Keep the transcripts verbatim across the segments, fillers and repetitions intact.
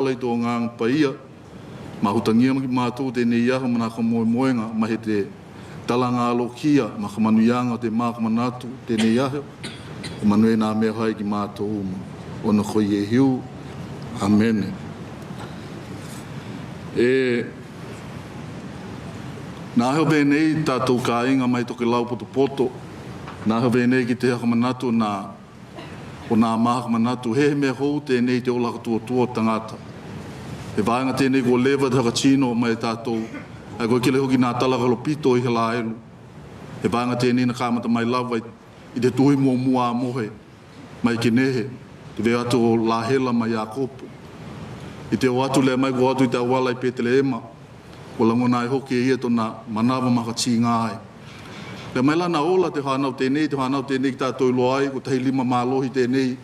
Laitō Gagapaia, mahutagia mai ki mātou tenei aho ma nā kamoemoega, mai he te talagalokia ma kamanuiaga o te mākamanatu tenei aho, e manuia nā mea hai ki mātou uma. Ona ko Iesu. Amene. E, nā aho penei tātou kāiga mai tokelau potopoto, nā aho penei ki te hakamanatu nā o nā mākamanatu he mea hou tenei te ola katuatua o tagata. He vaega tenei kua leva te hakatino mai e tātou, ae kua kele hoki nā tala kalopito i Halaelu. He vaega tenei na kamata mai lava i te tuhi muamua a Mohe mai Kenehe, te veo atu o Lahela ma Iakopo. I te o atu lea mai kua o atu i te auala i Peteleema, ua lagona ai hoki e ia tona manava ma hakatigā ai. Lea mai lā na ola te fānau tenei, te fānau tenei ke tātou iloa ai, ko tahi lima mālohi tenei,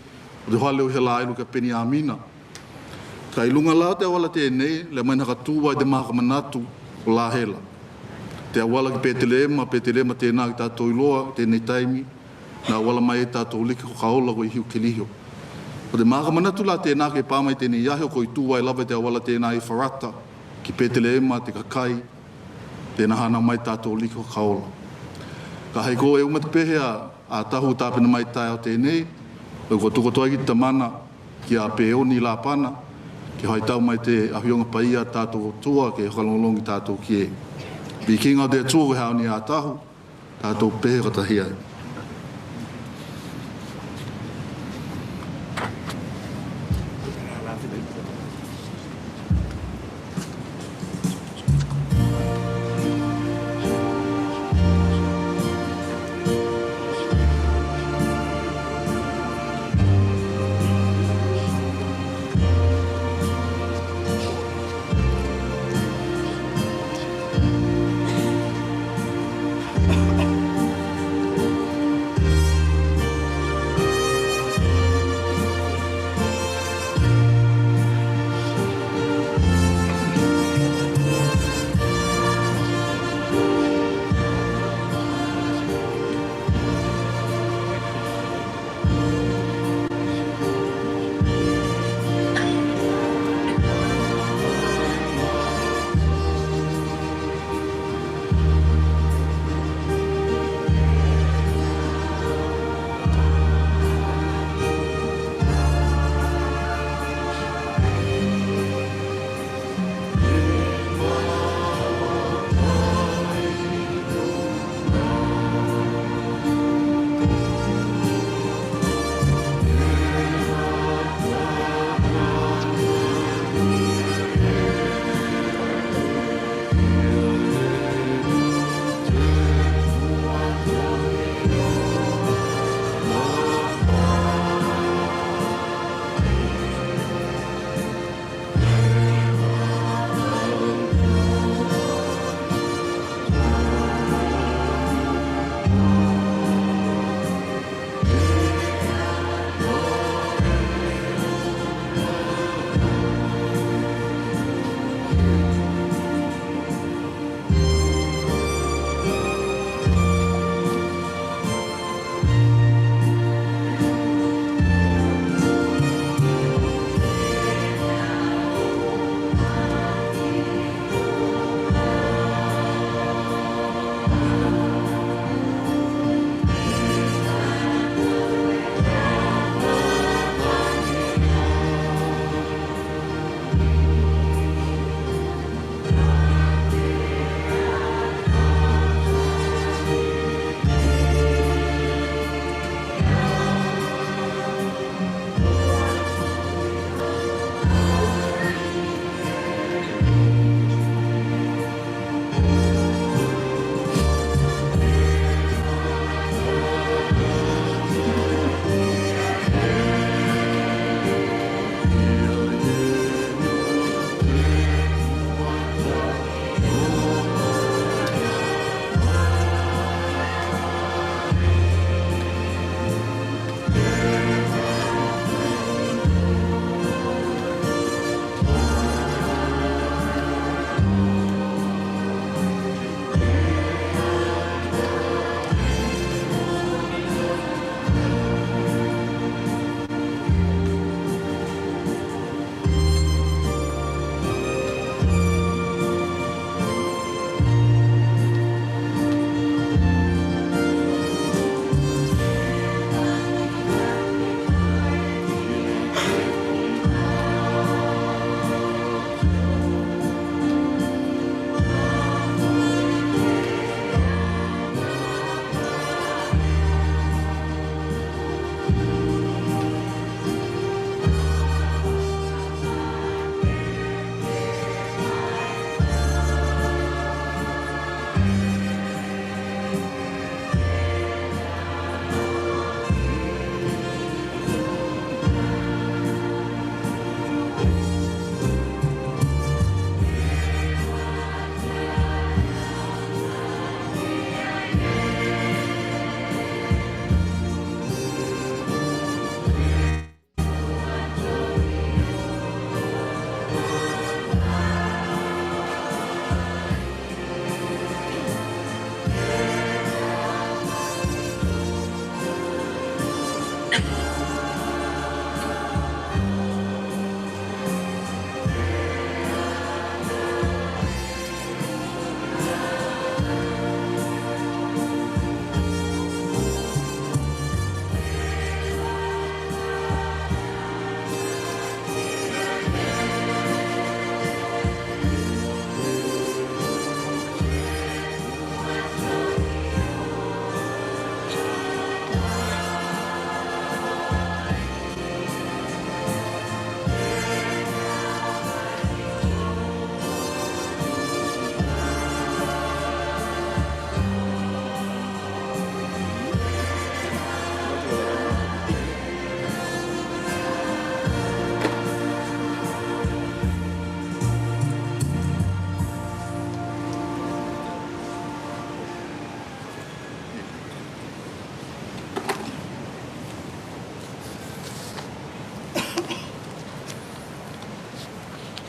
o te fale o Halaelu kia Peniamina. Ka i luga lā o te auala tenei, lea mai na hakatū ai te mākamanatu o Lahela. Te auala ki Peteleema, Peteleema tenā ke tātou iloa, tenei taimi, na auala mai e tātou Aliki Fakaola ko Iesu Keliso. Ko te mākamanatu lā tenā ke pā mai tenei aho, ko i tū ai lava te auala tenā i Efarata, ki Peteleema, te kakai, tenā hana mai tātou Aliki Fakaola. Ka hai ko e uma te pehe a, a tahu tāpena mai taeao tenei, o kua tuku atu ai ki te tamana, kia Peoni Lapana, ke fai tau mai te afioga paia a tātou Atua, ke fakalogologo tātou ki ei. Vikiga o te Atua ko e haoni a tahu, tātou pehe fakatahi ai.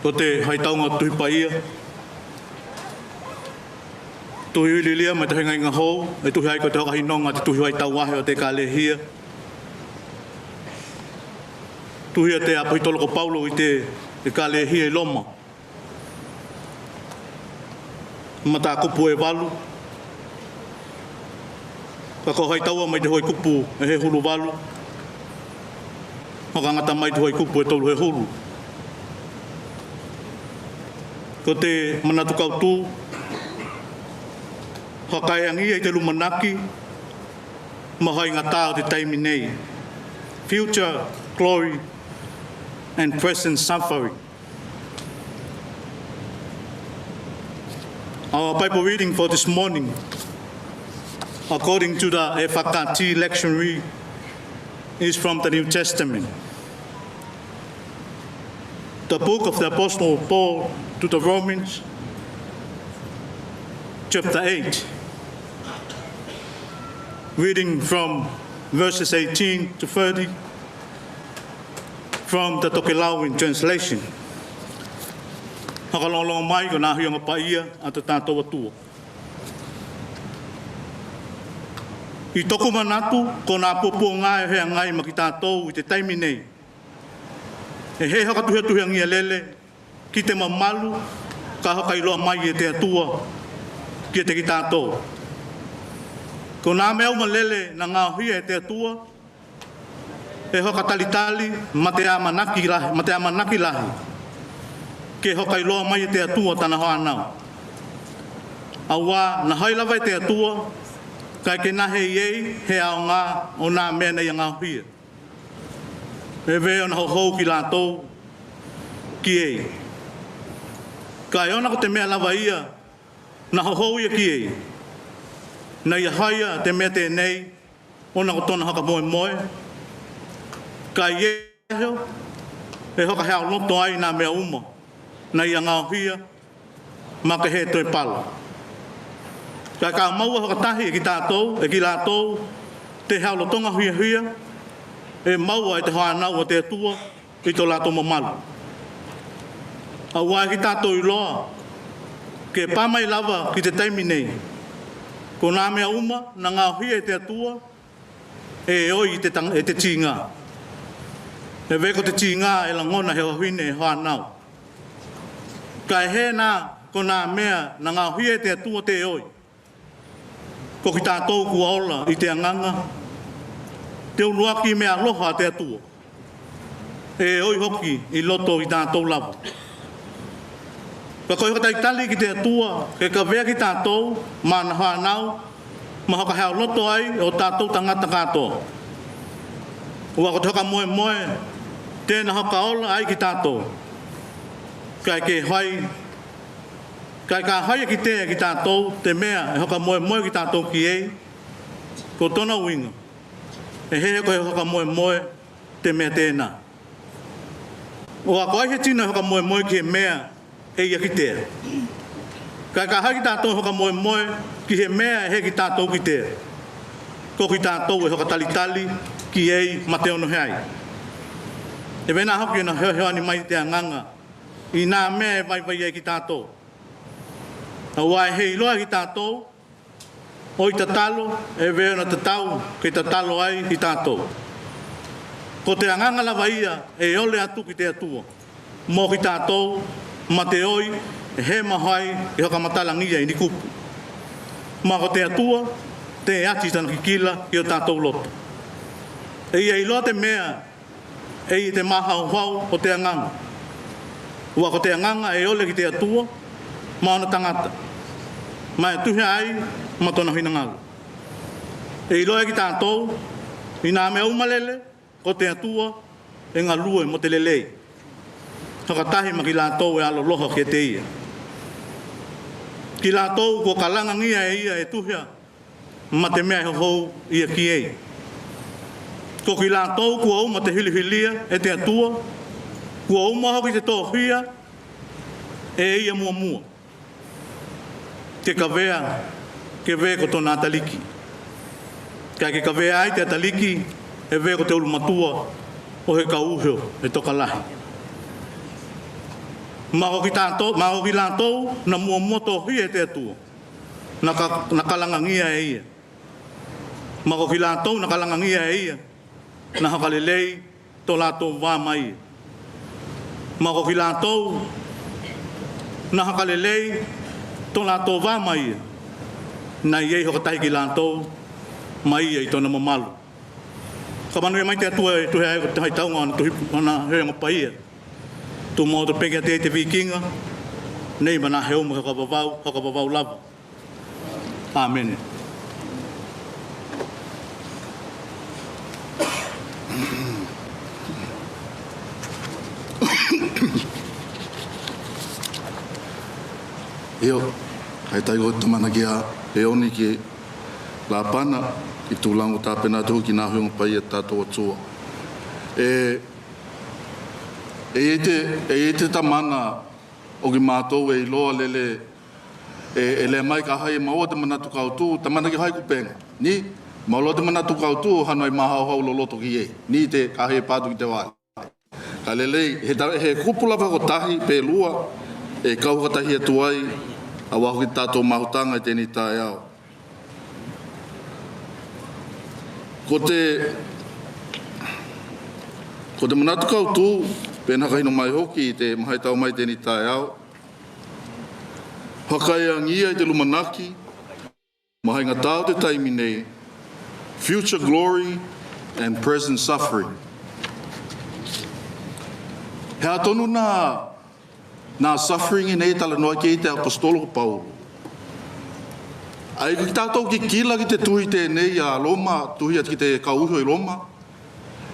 Ko te haitauga Tuhi Paia, Tuhi Iliilia mai te Higaigahou, e tuhi ai ko te hokahinonga te Tuhi Vaitauahe o te Ekalesia. Tuhi a te Aposetolo ko Paulo i te Ekalesia i Loma. Matakupu e valu. Ka ko haitaua mai te huaikupu e hehulu valu, hoka gata mai te huaikupu e tolu hehulu. Ko te manatu kautū, hoka kaeagia i te lumanaki mo haigata o te taimi nei. Future glory and present suffering. Our Bible reading for this morning, according to the F K T lectionary, is from the New Testament. The book of the Apostle Paul to the Romans, chapter eight, reading from verses eighteen to thirty, from the Tokelauan translation. Fakalongolongo mai ko e afioga paia a to tatou Atua. I toku manatu, ko e puapuaga e feagai ma kitatou i te taimi nei, e he fakatuhituhiagia lele ki te mamalu ka hoka iloa mai e te Atua kiate kitatou. Ko e mea uma lele na gaohia e te Atua, e hoka talitali ma te amanaki lahi, ma te amanaki lahi ke hoka iloa mai e te Atua tana fanau. Aua na fai lava e te Atua, kae ke na he i ei he aoga o e mea na ia gaohia, e vē ona hohou kilatou ki ei. Kae ona ko te mea lava ia na hohou ia ki ei, na ia faia te mea tenei ona ko tona fakamoemoe, kae ia e hoka heauloto ai e mea uma na ia gaohia, ma ke he toe pala. Kae ka maua fakatahi e kitatou, e kilatou, te heaulotoga fiafia e maua e te fanau a te Atua i to latou mamalu. Aua e kitatou iloa, ke pā mai lava ki te taimi nei, ko e mea uma na gaohia e te Atua, e oi i te tang-, e te tiga. E vē ko te tiga e lagona he fafine e fanau. Kae he na, ko e mea na gaohia e te Atua te oi, ko kitatou kua ola i te agaga, te uluaki mea alofa a te Atua, e oi foki i loto i tatou lava. Ka ko e hoka talitali ki te Atua ke kavea kitatou ma ana fanau, ma hoka heauloto ai o tatou tagata katoa. Aua ko te hoka moemoe tena hoka ola ai kitatou. Kae ke fai, kae ka fai e kitea e kitatou te mea e hoka moemoe kitatou ki ei, ko tona uiga, e he ko e hoka moemoe te mea tena. Aua ko ai he tino e hoka moemoe ki he mea e ia kitea. Kae ka fai kitatou e hoka moemoe ki he mea e he kitatou kitea, ko kitatou e hoka talitali ki ei ma te ono he ai. E vē na hoki na heoheo ni mai te agaga i e mea e vaivai ai kitatou. Aua e he iloa e kitatou, oi tatalo, e vē ona tatau ke tatalo ai kitatou. Ko te agaga lava ia e ole atu ki te Atua mo kitatou, ma te oi e he mafai e hoka matalagia i ni kupu. Ma ko te Atua te ati tana kikila i o tatou loto. E ia iloa te mea e i te mafaufau o te agaga. Aua ko te agaga e ole ki te Atua ma ona tagata, ma e tuhi ai ma tona finagalo. E iloa e kitatou i e mea uma lele, ko te Atua e galue mo te lelei, fakatahi ma kilatou e alolofa kiate ia. Kilatou kua kalagagia e ia e tuhi ma te mea e hohou ia ki ei. Ko kilatou kua uma te filifilia e te Atua, kua uma foki te tofia e ia muamua, ke kavea ke vē ko tona ataliki. Kae ke kavea ai te ataliki e vē ko te ulumatua o he kau uho e tokalahi. Ma ko ki tātou, ma ko ki lātou na muamua tohia e te Atua, na, ka, na kalangangia e ia. Ma ko ki lātou na kalangangia e ia, na hakalelei to lātou vā ma ia. Ma ko ki lātou na hakalelei to lātou vā ma ia, na ia i hokatahi ki lātou ma ia i tona mamalu. Ka manuia mai te Atua e tuhe ai ko te haitauga ana tuhi ana he ma paia. Tu mau to peke te te vikinga. Nei mana he uma ka vavau, ka vavau lava. Amen. Io, hai tai ko tamana kia e oni ki Lapana, i tūlango tāpena tuhu ki nā hunga paia tātou Atua. E, e te, e te tamana o ki mātou e iloa lele, e, e le mai ka hai e maua te manatu kautū, tamana ki hai kupenga. Ni, maua te manatu kautū, hano i mahau hau loloto ki e. Ni te ka hai e pātu ki te wai. Ka lelei, he, ta, he kupu lava ko tahi, pe lua, e kau ka tahi atu ai, a waho ki tātou mahutanga i tēnei tae au. Ko te, ko te manatu kautū, pēnā ka hino mai hoki i te mahai tau mai tēnei tae au. Hakaeangia i te lumanaki, mahainga tau te taimi nei, future glory and present suffering. He atonu nā, nā suffering i nei talanoa ki te apostolo ko Paulo. Ai ko ki tātou ki kila ki te tuhi tēnei a Roma, tuhi atu ki te kauiho i Roma.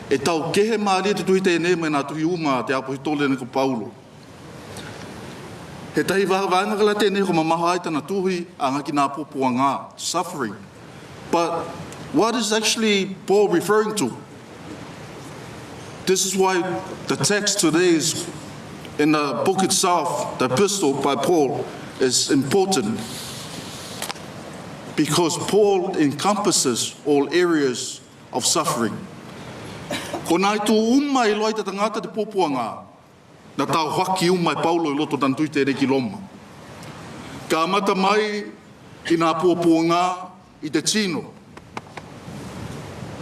E tau kehe mālie te tuhi tēnei mai nā tuhi uma te apostolo nei ko Paulo. He tahi vahavaenga kala tēnei ko mamaha ai tana tuhi anga ki nā puapuanga, suffering. But what is actually Paul referring to? This is why the text today is in the book itself, the epistle by Paul, is important because Paul encompasses all areas of suffering. Ko nā i tū uma i loa i te tangata te puapuanga, na tau haki uma e Paulo i loto tana tuhi tēnei ki Roma. Ka mata mai i nā puapuanga i te tino.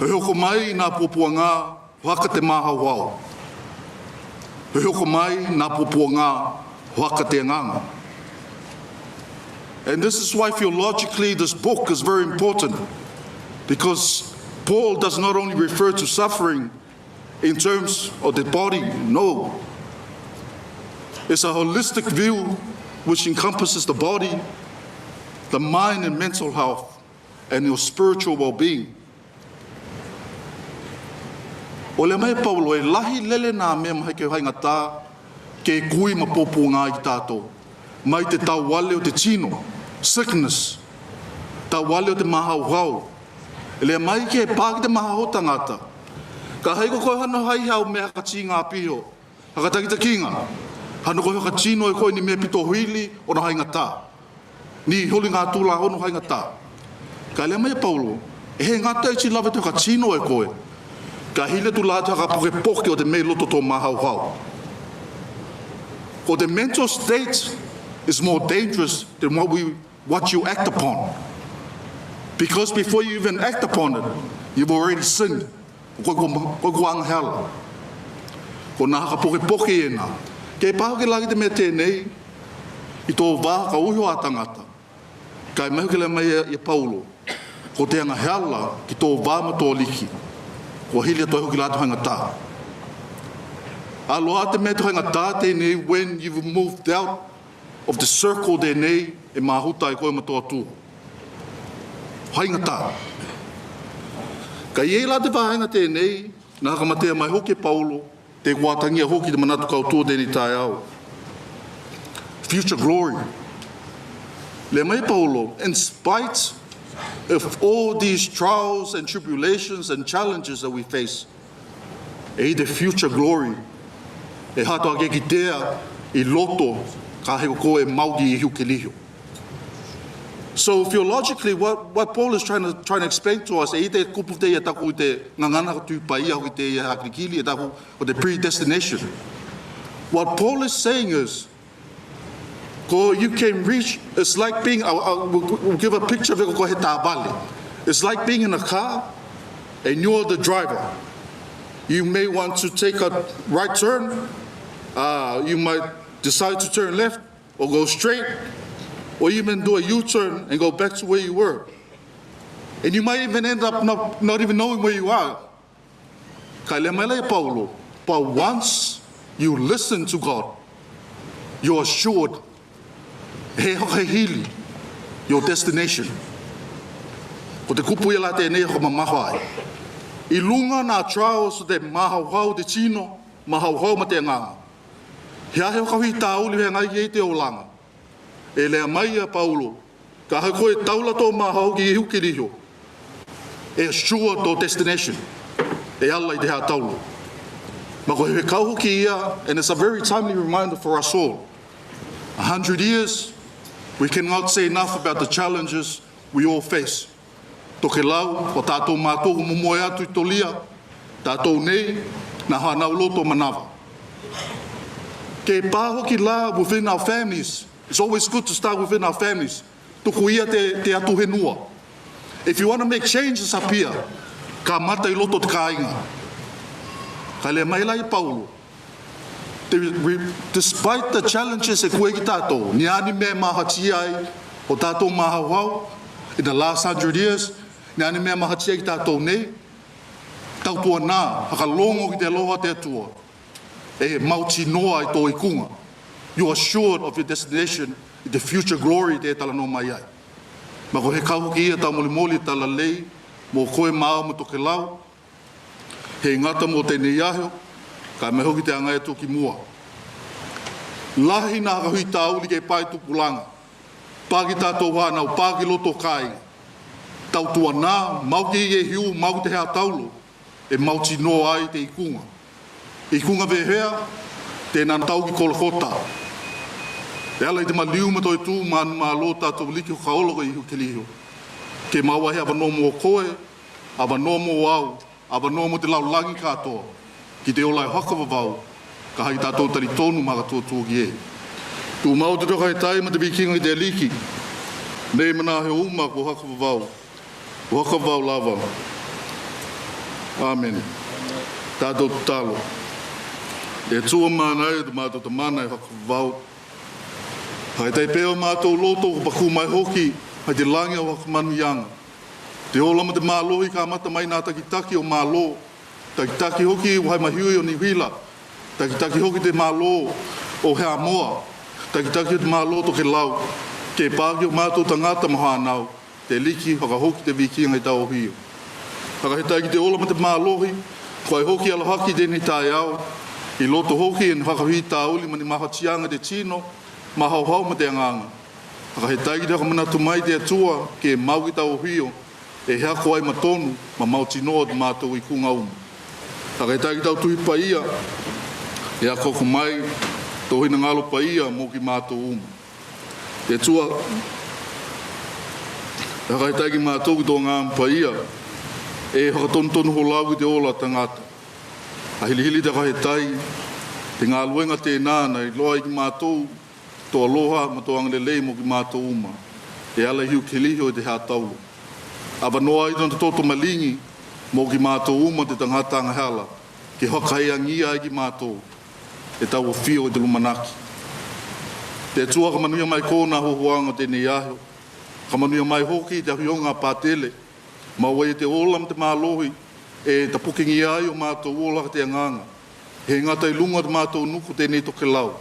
He hoko mai i nā puapuanga haka te mahauhau. He hoko mai i nā puapuanga haka te anganga. And this is why theologically this book is very important, because Paul does not only refer to suffering in terms of the body, no. It's a holistic view which encompasses the body, the mind and mental health, and your spiritual well-being. O le mai Paulo e lahi lele nā mea mai ke haingatā ke kui ma puapuanga i tātou. Mai te tauale o te tino, sickness, tauale o te mahauhau. E le mai ke pā ki te mahau tangata. Ka hai ko koe hano hai hau mea haka tīga piho, haka takitakiga. Hano koe haka tino e koe ni mea pito hili o na haingatā. Ni holi ngā tū la hono haingatā. Ka le mai Paulo, e he ngata i ti lava te haka tino e koe. Ka hile tū la te haka pokepoke o te mea i loto tō mahauhau. Ko te mental state is more dangerous than what we, what you act upon. Because before you even act upon it, you've already sinned. Ko, ko, ko, ko anga hela. Ko nā haka pokepoke e nā. Ke pā ke lagi te mea tēnei, i tō vā ka uiho a tangata. Kai mai ke le mai e, e Paulo. Ko te anga hela ki tō vā ma tō liki. Ko hili a tō hoki la tō haingatā. A loa te mea tō haingatā tēnei when you've moved out of the circle tēnei e mahuta e koe ma tō atua. Haingatā. Ka i ei la te vāhenga tēnei, nā ka matea mai hoki e Paulo, te kuatangia hoki te manatu kautū tēnei tae au. Future glory. Le mai Paulo, in spite of all these trials and tribulations and challenges that we face, e i te future glory, e hato ake ki tea i loto ka he ko e mau ki ihu ke liho. So theologically, what, what Paul is trying to, trying to explain to us, e i te kupu te ia taku i te ngangana ko tui pai au ki te ia hakikili e taku o te predestination. What Paul is saying is, Ko you can reach, it's like being, I, I, we'll, we'll give a picture of it, ko he tāvale. It's like being in a car and you're the driver. You may want to take a right turn, uh, you might decide to turn left or go straight, or even do a U-turn and go back to where you were. And you might even end up not, not even knowing where you are. Ka e lea mai lā ia Paulo, but once you listen to God, you're assured he hoka he hili your destination. Ko te kupu ia lā tenei e hoka mamafa ai. I luga nā trials o te mahauhau te tino, mahauhau ma te agaga. He aha e hoka hui tāuli he agaʻi i te olaga? E lea mai ia Paulo, ka he ko e taula tō mahau ki Iehu Keriso, e assured tō destination, e ala i te hā taula. Ma ko e fekau hoki ia, and it's a very timely reminder for us all. A hundred years, we cannot say enough about the challenges we all face. Tokelau, ko tātou mātou ua momoe atu i Tolia, tātou nei, nā hānau loto manava. Ke pā hoki lā within our families. It's always good to start within our families. Tuku ia te, te atu henua. If you want to make changes up here, kamata i loto te kāiga. Ka e lea mai lā ia Paulo, te, we, despite the challenges e kua ki tātou, ni ani mea e mahatia ai o tātou mahauhau in the last hundred years, ni ani mea e mahatia ai ki tātou nei, tautuanā, fakalogo ki te aloha o te Atua, e mautinoa ai tō ikuga. You are assured of your destination in the future glory te talanoa mai ai. Ma ko e fekau hoki ia tau molimoli talalelei mo koe ma au ma Tokelau, he gata mo tenei aho, ka e mai hoki te agaʻi atu ki mua. Lahi nā hoka hui tāuli ke pā i tupulaga, pā ki tātou hānau, pā ki loto kāiga. Tautuanā, mau ki Iehu, mau ki te hā taula, e mautinoa ai te ikuga. Ikuga pehea? Tē nā tau ki Kolokota. E ala i te maliu ma toetū manumālō o tātou Aliki hoka Ola ko Iehu Keriso, ke maua ai he avanoa mo koe, avanoa mo au, avanoa mo te lalolagi kātoa, ki te ola e fakavavau, kae ʻai tātou talitonu ma fakatuatua ki ai. Tumau te toka he tai ma te vikiga ki te Aliki, nei ma nā aho uma kuo fakavavau, kuo fakavavau lava. Amen. Tātou tatalo. E Atua mānaia, o te mātou Tamana e fakavavau, ʻai tai pea o mātou loto, ʻo pakū mai hoki, ʻai te lagi ʻo fakamanuiaga. Te ola ma te mālohi kamata mai nā takitaki o mālō, takitaki hoki ʻo Haʻa Mahiu ʻo Niu Sila, takitaki hoki te mālō ʻo Haʻamoa, takitaki te mālō Tokelau, ke pā ki o mātou tagata ma hānau, te Aliki, fakahoki te vikiga i tau ʻohio. Fakafetaʻi ki te ola ma te mālohi, ko ai hoki ʻalohaki tenei taeao, i loto hoki e ne fakafitauli ma ni mahatiaga te tino, mahaohao ma te agaga. Fakafetaʻi ki te fakamanatu mai te Atua, ke mau ki tau ʻohio, e hako ai ma tonu, ma mautinoa o te mātou ikuga uma. Fakafetaʻi ki tau Tusi Paia, e akoako mai, tau hinagalo paia, mo ki mātou uma. Te Atua, fakafetaʻi ki mātou ki tō agama paia, e fakatonutonu holo au ki te ola tagata. ʻA hilihili te fakafetaʻi, te galuega tenā, naʻe iloa ai ki mātou, tō aloha ma tō agalelei mo ki mātou uma, e ala Iehu Keliho i te hā taula. Avanoa ai tōna toto maligi, mo ki mātou uma te tagata angahala, ke fakahaiagia ai ki mātou, e tau ʻafio i te lumanaki. Te Atua, fakamanuia mai koe nā huahuaga o tenei aho, fakamanuia mai hoki te ʻafioga Patele, mau ai te ola ma te mālohi, e tapukegia ai o mātou ola te agaga. He gata i luga o te mātou nuku tenei Tokelau,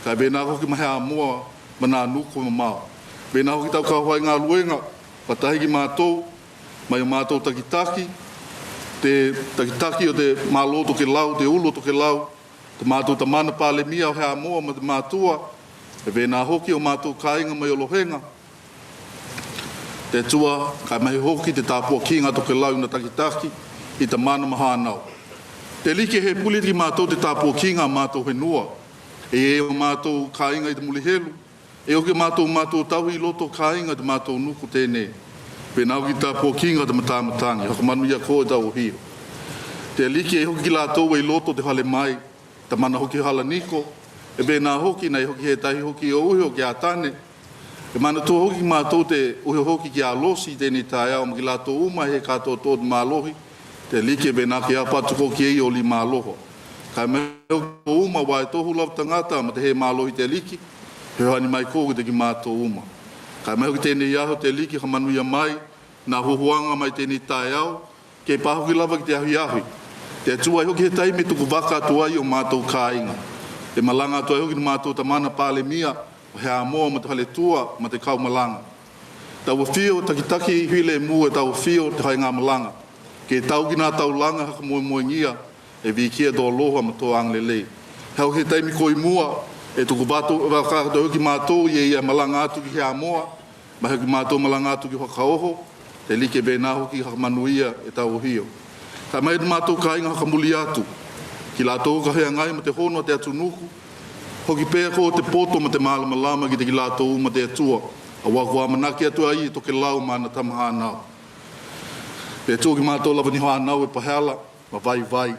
kae vena hoki ma Haʻamoa, ma nā nuku mamao. Vena hoki tau kau faigaluega, fakatahi ki mātou, mai o mātou takitaki, te takitaki o te mālō Tokelau, te ulu o Tokelau, te mātou Tamana Palemia ʻo Haʻamoa ma te mātua, e vena hoki o mātou kāiga mai o Lohega. Te Atua, kae mahi hoki te tāpuakiga Tokelau i na takitaki, i Tamana ma hānau. Te Aliki, he puli ki mātou te tāpuakiga a mātou fenua, e, e o mātou kāiga i te mulihelu, e hoki mātou, mātou tauhi i loto kāiga te mātou nuku tenei. Vena hoki tāpuakiga te matamatagi, fakamanuia koe tau ʻohio. Te Aliki, e hoki ki lātou e i loto te fale mai, Tamana hoki Halaniko, E pēnā hoki, naʻe hoki he tahi hoki ʻo ʻuhi hoki kia Tane. E manatua hoki kimautolu te ʻuhi hoki kia Losi i teie taeao, mo kinautolu uma he kātoatoa o te mālohi. Te ʻEiki, e pēnā ke ʻapaʻapa atu koe ki ai ʻo lima aloha. Kae mai hoki uma vaitohu lava tagata ma te hē mālohi, te ʻEiki, feohi mai koe kiate kimautolu uma. Kae mai hoki teie aho, te ʻEiki, fakamanuia mai nā huhuaʻanga mai teie taeao, ke pā hoki lava ki te ahiahi. Te Atua, e hoki he taimi e tuku vaka atu ai ʻo mātou kāinga. E malanga atu ai hoki nā mātou tamana Palēmia ʻo Haʻamoa ma te faletua ma te kau malanga. Tau ʻafio, takitaki, filemū e tau ʻafio te faʻahinga malanga. Ke tau ki nā taulanga fakamoemoeʻia, e vikia, tō aloha ma tō agalelei. He hoki he taimi ko ē i mua, e tuku vaka atu, vaka atu hoki mātou ia, ia malanga atu ki Haʻamoa, mai hoki mātou malanga atu ki Fakaoho, te ʻEiki, e pēnā hoki fakamanuia e tau ʻafio. Kae mai te mātou kāinga fakamuli atu, kinautolu ka feangai ma te fono a te atunuku, hoki pea ko te poto ma te malamalama kiate kinautolu uma, te Atua, ʻa ia ko e ʻamanaki atu ai e tokelau ma ana tama fānau. Te Atua, kimautolu lava ni fānau e pahala ma vaivai,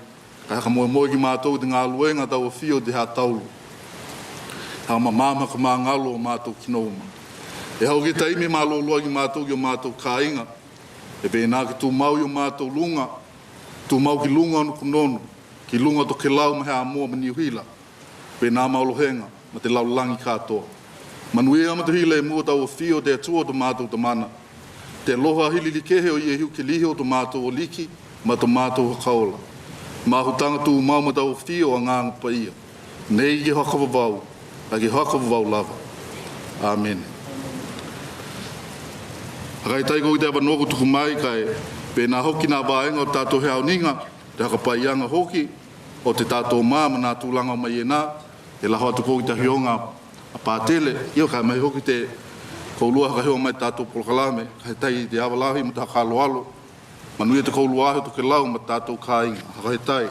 kae fakamoemoe kimautolu i te galuega tau ʻafio te hā taulu. Fakamamafa, fakamāgalo ʻo mātou kino uma. E hoki he taimi e mālōlō ai kimautolu ki ʻo mātou kāinga. E pēnā ke tumau i ʻo mātou luga, tumau ki luga o Nukunonu, ki luga o tokelau ma Haʻamoa ma Niu Sila. Pēnā mau ʻohoʻohenga ma te lalolagi kātoa. Manuia ma te filemū e tau ʻafio, te Atua, tō mātou tamana. Te alofa hilili kehe ʻo Iesu Keliso tō mātou ʻEiki ma tō mātou Fakaola. Māhutaga tumau ma tau ʻafio ʻo Agaga Paia, nei ke fakavavau, ʻa ia ke fakavavau lava. ʻĀmene. Fakafetaʻi ko ia te avanoa kuo tuku mai, kae pēnā hoki nā vaega o tātou he ʻaoniga, te fakapaiaga hoki o te tātou mā ma nā tulaga mai ena, e laho atu ko ia ki te ʻafioga a Pātele, ʻio, kae mai hoki te koulua fakafeʻao mai tātou polokalame, fakafetaʻi te ava lahi ma te fakaaloalo. Manuia te koulua he tokelau ma tātou kāinga, fakafetaʻi.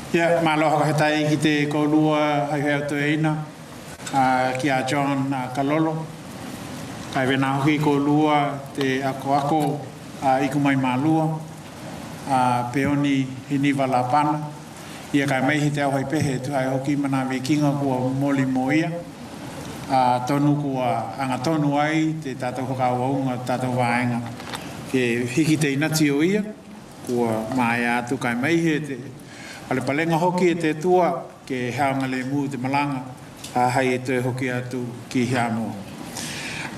Ia, mālō, fakafetaʻi ki te koulua, hai hea toeina, a, kia John, a, Kalolo. Kae pēnā hoki koulua te akoako, a, iku mai Malua, a, Peoni Hiniva Lapana. Ia, kae mai he te au hai pehe, tu hai hoki ma nā vikinga kua moli mo ia. A, tonu kua angatonu ai te tātou fakaʻauʻauga, tātou vaega. Ke hiki te inati ʻo ia, kua maea atu, kae mai he te falepalenga hoki e te Atua, ke hāʻaga lemu te malanga, a, hai e toe hoki atu ki Haʻamoa.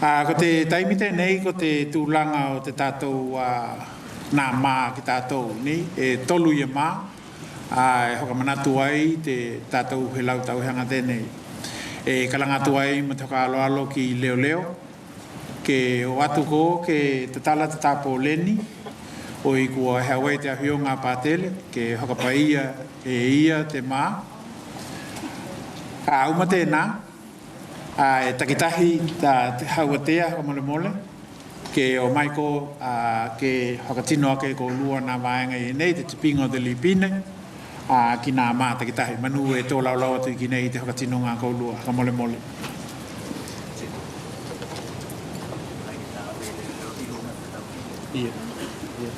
A, ko te taimi tenei, ko te tulaga o te tātou, a, nā mā ki tātou nei, e tolu ia mā, a, e fakamanatu ai te tātou he lau tauhaga tenei. E kalanga atu ai ma te fakaaloalo ki Leoleo, ke ʻoatu ko ē ke tatala te tapoleni, ʻo ʻiku ʻa e hau ai te ʻafioga a Pātele, ke fakapaia e ia te mā. Ka uma tenā, a, e takitahi tā te hau a tea fakamolemole, ke ō mai ko, a, ke fakatino ake koulua nā vaega i nei, te tipiga o te lipine, a, ki nā mā takitahi. Manu e tō laulau atu i ki nei i te fakatinoga koulua, fakamolemole. Ia, ia.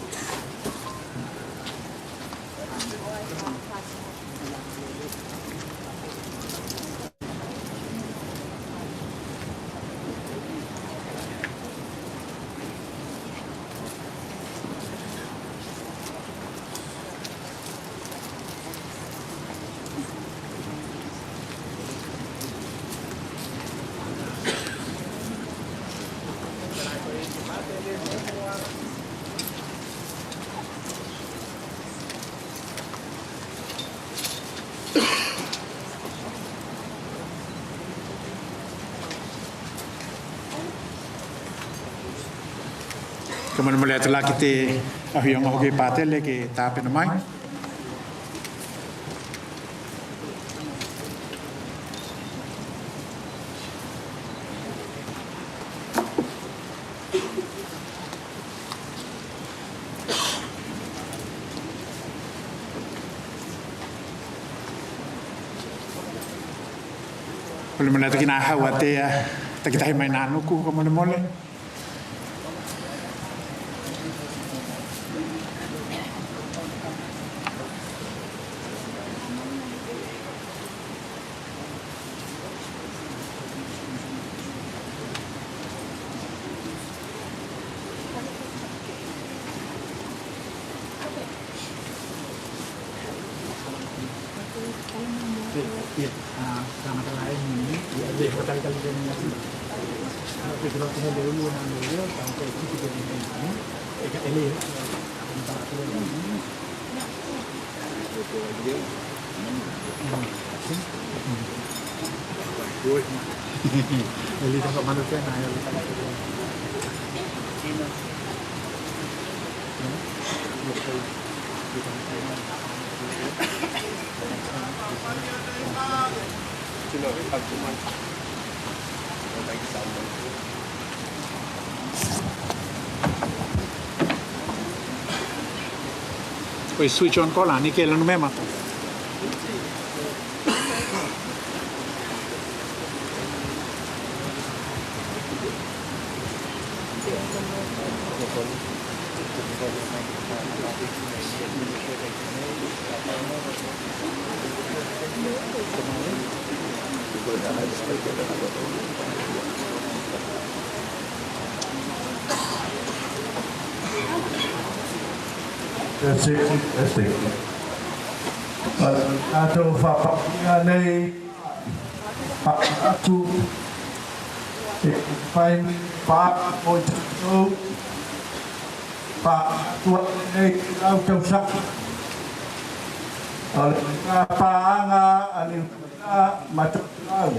Ka manamanatu atu la ki te ʻafioga hoki Pātele ke tāpena mai. Molemole atu kina Hau Atea, takitahi mai Nanuku, ka molemole. Koe switch on ko la, ni ke la numema. Testing, testing. Tatou faʻapaʻia nei, faʻapaʻi atu, e fai paʻaga mo tatou, paʻaga atu nei lau tausaga. O le paʻaga a ni ma tatou.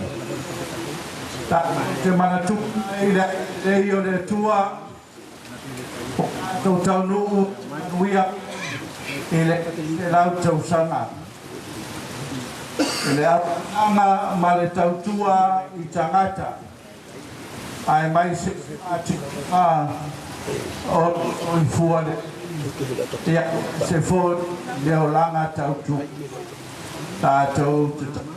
Tatou te manatu ai le, le i o le Atua. Tatou taunuʻu manuia i le selau tausaga. I le auaunaga ma le tautua i tagata. Ae maise atu ma o, o i fua le ia se fo le olaga tautua. Tatou te ta-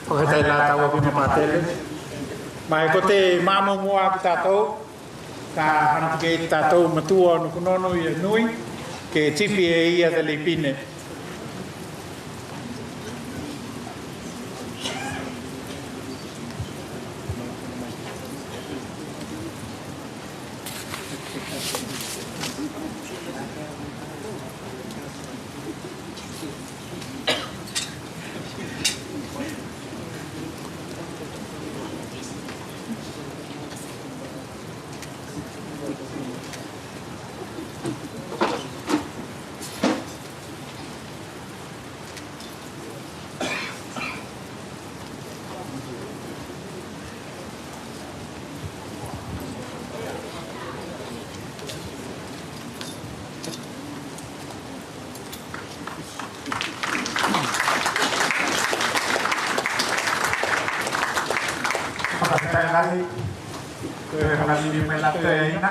Fakafetai la taua Pima Patele. Ma e ko te mamomo a ki tatou, ka hana ki tatou matua o Nukunono ia Nui, ke tipi e ia te Leipine. Fakafetai lahi. Ko e hana ni mai la te ina.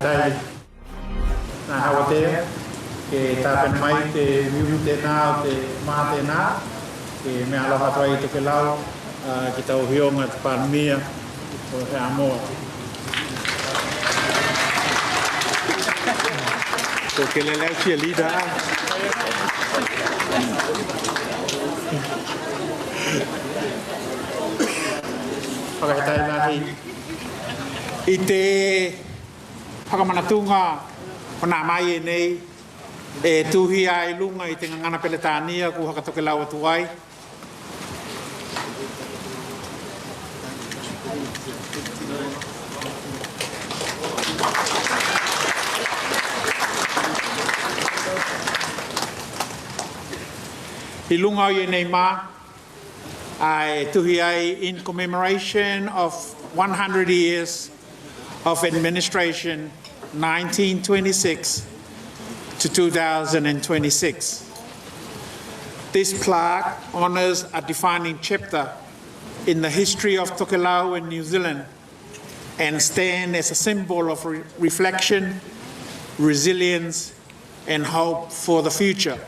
Tai. Nā Hauatea, ke tāpena mai te uiui tenā o te mā tenā, ke meʻa aloha atu ai Tokelau, ā, ki tau ʻafioga te Palemia, ko Heamoa. Ko ke lele au cheerleader. Fakafetaʻi lahi. I te fakamanatuga o nā mā ʻi ʻenei, e tuʻuhia ai i luga i te gagana Peletānia kuo fakatokelau atu ai. I luga o ʻenei mā, ʻa e tuʻuhia ai, "In commemoration of one hundred years of administration, nineteen twenty-six to two thousand and twenty-six." This plaque honors a defining chapter in the history of Tokelau and New Zealand and stand as a symbol of re-, reflection, resilience, and hope for the future.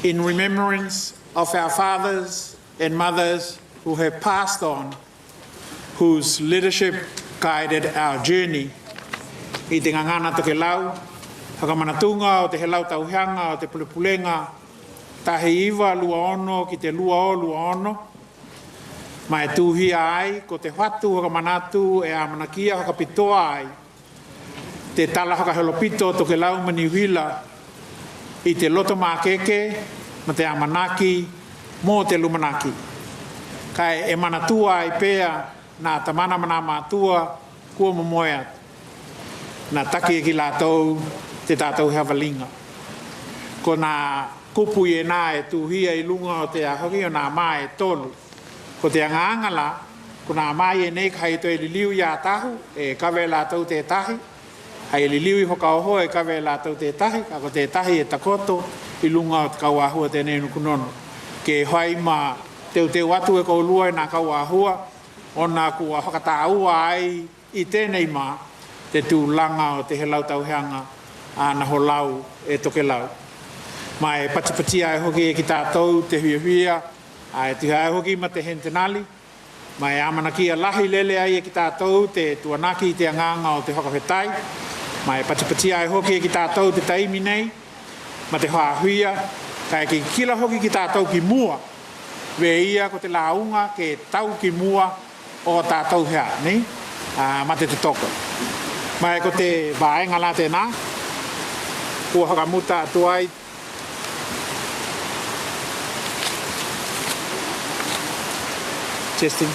In remembrance of our fathers and mothers who have passed on, whose leadership guided our journey. I te gagana Tokelau, fakamanatuga o te helau tauhiaga o te pulepulega tahi iva lua ono ki te lua o lua ono, ma e tuʻuhia ai ko te fatu fakamanatu e amanakia fakapitoa ai te tala fakahelopito Tokelau ma Niu Sila i te loto mākeke ma te amanaki mo te lumanaki. Kae manatua ai pea nā tamana ma nā mātua kuo momoe atu. Na taki ʻe ki lātou te tātou havaliga. Ko nā kupu ʻi ʻenā e tuʻuhia i luga o te ʻaho ni, ʻo nā mā e tolu. Ko te agaaga la, ko nā mā ʻi ʻenei ka ʻi ai toe liliu ia Tahu, e kave lātou tētahi, ʻa ia liliu i Hokaoho e kave lātou tētahi, ka ko tētahi e takoto i luga o te kauahua tenei Nukunono. Ke fai ma teuteu atu e koulua e nā kauahua, ona kua fakatāua ai i tenei mā te tulaga o te helau tauheaga a Naholau e Tokelau. Ma e patipatia ai hoki e ki tātou te fiafia, a e tiha ai hoki ma te henitenali, ma e amanakia lahi lele ai e ki tātou te tuanaki i te agaga o te fakafetai, ma e patipatia ai hoki e ki tātou te taimi nei, ma te fiafia, kae kikila hoki ki tātou ki mua, vē ia ko te lauga ke tau ki mua o tātou hea, nei, a, ma te totoko. Ma e ko te vaega la tēnā, kua fakamuta atu ai. Testing.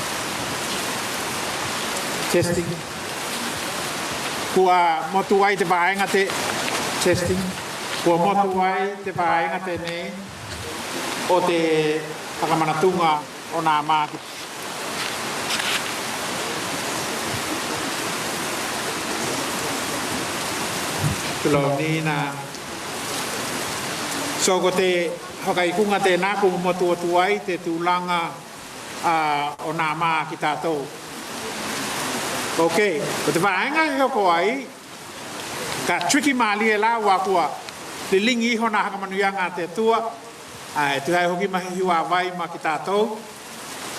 Testing. Kua motu ai te vaega te, testing. Kua motu ai te vaega tenei o te fakamanatuga o nā mā ki Tulou ni nā. So ko te fakaikuga tēnā kua motu atu ai te tulaga, a, o nā mā ki tātou. Ok, ko te vaega e hoko ai, ka tricky mālie la ua kua lilingi iho nā fakamanuiaga a te Atua, a, e tuha e hoki ma he hiva vai ma ki tātou,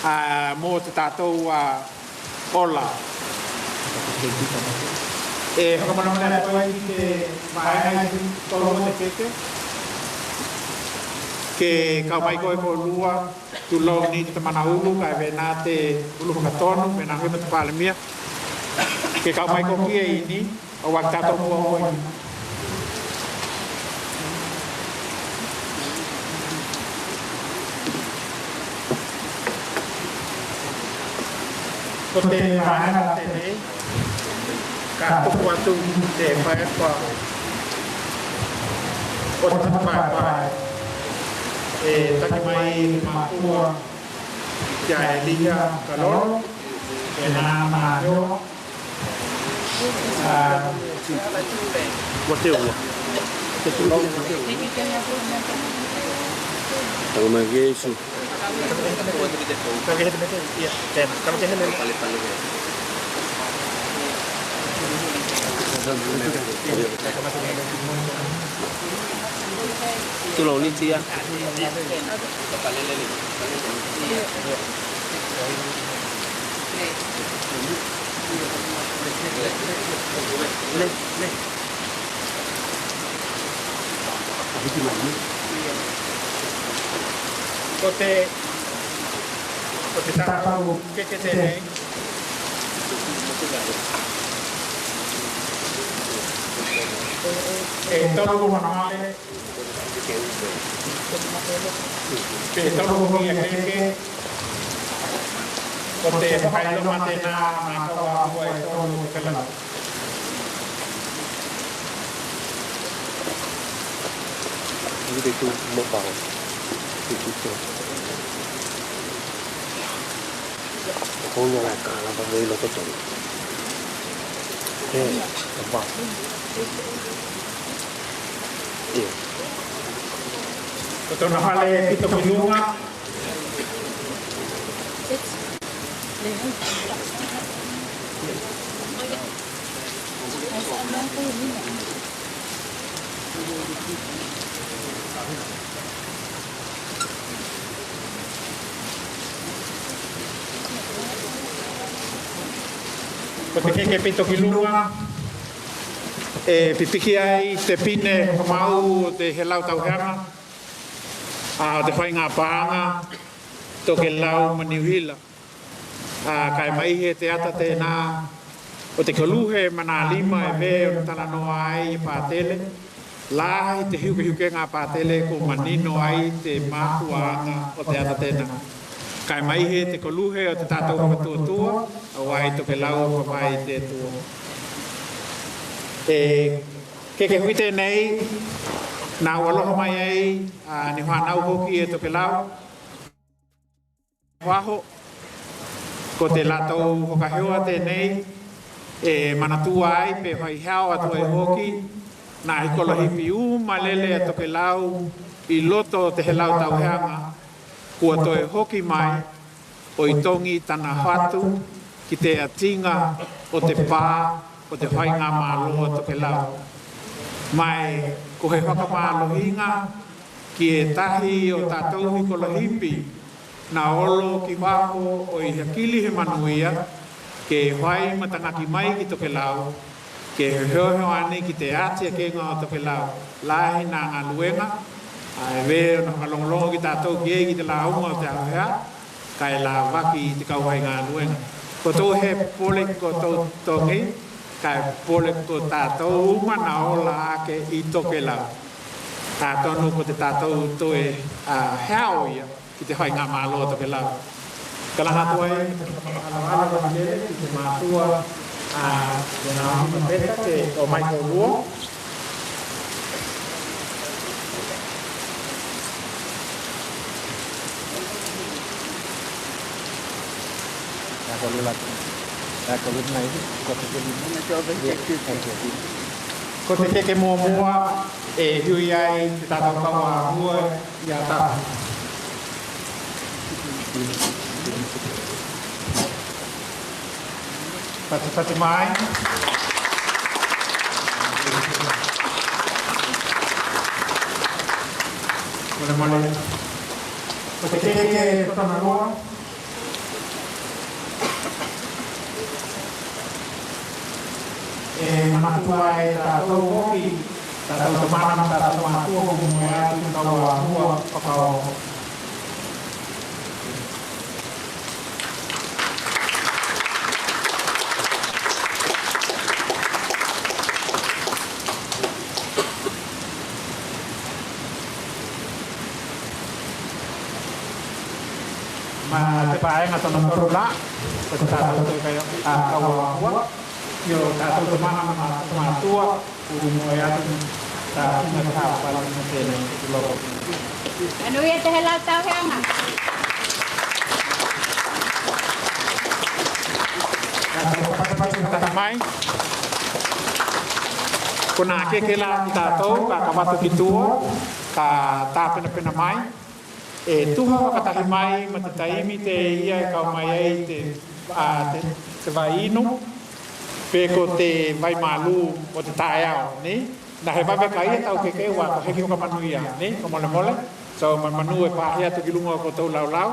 a, mo te tātou, a, ola. E fakamanamana atu ai ki te vaega i te tolu o te keke. Ke kau mai koe koulua, Tulou ni te tamana ulu, kae vena te ulu fakatonu, vena hui ma te palemia. Ke kau mai ko ki e ini, o wak tātou mua o ini. Ko te vaega tenei, ka tuku atu te paepa o te paepa e taki mai mātua kia Elia Kalolo, e nā manatua. Ua te ua. Tau mai Iesu. Tulou ni tia. Ko te, ko te tākau keke tenei. E tolu ko manamale. Pe tolu ko ia keke. Ko te whakailoa tēnā mā kaua ua e tolu ko te lana. Iri tu mo pao. Iri tu. Ko ia la ka la pa mo ilo to to. E, pa. E. Ko tona fale pito ki luga. Ko te keke pito ki luga, e pipiki ai te pine mau o te helau tauheaga, a, o te faiga paʻaga, Tokelau ma Niu Sila. A, kae mai he te ata tēnā o te koluhe manalima e vē o talanoa ai e Patele. Lahi te hiukehiukega a Patele ko manino ai te mākuaga o te ata tēnā. Kae mai he te koluhe o te tātou fakatuatua, auā e Tokelau o Vavae i te Atua. E, keke hui tēnei, nā ua loho mai ai, a, ni fānau hoki e Tokelau. Waho, ko te lātou hokaheoa tēnei, e manatua ai pe fai hao atu ai hoki, nā hikolo hipi uma lele a Tokelau i loto o te helau tauheaga, Kua toe hoki mai ʻo Itogi Tanahatu ki te ʻatinga ʻo te pā ʻo te faingamālō ʻo Tokelau. Ma ko he fakamālohiga ki he tahi ʻo tatou hikolo hipi na olo ki fafo ʻo ʻi Hakili he manuia, ke fai matagaki mai ki Tokelau, ke feoheo ane ki te ʻatiakiga ʻo Tokelau. Lahi nā galuega, ʻa e vē ona fakalogologo ki tatou ki ai ki te lauga ʻo te ʻauhea, kae lavaki i te kau faigaluega. Ko tou he pole ko tou togi, kae pole ko tatou uma na ola ake ʻi Tokelau. Ka tonu ko te tatou toe, ʻa, heao ia ki te faingamālō ʻo Tokelau. Kalaga atu ai, ʻaloʻalo lelei ki te mātua, ʻa, ko Naomi Mapeta ke ō mai koulua. Ia, ko lula. Ia, ko lula mai. Ko te keke. Ko te keke muamua, e ui ai te tatou kau ʻāfua, ia ta. Patipati mai. Mole, mole. Ko te keke Totona Loa. E manatu ai tatou hoki, tatou tamana ma tatou mātua, ko moe atu kau ʻāfua fakaoho. Ma te paʻaga Totona Loa, ko te tatou te kai, ʻa, kau ʻāfua. Ia tatou tamana ma tatou mātua, ko moe atu ta ina ka pala na te na te loa. Manuia te helau tauheaga. Mai. Ko nā keke la ki tatou, ka kavatu ki tua, ka tāpenapena mai. E tuha fakatahi mai ma te taimi teie e kau mai ai te, ʻa, te, te vai inu, pe ko te vai mālū ʻo te taeao, nē? Na he vave ka ia tau keke ua ko heki fakamanuia, nē? Ko molemole. So, ma, manū e pāhi atu ki luga o koutou laulau.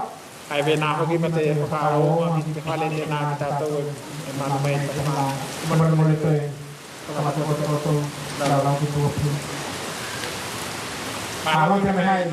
ʻAi vena hoki ma te fakaʻaonga ki te fale tenā ki tatou e, e manu mai te ma. Ko molemole toe. Fakamālō ki tua pea. Mālō ki te mea hai.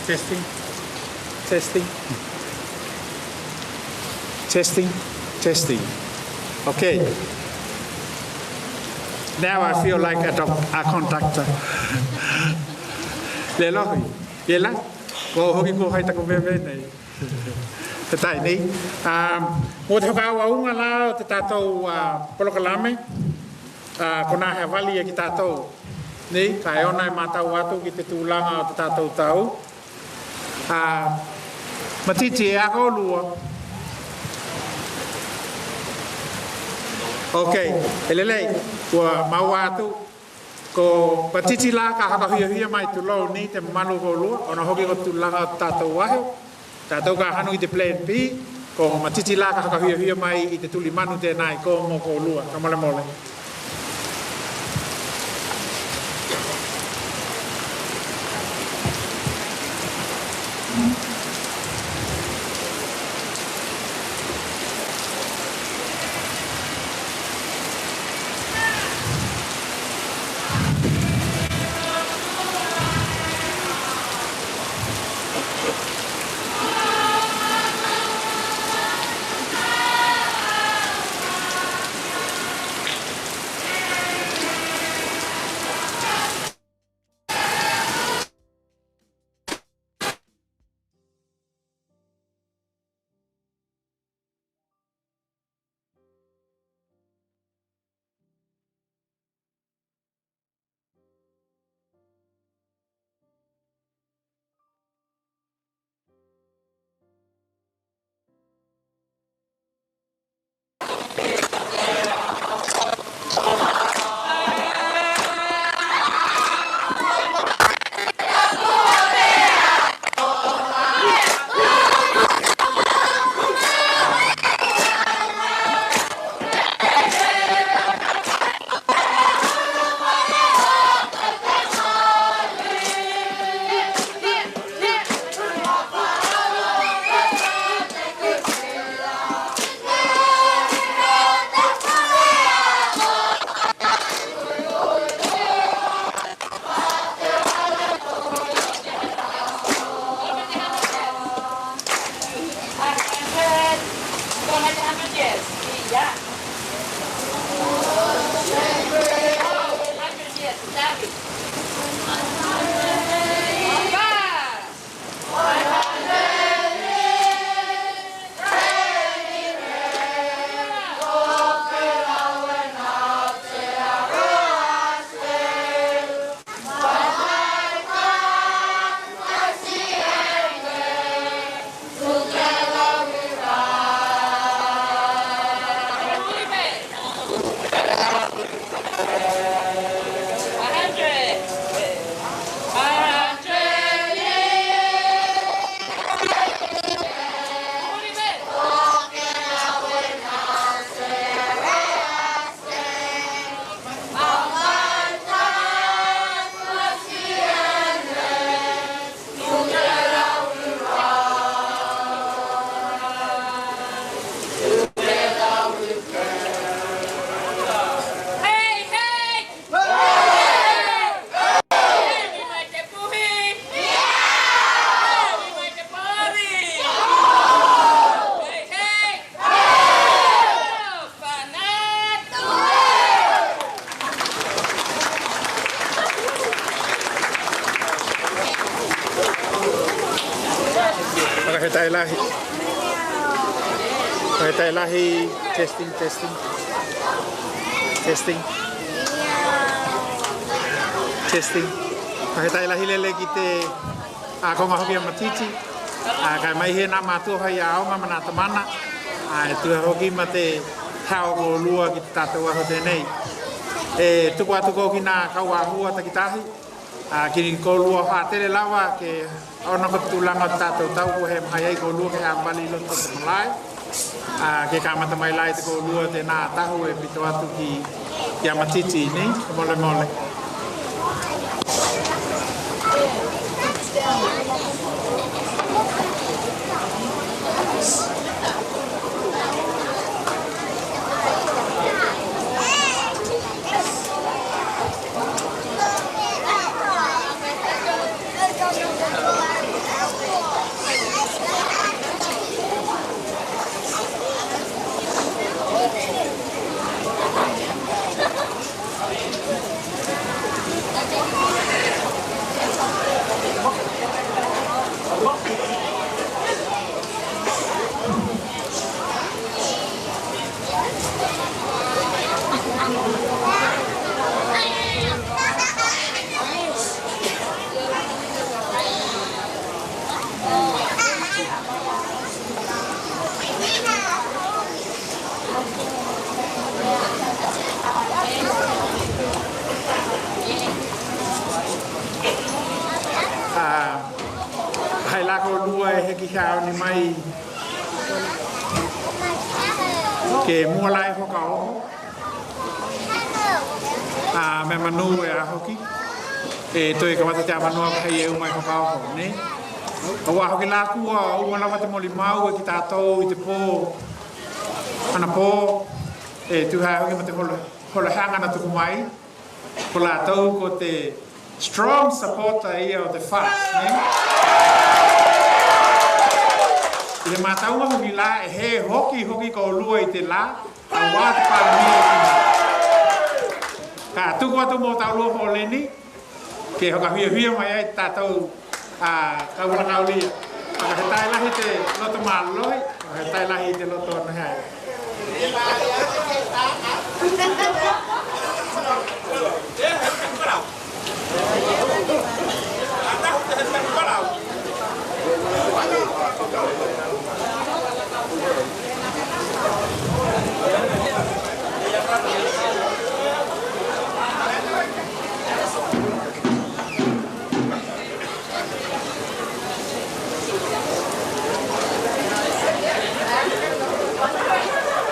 Testing. Testing. Testing. Testing. Okay. Now I feel like a doc-, a conductor. Lelohi. Ia la. Ko hoki ko hai taku veve nei. Te tai nei. Um, mo te fakaʻauʻaunga la o te tatou, uh, polokalame. Uh, ko nā he vali e ki tatou. Nei, kae ʻona e mātau atu ki te tulaga o te tatou tau. Uh, matiti e ako lua. Okay, e lelei, ua mau atu. Ko matiti la ka hakahiahia mai tulou nei te malu ko lua, ʻona hoki ko tulaga tatou aho, tatou ka hanu i te plan B, ko matiti la ka hakahiahia mai i te tuli manu tenā i ko mo ko lua, ka molemole. Fakafetaʻi lahi. Fakafetaʻi lahi. Testing, testing. Testing. Testing. Fakafetaʻi lahi lele ki te ākonga hoki a Matiti. A, kae mai hē nā mātuʻa faiaoga ma nā tamana. A, e tuha hoki ma te hao koulua ki te tātou aho tenei. E tuku atu ko ki nā kau āhua takitahi. A, ki koulua faʻatele lava ke ona ko te tulaga o te tātou tau kua hē mai ai koulua ke haʻavale i loto o te malae. A, ke kamata mai lā i te koulua tenā tahu e pito atu ki, ki a Matiti ni, molemole. A, hai lā koulua e hiki haʻavale mai ke muʻa lā e fakaoho. A, mea manū e ā hoki. E toe kamata te avanoa ka hai e uma e fakaoho, nē? Auā hoki lā kua uma lava te molimau e ki tātou i te pō. Ana pō, e tuha hoki ma te holo, holohaga na tuku mai. Ko lātou ko te strong supporter ia o te FAST, nē? I te mātauga hoki lā, e hē hoki, hoki koulua i te lā, auā te palemia. Ka tuku atu mo taulua fōleni, ke hoka fiafia mai ai tātou, a, kau fakakauli. Fakafetaʻi lahi te loto mālohi, fakafetaʻi lahi te loto ana hai.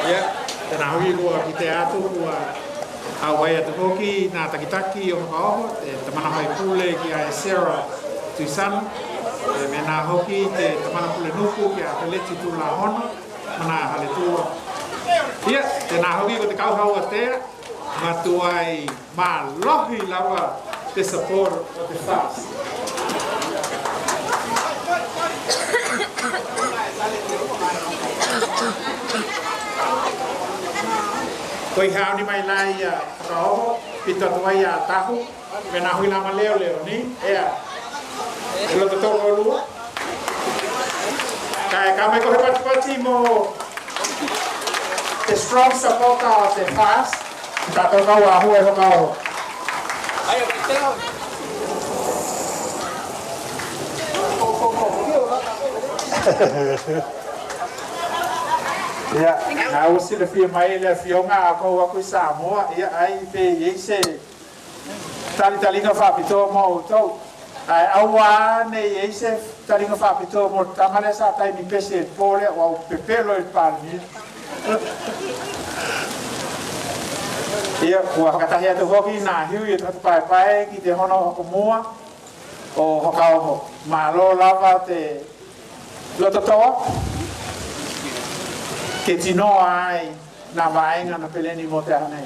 Ia, tenā hoki kua kitea atu kua auai atu hoki nā takitaki o fakaoho, e tamana faipule ki a Sarah Tuisano, e, mea nā hoki te tamana pule nuku ki a Peleti Tulahono, ma nā hale tua. Ia, tenā hoki ko te kauhau a tea, matuai mālohi lava te support o te FAST. Ko i haoni mai lā ia fakaoho, pito atu ai a tahu, me nā hui lā ma leoleo ni, ea. E loto toko lua. Kae ka mai ko he patipati mo te strong supporter o te FAST. Tātou kau āhua e fakaoho. Ia, nā ua silafia mai le afioga a kou aku i Samoa, ia ai pe i ai se talitaliga faʻapitoa mo outou. Ae auā nei e i se taliga faʻapitoa mo le tama lea sa taimi pese e pō lea ua pepelo i le palemia. Ia, ua fakatahi atu foki nā hiu ia te fatu paepae ki te hono hokomua o fakaoho. Mālō lava te lototoʻa ke tinoa ai nā vaega na peleni mo te aho nei.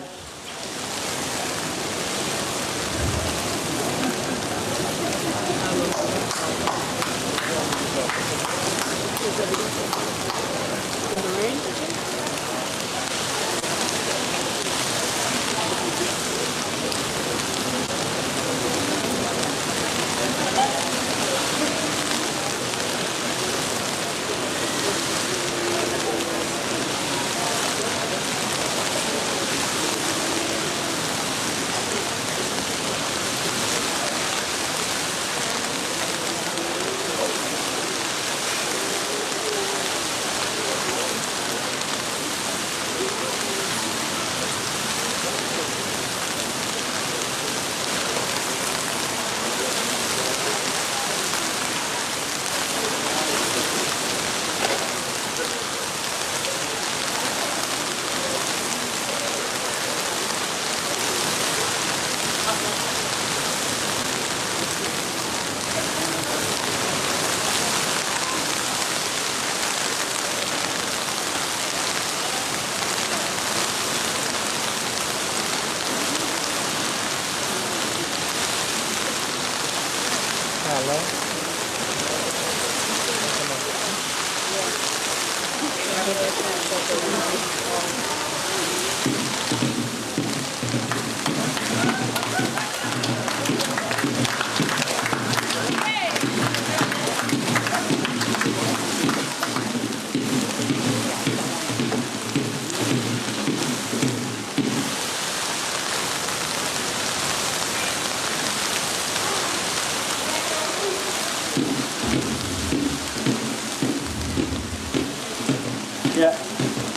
Ia,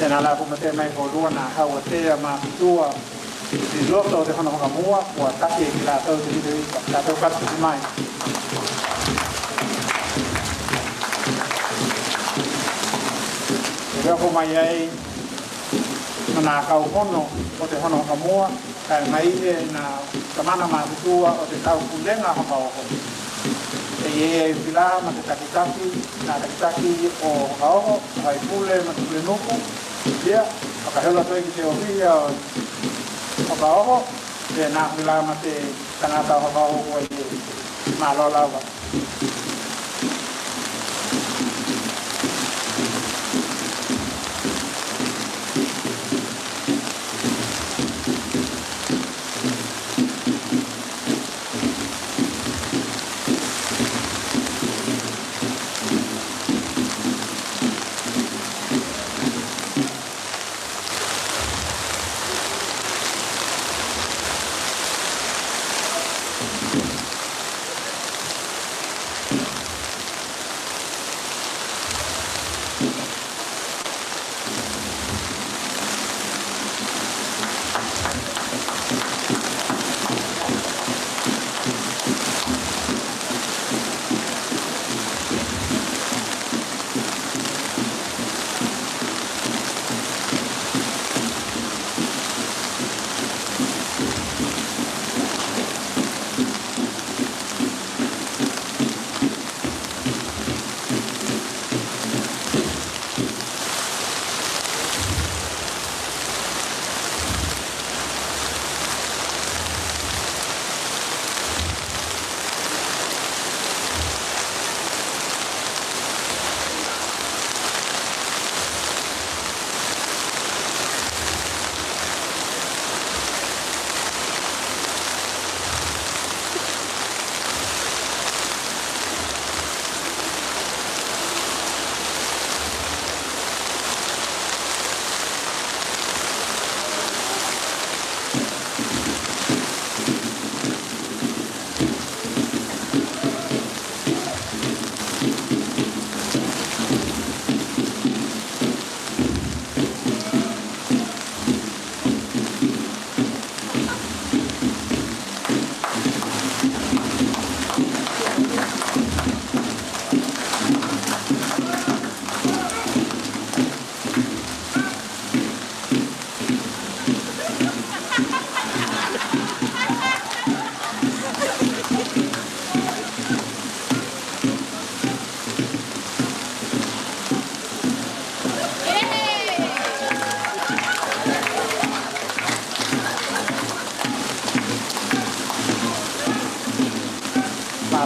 tena la ko mate mai ko lua na hau a tea ma fitua i loto o te hono fakamua, kua taki e ki latou te video i latou katu mai. E leo ko mai ai, mana kau hono o te hono fakamua, kae mai e na tamana ma fitua o te tau pulenga hakaoho. E ia e fila ma te takitaki, na takitaki o hakaoho, hai pule ma te pule nuku, ia, fakahela toi ki te ofia o hakaoho, e na fila ma te tangata o hakaoho kua ia, ma lo lava.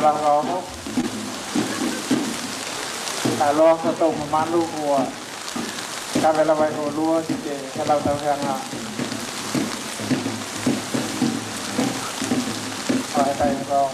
Mālō. Mālō koutou mamalu kua kave lava e koulua ki te helau tauhiaga. Ae tai ko.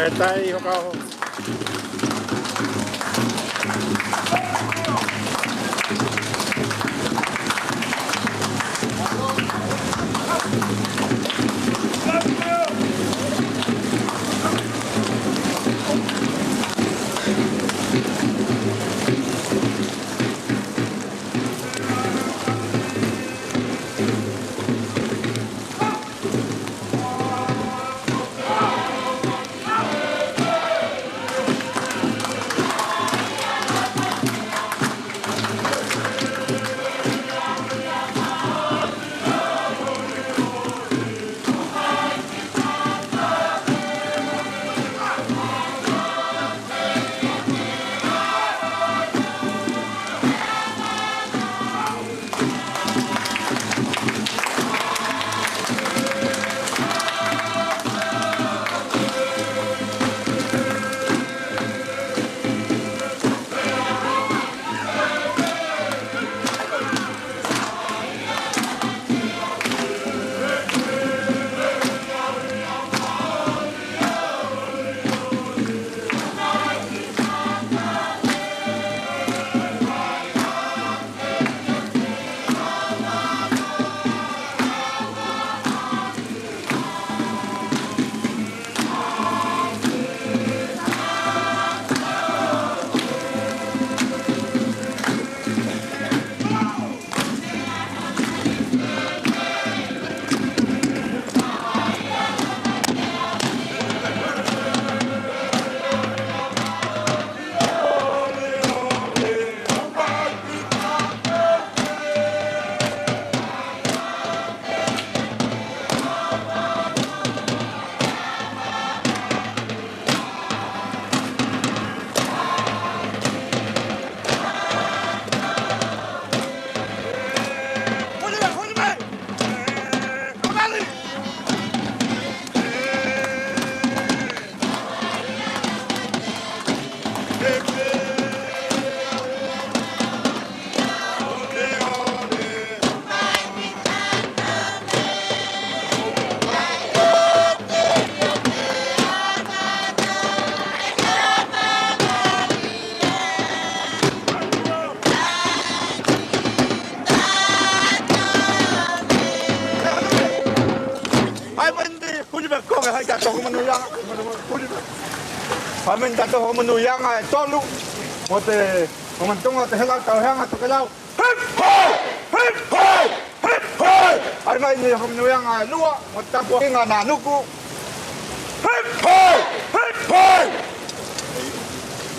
Faʻafetai, Hokao. Ai, mai ni, puli mai konga, hai tatou manuiaga. Puli mai. Hai mai tatou manuiaga e tolu. Mo te, mo manatuga te hela tauheaga tokelau. Hip hoi! Hip hoi! Hip hoi! Ai mai ni manuiaga e lua, mo tapuakiga Nanuku. Hip hoi! Hip hoi!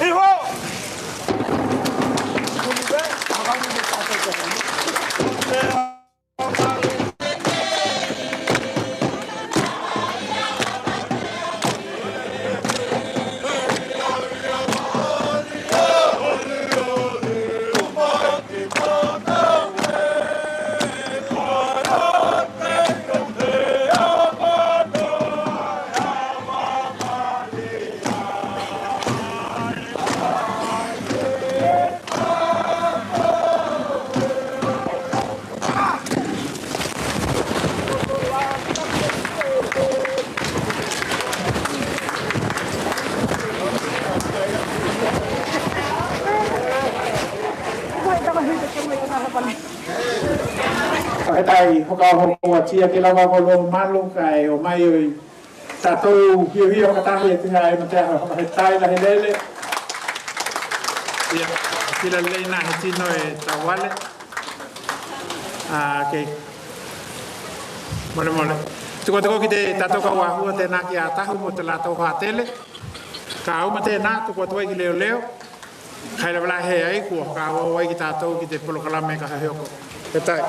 Iho! Faʻafetai, Hokao Homoatia, ke lava ko lo malu kae ʻomai ʻo tatou hiohio fakatahi atu ia e Matea, faʻafetai lahi lele. Ia, kila lelei na he tino e tauale. A, kei. Mole, mole. Tuku atu ki te tatou kau ʻāhua tenā kia Tahu mo te lātou hātele. Ka ʻuma tenā, tuku atu ai ki leoleo. Kai lava la he ai kua ka ʻoaʻoa ai ki tatou ki te polokalame ka hehoko. Faʻafetai.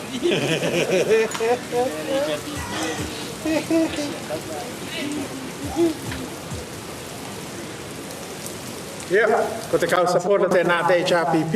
Ia, ko te kau support o te nā te H R P P.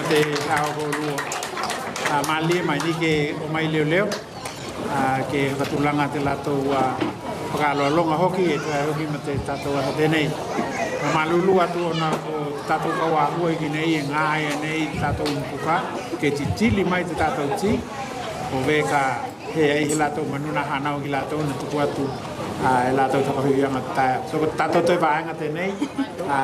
Te tau ko lua. A, mālie mai ni ke ō mai leoleo. A, ke fakatulaga te lātou, a, fakaaloaloga hoki, e tae hoki ma te tātou aso tenei. Ka mālūlū atu ona ko tātou kau āhua i ki nei e ngā ia nei tātou umukuka, ke titili mai te tātou tī, o veka he ai he lātou manuna hanau ki lātou na tuku atu, a, e lātou takahuianga tae. So ko tātou toe vaenga tenei, a,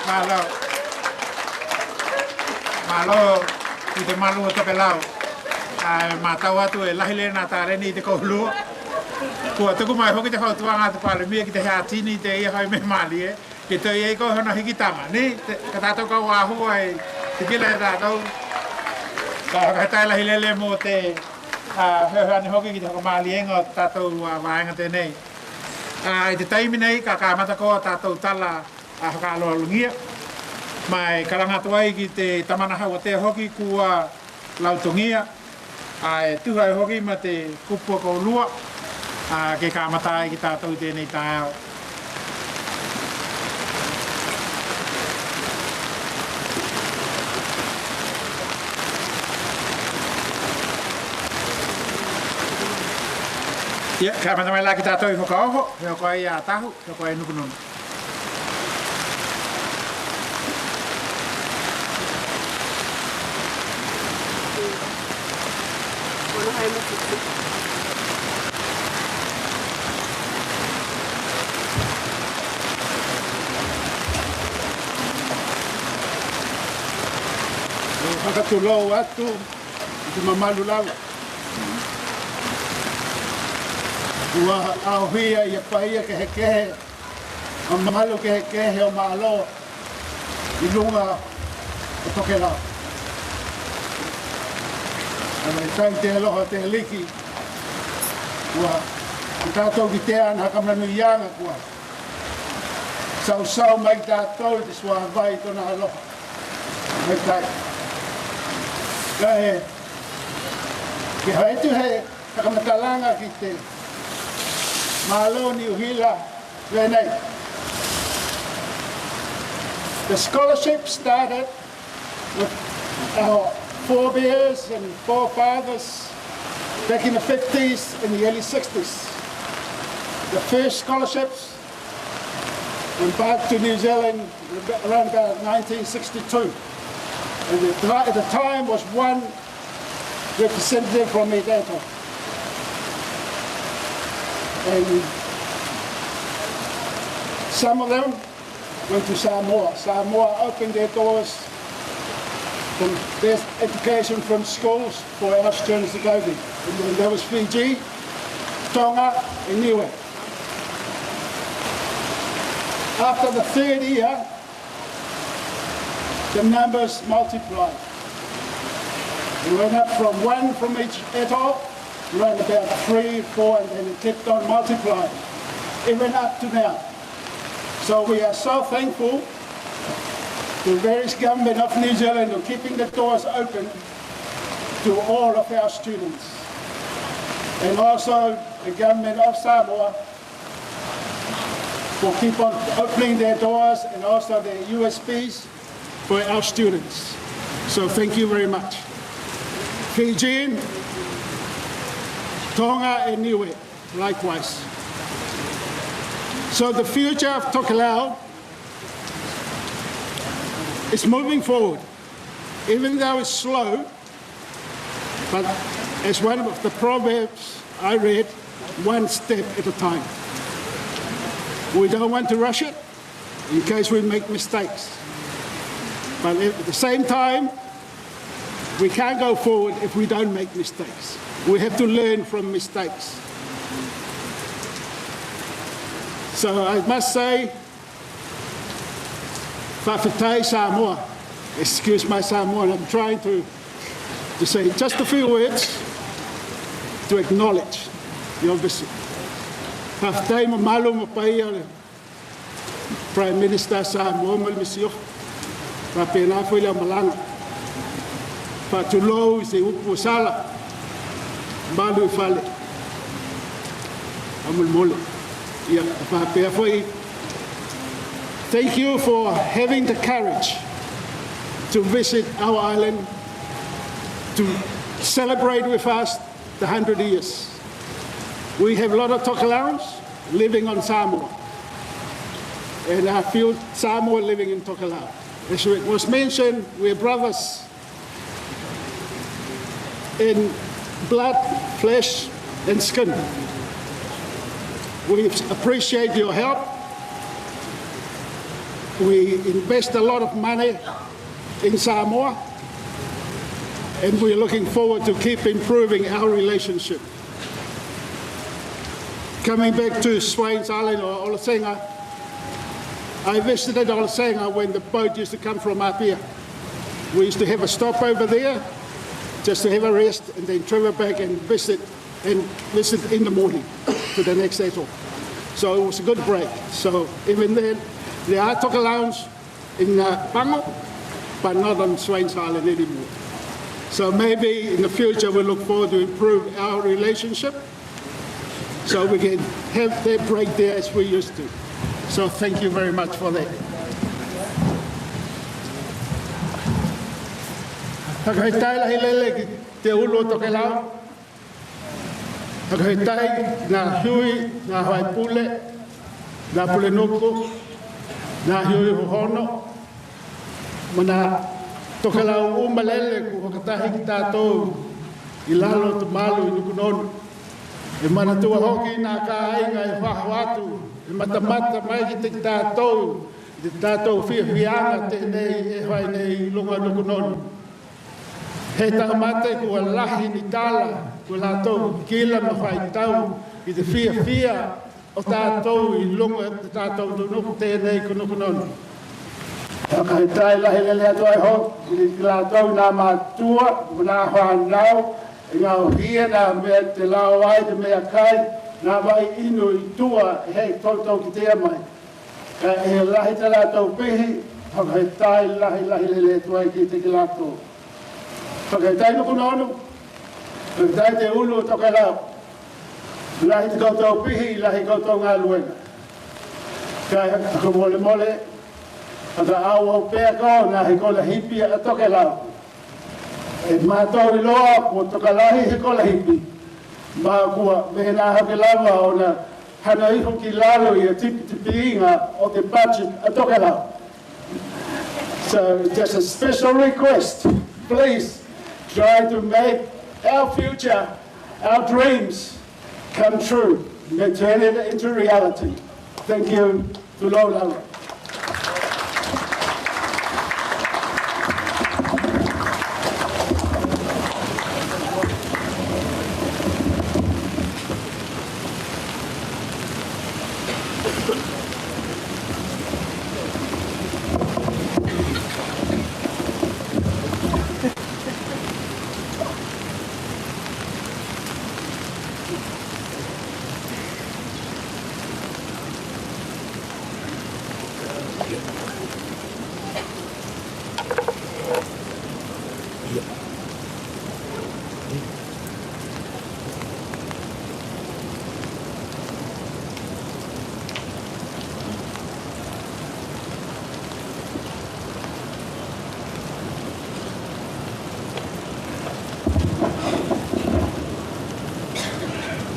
Mālō. Mālō ki te malu o Tokelau. ʻA e mātau atu e lahi lena taleni i te koulua. Kua tuku mai hoki te fautuaga a te Palemia ki te heʻatini te ia fai mea mālie. Ke toe ʻi ai ko hono hikitama, ni, te, ka tatou kau ʻāhua i te kila e tatou. Ka, ka tae lahi lele mo te, ʻa, feohi ane hoki ki te fakamāliega o tatou, ʻa, vaega tenei. ʻA, i te taimi nei, ka kamata ko tatou tala, ʻa, fakaaloalogia. Mai kalanga atu ai ki te tamana Hauatea hoki kua lautogia, ʻa e tuha e hoki ma te kupu a koulua, ʻa, ke kamata ai ki tatou tenei taeao. Ia, kamata mai la ki tatou i fakaoho, he ko ai a tahu. Ko e nukununu. Fakatulou atu i te mamalu lau. Ua ʻaʻohia ia paia kehekehe, mamalu kehekehe o mālō i luga o Tokelau. Ua e tai te aloha te Aliki. Ua, ko tatou kitea ana fakamanuiaga kua sausau mai tatou i te suavai tona aloha. Mai tai. Kae, ke haetu he fakamatalaga ki te mālō Niu Hila, lenei. The scholarship started with our forebears and forefathers back in the fifties and the early sixties. The first scholarships went back to New Zealand around about nineteen sixty-two. And the, at the time was one representative from East Asia. And some of them went to Samoa. Samoa opened their doors from their education from schools for our students to go there. And then there was Fiji, Tonga, and Niue. After the third year, the numbers multiplied. It went up from one from each atoll, around about three, four, and then it kept on multiplying. It went up to now. So we are so thankful to the various government of New Zealand for keeping the doors open to all of our students. And also the government of Samoa for keep on opening their doors and also their U S Bs for our students. So thank you very much. Fijian, Tonga and Niue, likewise. So the future of Tokelau is moving forward, even though it's slow, but as one of the proverbs I read, one step at a time. We don't want to rush it in case we make mistakes. But at the same time, we can't go forward if we don't make mistakes. We have to learn from mistakes. So I must say, faʻafetai Samoa. Excuse my Samoan, I'm trying to, to say just a few words to acknowledge your visit. Faʻafetai mamalu ma paia le Prime Minister Samoa ma le Minisita. Faʻapenā foʻi le malaga. Faʻatulou i se upu sala. Malu i fale. Amulimoli. Ia, faʻapea foʻi. Thank you for having the courage to visit our island, to celebrate with us the hundred years. We have a lot of Tokelauans living on Samoa, and a few Samoa living in Tokelau. As it was mentioned, we're brothers in blood, flesh, and skin. We appreciate your help. We invest a lot of money in Samoa, and we're looking forward to keep improving our relationship. Coming back to Swains Island or Olosenga, I visited Olosenga when the boat used to come from Apia. We used to have a stop over there just to have a rest and then travel back and visit and visit in the morning to the next atoll. So it was a good break. So even then, there are Tokelauans in uh, Pago, but not on Swains Island anymore. So maybe in the future we look forward to improve our relationship so we can have that break there as we used to. So thank you very much for that. Fakafetaʻi lahi lelei ki te ulu o Tokelau. Fakafetaʻi nā hui, nā faipule, nā pulenuku, nā hui hohono, mo nā Tokelau uma lele kuo fakatahi kitatou i lalo o te malu i Nukunonu. E manatua hoki nā kāiga e faʻahoa atu, e matamata mai ki te kitatou, i te tatou fiafiaga tenei e fai nei i luga o Nukunonu. He tau mate kua lahi ni tala, kua latou kila ma faitau i te fiafia o tatou i luga o te tatou nuku tenei ko Nukunonu. Fakafetaʻi lahi lelei atu ai hoki ki latou nā mātua, nā fānau, e gaohia nā mea te lao ai te meakai, nā vai inu i tua he toutou kitea mai. Ka e lahi te latou pihi, fakafetaʻi lahi lahi lelei atu ai ki te ki latou. Fakafetaʻi Nukunonu, fakafetaʻi te ulu o Tokelau. Lahi te koutou pihi, lahi koutou galuega. Ka e fakamolemole, fakaʻauau pea ko nā he kola hipi a Tokelau. E matou iloa kua tokalahi he kola hipi. Ma kua mea nā hoki lava ona hana ifo ki lalo ia tipitipiga o te budget a Tokelau. So just a special request, please try to make our future, our dreams come true. Let's turn it into reality. Thank you. Tulou lava.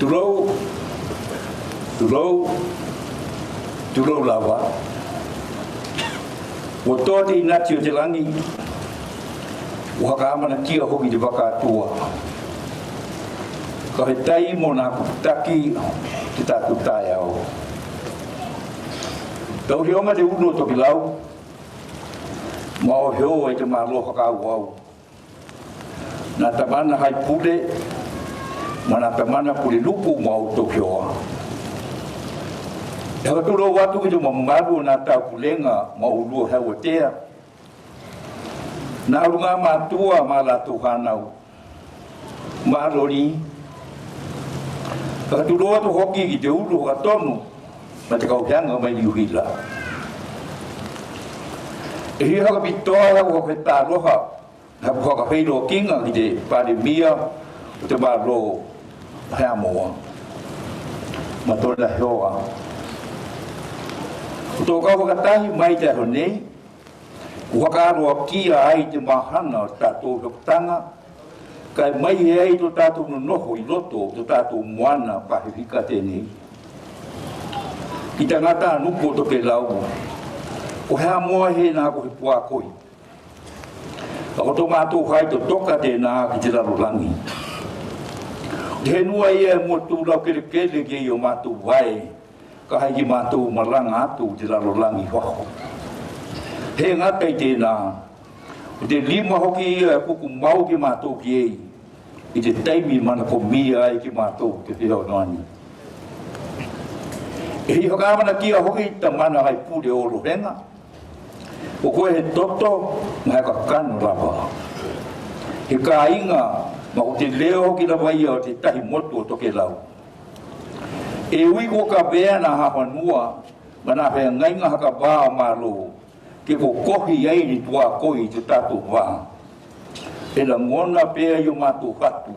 Tulou, tulou, tulou lava. Ua toa te inati o te lagi, ua hakaamanakia hoki te vakaatua. Ka he tai mo nā kutaki te tatou taeao. Tauhi oga te ulu o Tokelau, ma o heo e te mālō fakaauau. Nā tamana hai pule, ma nā tamana pule luku ma o tokioa. E fakatulou atu ki te mamalu o nā taupulega ma o lua hauatea. Nā ulugā mātua ma latou fānau. Mālō ni. Fakatulou atu hoki ki te ulu fakatonu ma te kauheaga mai Niu Sila. E hia fakapitoa e au fakafetaʻi aloha, haku fakafeiloakiga ki te Palemia o te mālō, Haʻamoa ma tona hoa. Ko tō kau fakatahi mai te aho nei, ʻoku fakaʻaloakia ai te mahana ʻo tatou hokotanga, kae mai he ai tō tatou nonoho ʻi loto ʻo tō tatou moana Pasifika tenei. Ki tangata nuku ʻo Tokelau, ko Haʻamoa he nā ko he puakoi. Ka ko tō mātou fai totoka tenā ki te lalolangi. Te henua ia e motu lau kelekele ki ai ʻo mātou vae, ka hai ki mātou malanga atu te lalolangi faho. He ngata i tenā, ko te lima hoki ia e kuku mau ki mātou ki ai, i te taimi manakomia ai ki mātou te feonoani. E hifakaamanakia hoki ta mana hai pule o Lohenga, ko koe he toto, ma he kakano lava. He kāinga, ma ko te leo hoki lava ia ʻo te tahi motu ʻo Tokelau. E ui ko kavea nā hafanua, ma nā feangainga hakavā ʻo mālō, ke kokohi ai ni tuakoi i te tatou vā. E lagona pea ʻi ʻo mātou fatu,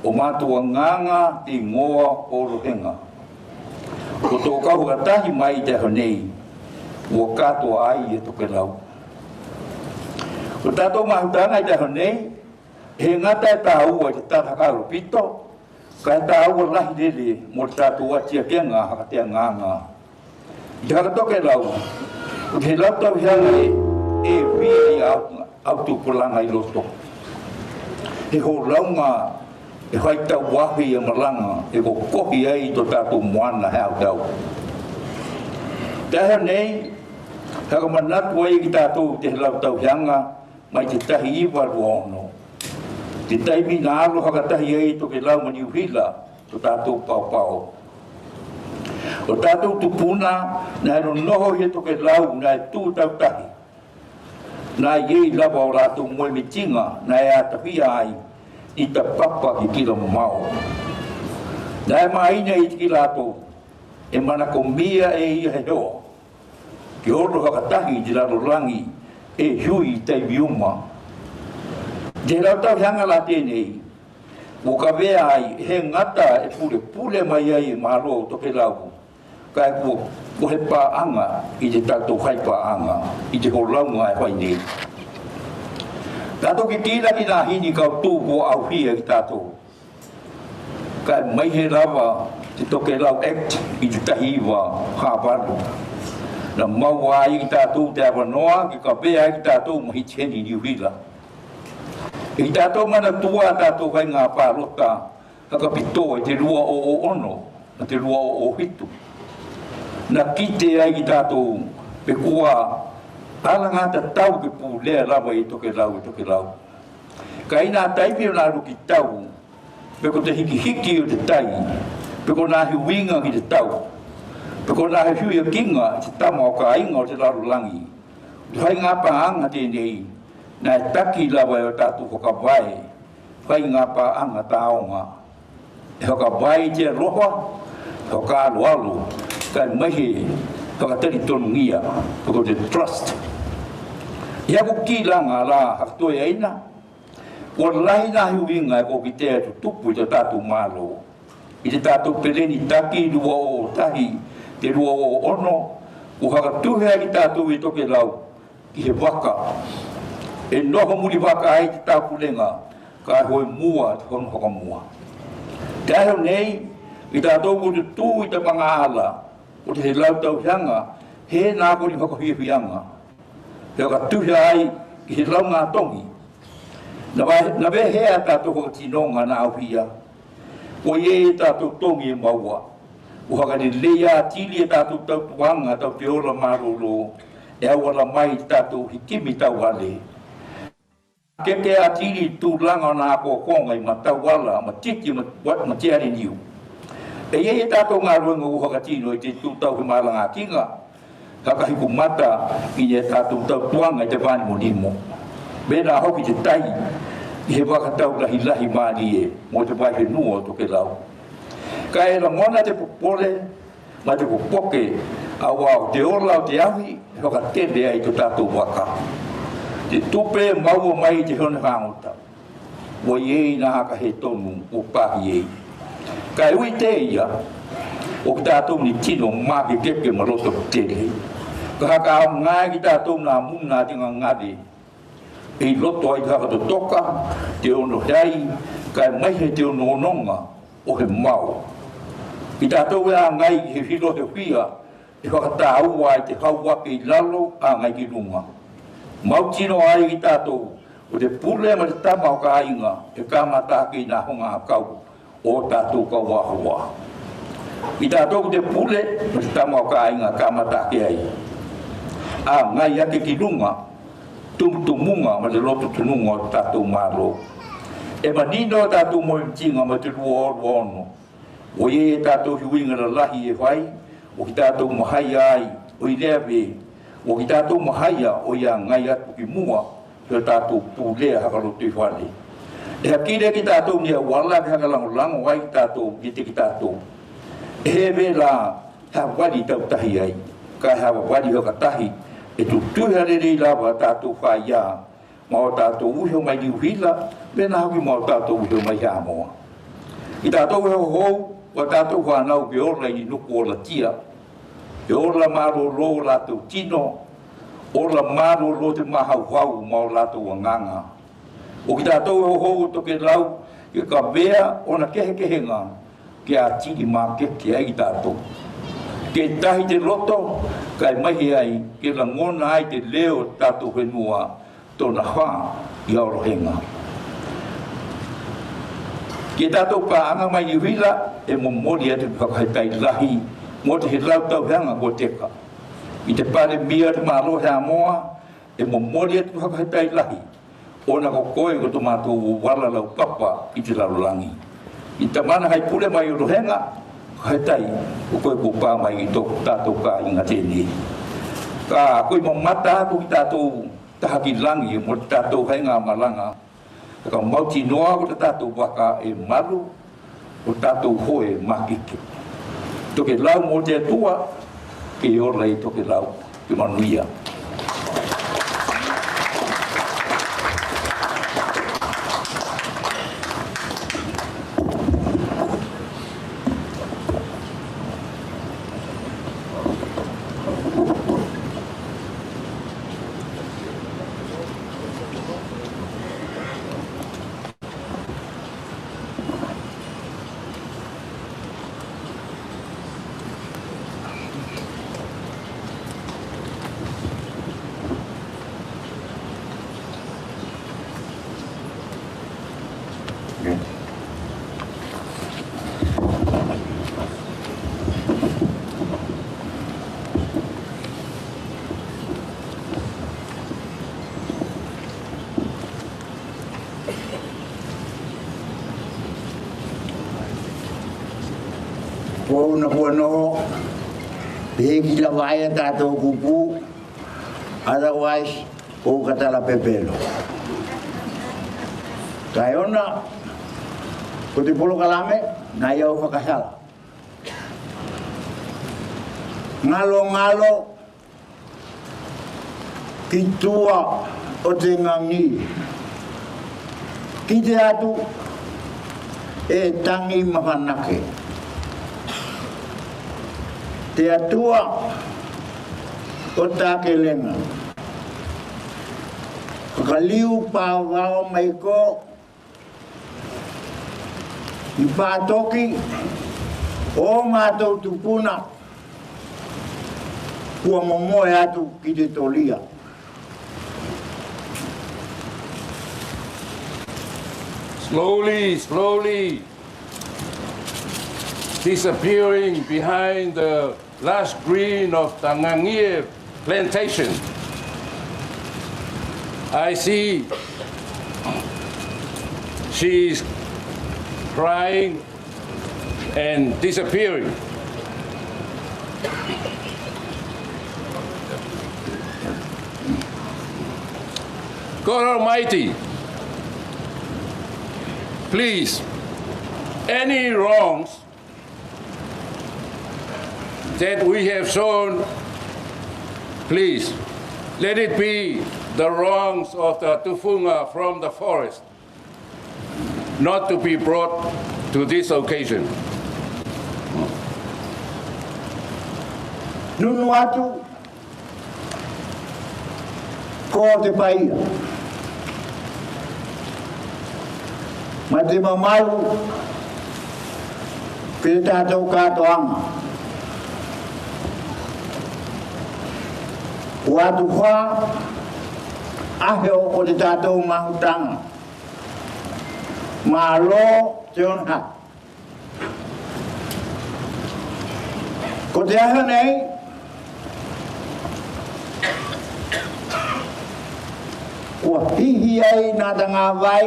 ʻo mātou anganga te ingoa ʻo Lohenga. Ko tō kau fakatahi mai te aho nei, ʻoku kātoa ai e Tokelau. Ko tātou mahutanga i te aho nei, he ngata e tāua i te tala kalo pito, ka e tāua lahi lele mo tātou ʻatiakenga hakateanganga. I te haka Tokelau, ko te lau tau hanga e, e via i au, au tupulanga ʻi loto. He hōlaunga, e fai tau ahi e malanga, e kokohi ai tō tātou moana he au tau. Te aho nei, haka manatu ai ki tātou te lau tau hanga, mai te tahi iva lua ono. Te taimi nā alo fakatahi ai Tokelau ma Niu Hila, tō tātou paopao. ʻO tātou tupuna, nā e nonoho he Tokelau, nā e tū tau tahi. Nā ʻi ai lava ʻo lātou moe mitinga, nā e ʻatafia ai, i ta papa ki kila mao. Nā e māina i te kila ato, e manakomia e ia he hoa. Ke olo fakatahi i te lalolangi, e hui i taimi uma. Te lau tau hanga la tenei, ʻo kavea ai, he ngata e pulepule mai ai e mālō ʻo Tokelau. Kae kuo, ko he paʻanga i te tatou fai paʻanga, i te hōlaunga e fai nei. Tātou ke kila ki nā hini kau tū kuo ʻauhia ki tātou. Kae mai he lava te Tokelau Act i te tahi iva hā valu. Na maua ai ki tātou te avanoa, ke kavea ai ki tātou ma Hiti Heni Niu Hila. I tātou manatua tātou fai ngā pālota, haka pito i te lua o o ono, ma te lua o o hitu. Na kite ai ki tātou, pe kua, ala ngā tatau ke pūlea lava i Tokelau, i Tokelau. Ka i nā taimi o nā luki tau, pe ko te hikihiki o te tai, pe ko nā hiuinga ki te tau, pe ko nā hiuiakinga te tama o kāinga o te lalolangi. Te fai ngā paʻanga tenei, nā e taki lava e o tātou fakavae, fai ngā paʻanga tāonga. E fakavae i te aloha, fakaaloalo, kae mai he fakatalitonungia, pe ko te trust. Ia ko kila ngā la, haka toe aina, ua lahi nā hiuinga e ko kitea tutupu i te tātou mālō. I te tātou peleni taki lua o tahi, te lua o ono, ua haka tuhe ai ki tātou i Tokelau, ki he vaka. E noho muli vaka ai te tāpulenga, ka e hoe mua te hono fakamua. Te aho nei, i tātou ko te tū i te manga ala, ko te he lau tau hanga, he nā ko ni fakafiafianga. He ka tuhe ai, ki he lau ngā tongi. Na vai, na vai hea tātou fakatinonga na au hia. Ko ia e tātou tongi e maua. Ko haka lelei a tili e tātou tautuanga, tau te ola mālōlō. E au ala mai tātou hikimi tau ale. Ke ke a tili tūlanga o nā kōkonga i ma tau ala, ma titi, ma, ma te are niu. E ia e tātou ngā ruenga u hakatino i te tū tau he malanga kinga. Haka hiku mata i ne tātou tautuanga i te vāni mo nimo. Mena hoki te tai, i he vakatau lahi lahi mālie, mo te vai he nua o Tokelau. Ka e la mona te popole, ma te popoke, a ua o te ola o te ahi, e fakatele ai to tātou vaka. Te tupe maua mai te hone hangota. Ua i ei nā haka he tonu, o pāhi ei. Kae ui tē ia, ʻo kitatou ni tino mākekeke ma loto tetele. Ka haka aʻu ngai kitatou nā muna te ngangave ʻi loto ai te haka totoka, te ono he ai, kae mai he te ono ononga ʻo he mao. Kitatou e ʻā ngai he hilo he fia, e fakatāua ai te hau ake ʻi lalo ʻā ngai ki luga. Mau tino ai kitatou, ʻo te pule ma te tama ʻo kāinga, e kamata ake ʻi nā honga ʻakau ʻo tātou kau ʻahoa. Kitatou ko te pule ma te tama ʻo kāinga kamata ake ai. ʻĀ ngai ake ki luga, tumutumunga ma te loto tunuga ʻo tātou mālō. E manino tātou moemitiga ma te lua o lua ono. ʻO ia e tātou huinga lalahi e fai, ʻo kitatou mahaia ai, ʻo i lea vē, ʻo kitatou mahaia, ʻo ia ngai atu ki mua, he tātou pulea haka loto i fale. E hakile kitatou ni auala ke haka langolango ai tātou, ki te kitatou. E he vela, ha vali tau tahi ai, ka ha vali hoka tahi, e tutuhi a lelei lava tātou fai ia, ma o tātou uhi o mai Niu Hila, me nā hoki ma o tātou uhi o mai Haʻamoa. I tātou e hohou, ʻo tātou fānau ke ola ʻi nuku ola tia. E ola mālōlō o lātou tino, ola mālōlō te māhauhau ma o lātou agaga. ʻO ki tātou e hohou ʻo Tokelau, ke kavea ʻona kehekehenga, ke atili mākeke ai ki tātou. Ke tahi te loto, kae mai he ai, ke lagona ai te leo tātou fenua, tona fā ia ʻo Rohenga. Ke tātou paʻanga mai Niu Hila, e momoli atu te fakafetaʻi lahi, mo te he lau tauheaga kua teka. I te Palemia te mālō Haʻamoa, e momoli atu te fakafetaʻi lahi, ʻona ko koe ko to mātou vala laupapa ʻi te lalolagi. I tamana hai pule mai ʻo Rohenga, fakafetaʻi, ko koe ko pā mai ki to tātou kāiga tenei. Ka ko i mamata aku ki tātou taha ki lagi mo tātou hainga malaga. Ka mau tino ko tātou vaka e malu, ko tātou hoe mākeke. Tokelau mo te Atua, ke ola ʻi Tokelau, ke manuia. Ko una kua noho, pe ki lava ia tātou kupu, otherwise, ko ka tala pepelo. Kae ona, ko te polokalame, nā ia ʻo fakasala. Ngalongalo, ki tua ʻo te ngagi. Ki te atu e tangi mafanake. Te Atua ʻo Takelenga. Fakaliu pāvao mai ko i pātoki o mātou tupuna kua momoe atu ki te tolia. Slowly, slowly disappearing behind the lush green of the Ngangie plantation. I see she's crying and disappearing. God Almighty, please, any wrongs that we have shown, please, let it be the wrongs of the Tufunga from the forest, not to be brought to this occasion. Nunu atu ko te paia ma te mamalu ki te tatou katoaga. Ua atu fā ʻaho o te tatou mahutaga. Mālō te ona. Ko te ʻaho nei, ua hihi ai nā tangāvai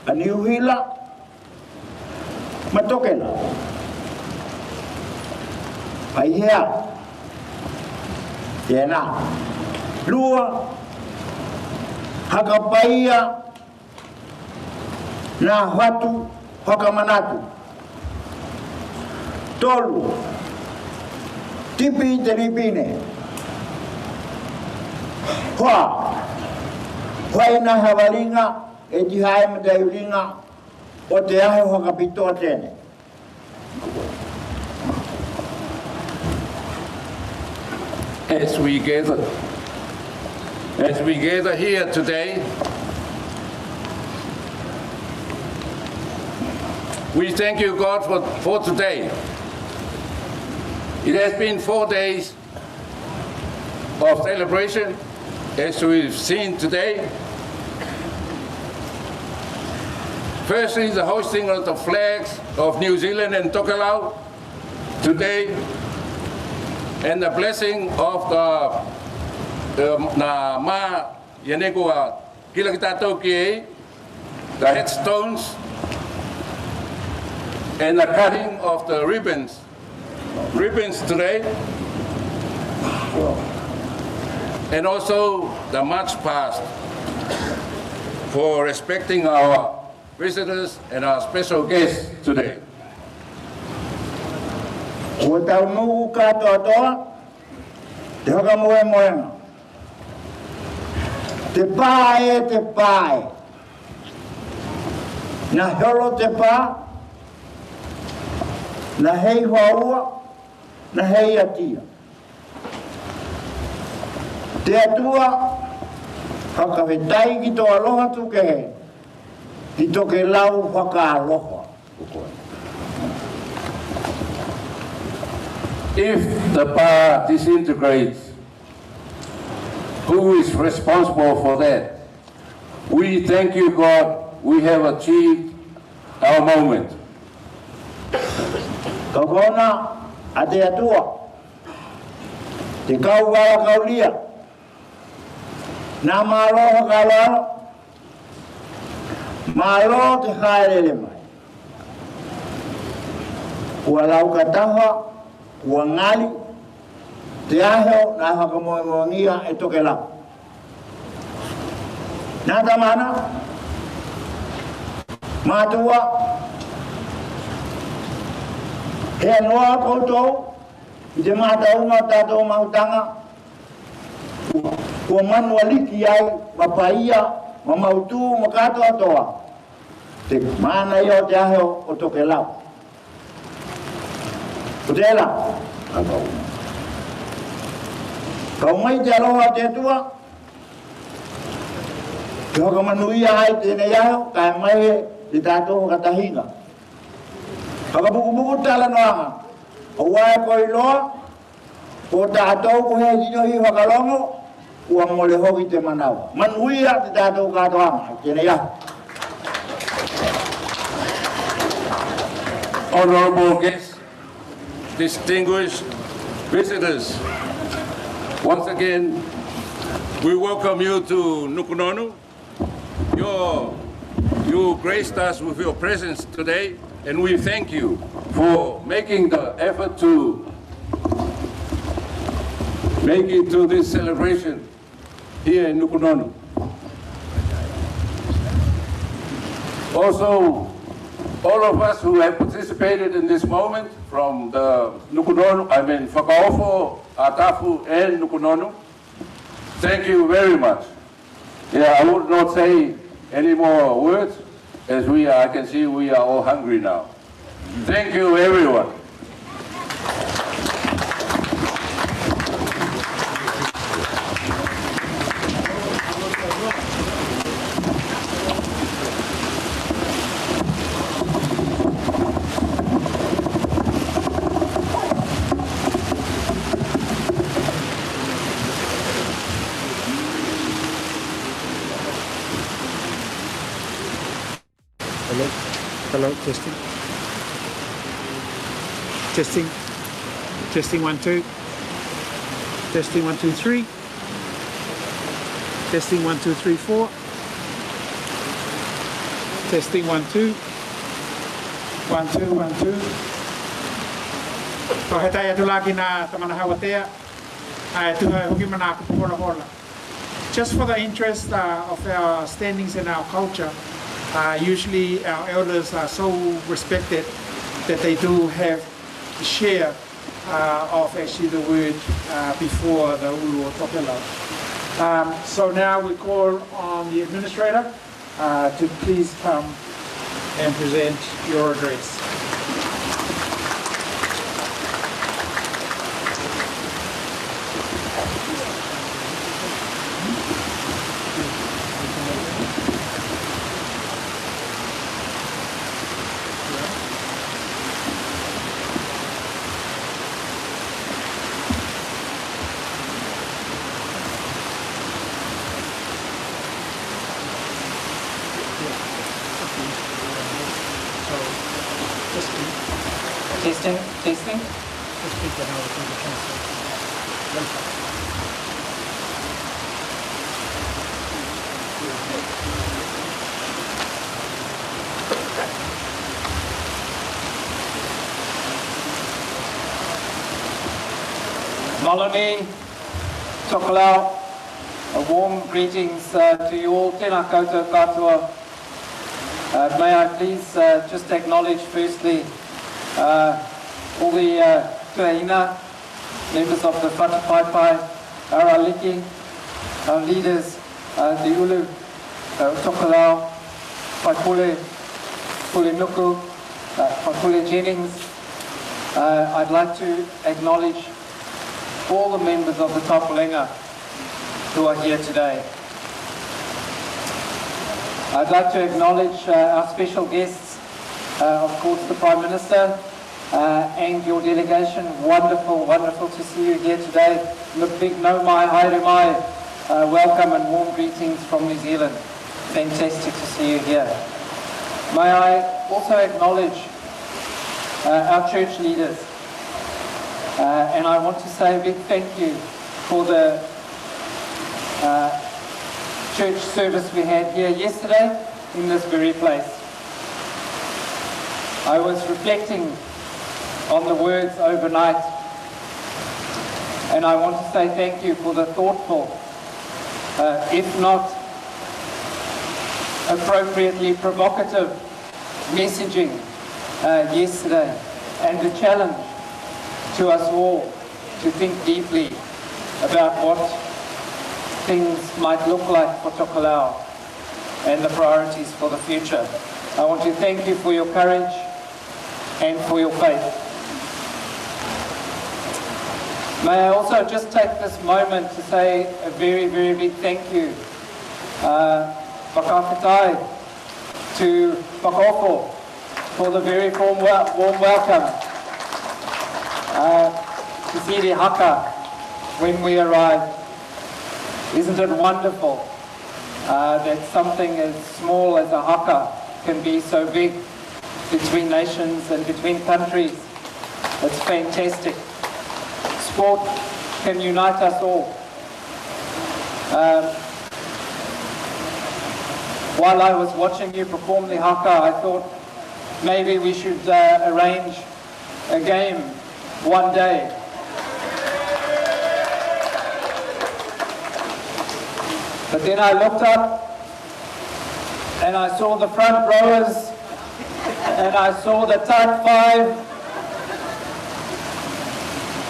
a Niu Sila ma Tokelau. Ai hea? Tēnā. Lua, haka paia nā fatu fakamanatu. Tolu, tipi te ripine. Fā, fai nā havaliga e tihae ma te uliga o te ʻaho fakapitoa tenei. As we gather, as we gather here today, we thank you, God, for, for today. It has been four days of celebration, as we've seen today. Firstly, the hoisting of the flags of New Zealand and Tokelau today, and the blessing of the, um, nā mā ia nei kua kila ki tātou ki ai, the headstones, and the cutting of the ribbons, ribbons today, and also the march past for respecting our visitors and our special guests today. Ua taunuʻu katoatoa te fakamoemoega. Te pā e, te pā e. Nā holo te pā, nā hei faua, nā hei atia. Te Atua, fakafetaʻi ki tō ʻaloha tukehe, ki Tokelau fakaalofa. If the pā disintegrates, who is responsible for that? We thank you, God, we have achieved our moment. Ka ko na a te Atua, te kau vala kaulia, nā mālō fakaaloalo, mālō te haelele mai. Ua lau ka taha, ua ngali te ʻaho nā fakamoemoegia e Tokelau. Nā tamana, mātua, he noa koutou i te mātauga o tātou mahutaga, ua manualiki ai ma paia, ma mautū, ma katoatoa te mana ia o te ʻaho o Tokelau. Ko tēlā, a kau. Kau mai te aloha o te Atua, ke fakamanuia ai tēnei ʻaho, kae mai e te tātou fakatahiga. Fakapukupuku talanoaga, ʻo ʻai ko iloa, ko tātou ko he tino hi fakalogo, ua mole hoki te manava. Manuia te tātou katoaga, tēnei ʻaho. Honorable guests, distinguished visitors, once again, we welcome you to Nukunonu. Your, you graced us with your presence today, and we thank you for making the effort to make it to this celebration here in Nukunonu. Also, all of us who have participated in this moment, from the Nukunonu, I mean, Fakaofo, Atafu, and Nukunonu, thank you very much. Yeah, I would not say any more words, as we are, I can see we are all hungry now. Thank you, everyone. Hello? Hello, testing. Testing. Testing, one, two. Testing, one, two, three. Testing, one, two, three, four. Testing, one, two. One, two, one, two. Ko e taeaʻe atu lā ki nā Tamana Hauatea. ʻA e tuha e huki manā kupu holahola. Just for the interest, uh, of our standings and our culture, uh, usually our elders are so respected that they do have a share, uh, of actually the word, uh, before the ʻulu o tokelau. Um, so now we call on the administrator, uh, to please come and present your address. Testing, testing. Mālō nui, tokelau, a warm greetings, uh, to you all. Tēnā koutou katoa. Uh, may I please, uh, just acknowledge firstly, uh, all the, uh, tuahine, members of the Fatu Paepae, our Araliki, our leaders, uh, the ʻulu, uh, tokelau, Faipule, Pulenuku, uh, Faipule Jennings. Uh, I'd like to acknowledge all the members of the Tapulenga who are here today. I'd like to acknowledge, uh, our special guests, uh, of course, the Prime Minister, uh, and your delegation. Wonderful, wonderful to see you here today. Look, big nau mai, haere mai, uh, welcome and warm greetings from New Zealand. Fantastic to see you here. May I also acknowledge, uh, our church leaders, uh, and I want to say a big thank you for the, uh, church service we had here yesterday in this very place. I was reflecting on the words overnight, and I want to say thank you for the thoughtful, uh, if not appropriately provocative messaging, uh, yesterday, and the challenge to us all to think deeply about what things might look like for tokelau and the priorities for the future. I want to thank you for your courage and for your faith. May I also just take this moment to say a very, very big thank you, uh, fakafetai to Fakaofo for the very warm, wel-, warm welcome, uh, to see the haka when we arrived. Isn't it wonderful, uh, that something as small as a haka can be so big between nations and between countries? It's fantastic. Sport can unite us all. Um, while I was watching you perform the haka, I thought maybe we should, uh, arrange a game one day. But then I looked up and I saw the front rowers and I saw the tight five,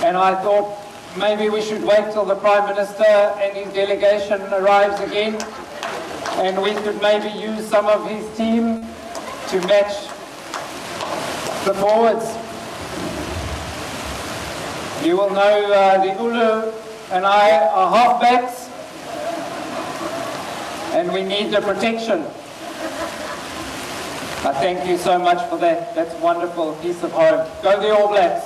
and I thought, maybe we should wait till the Prime Minister and his delegation arrives again, and we could maybe use some of his team to match the forwards. You will know uh, the Ulu and I are halfbacks, and we need the protection. I thank you so much for that. That's a wonderful piece of home. Go the All Blacks.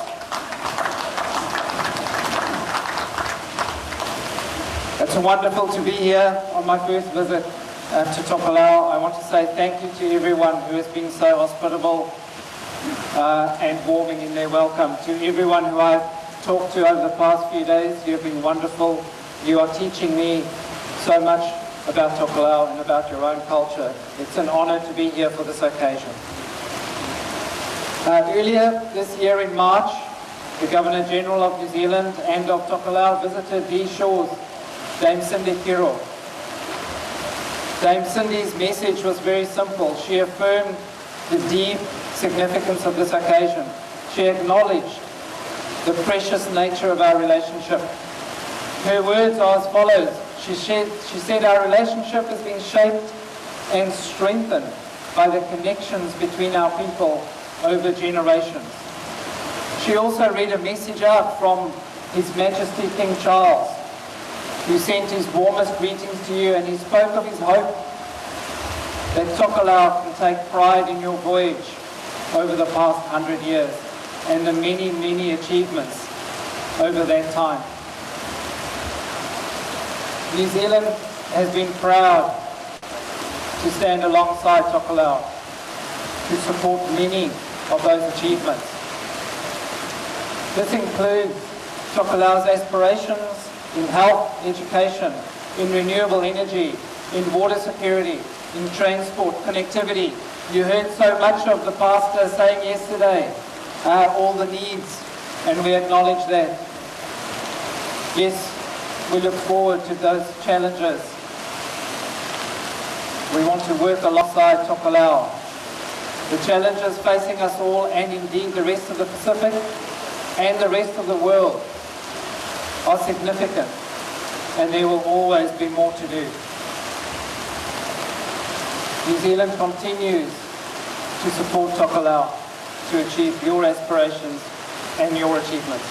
It's wonderful to be here on my first visit uh, to Tokelau. I want to say thank you to everyone who has been so hospitable uh, and warming in their welcome. To everyone who I've talked to over the past few days, you have been wonderful. You are teaching me so much about Tokelau and about your own culture. It's an honour to be here for this occasion. Uh, earlier this year in March, the Governor General of New Zealand and of Tokelau visited these shores, Dame Cindy Kiro. Dame Cindy's message was very simple. She affirmed the deep significance of this occasion. She acknowledged the precious nature of our relationship. Her words are as follows. She said, she said, "Our relationship has been shaped and strengthened by the connections between our people over generations." She also read a message out from His Majesty King Charles, who sent his warmest greetings to you, and he spoke of his hope that Tokelau can take pride in your voyage over the past hundred years and the many, many achievements over that time. New Zealand has been proud to stand alongside Tokelau to support many of those achievements. This includes Tokelau's aspirations in health, education, in renewable energy, in water security, in transport, connectivity. You heard so much of the pastor saying yesterday uh, all the needs, and we acknowledge that. Yes, we look forward to those challenges. We want to work alongside Tokelau. The challenges facing us all, and indeed the rest of the Pacific and the rest of the world, are significant, and there will always be more to do. New Zealand continues to support Tokelau to achieve your aspirations and your achievements.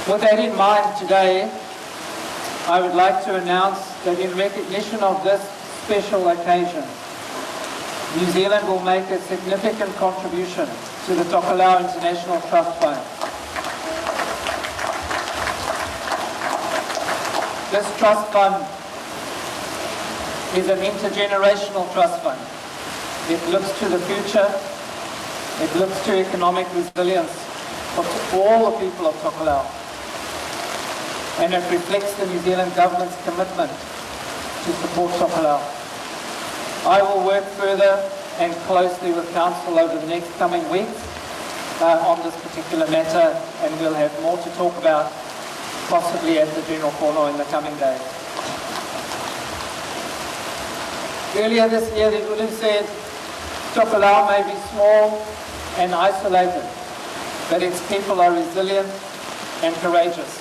With that in mind, today I would like to announce that in recognition of this special occasion, New Zealand will make a significant contribution to the Tokelau International Trust Fund. This trust fund is an intergenerational trust fund. It looks to the future. It looks to economic resilience for all the people of Tokelau. And it reflects the New Zealand Government's commitment to support Tokelau. I will work further and closely with Council over the next coming weeks uh, on this particular matter, and we'll have more to talk about possibly at the General Kōnō in the coming days. Earlier this year, the Ulu said, "Tokelau may be small and isolated, but its people are resilient and courageous."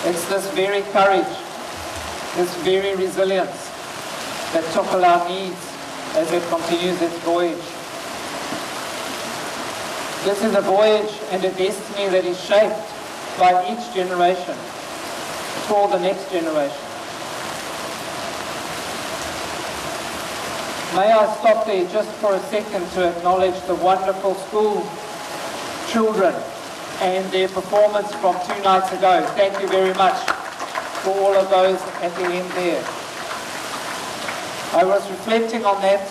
It's this very courage, this very resilience that Tokelau needs as it continues its voyage. This is a voyage and a destiny that is shaped by each generation for the next generation. May I stop there just for a second to acknowledge the wonderful school children and their performance from two nights ago. Thank you very much for all of those at the end there. I was reflecting on that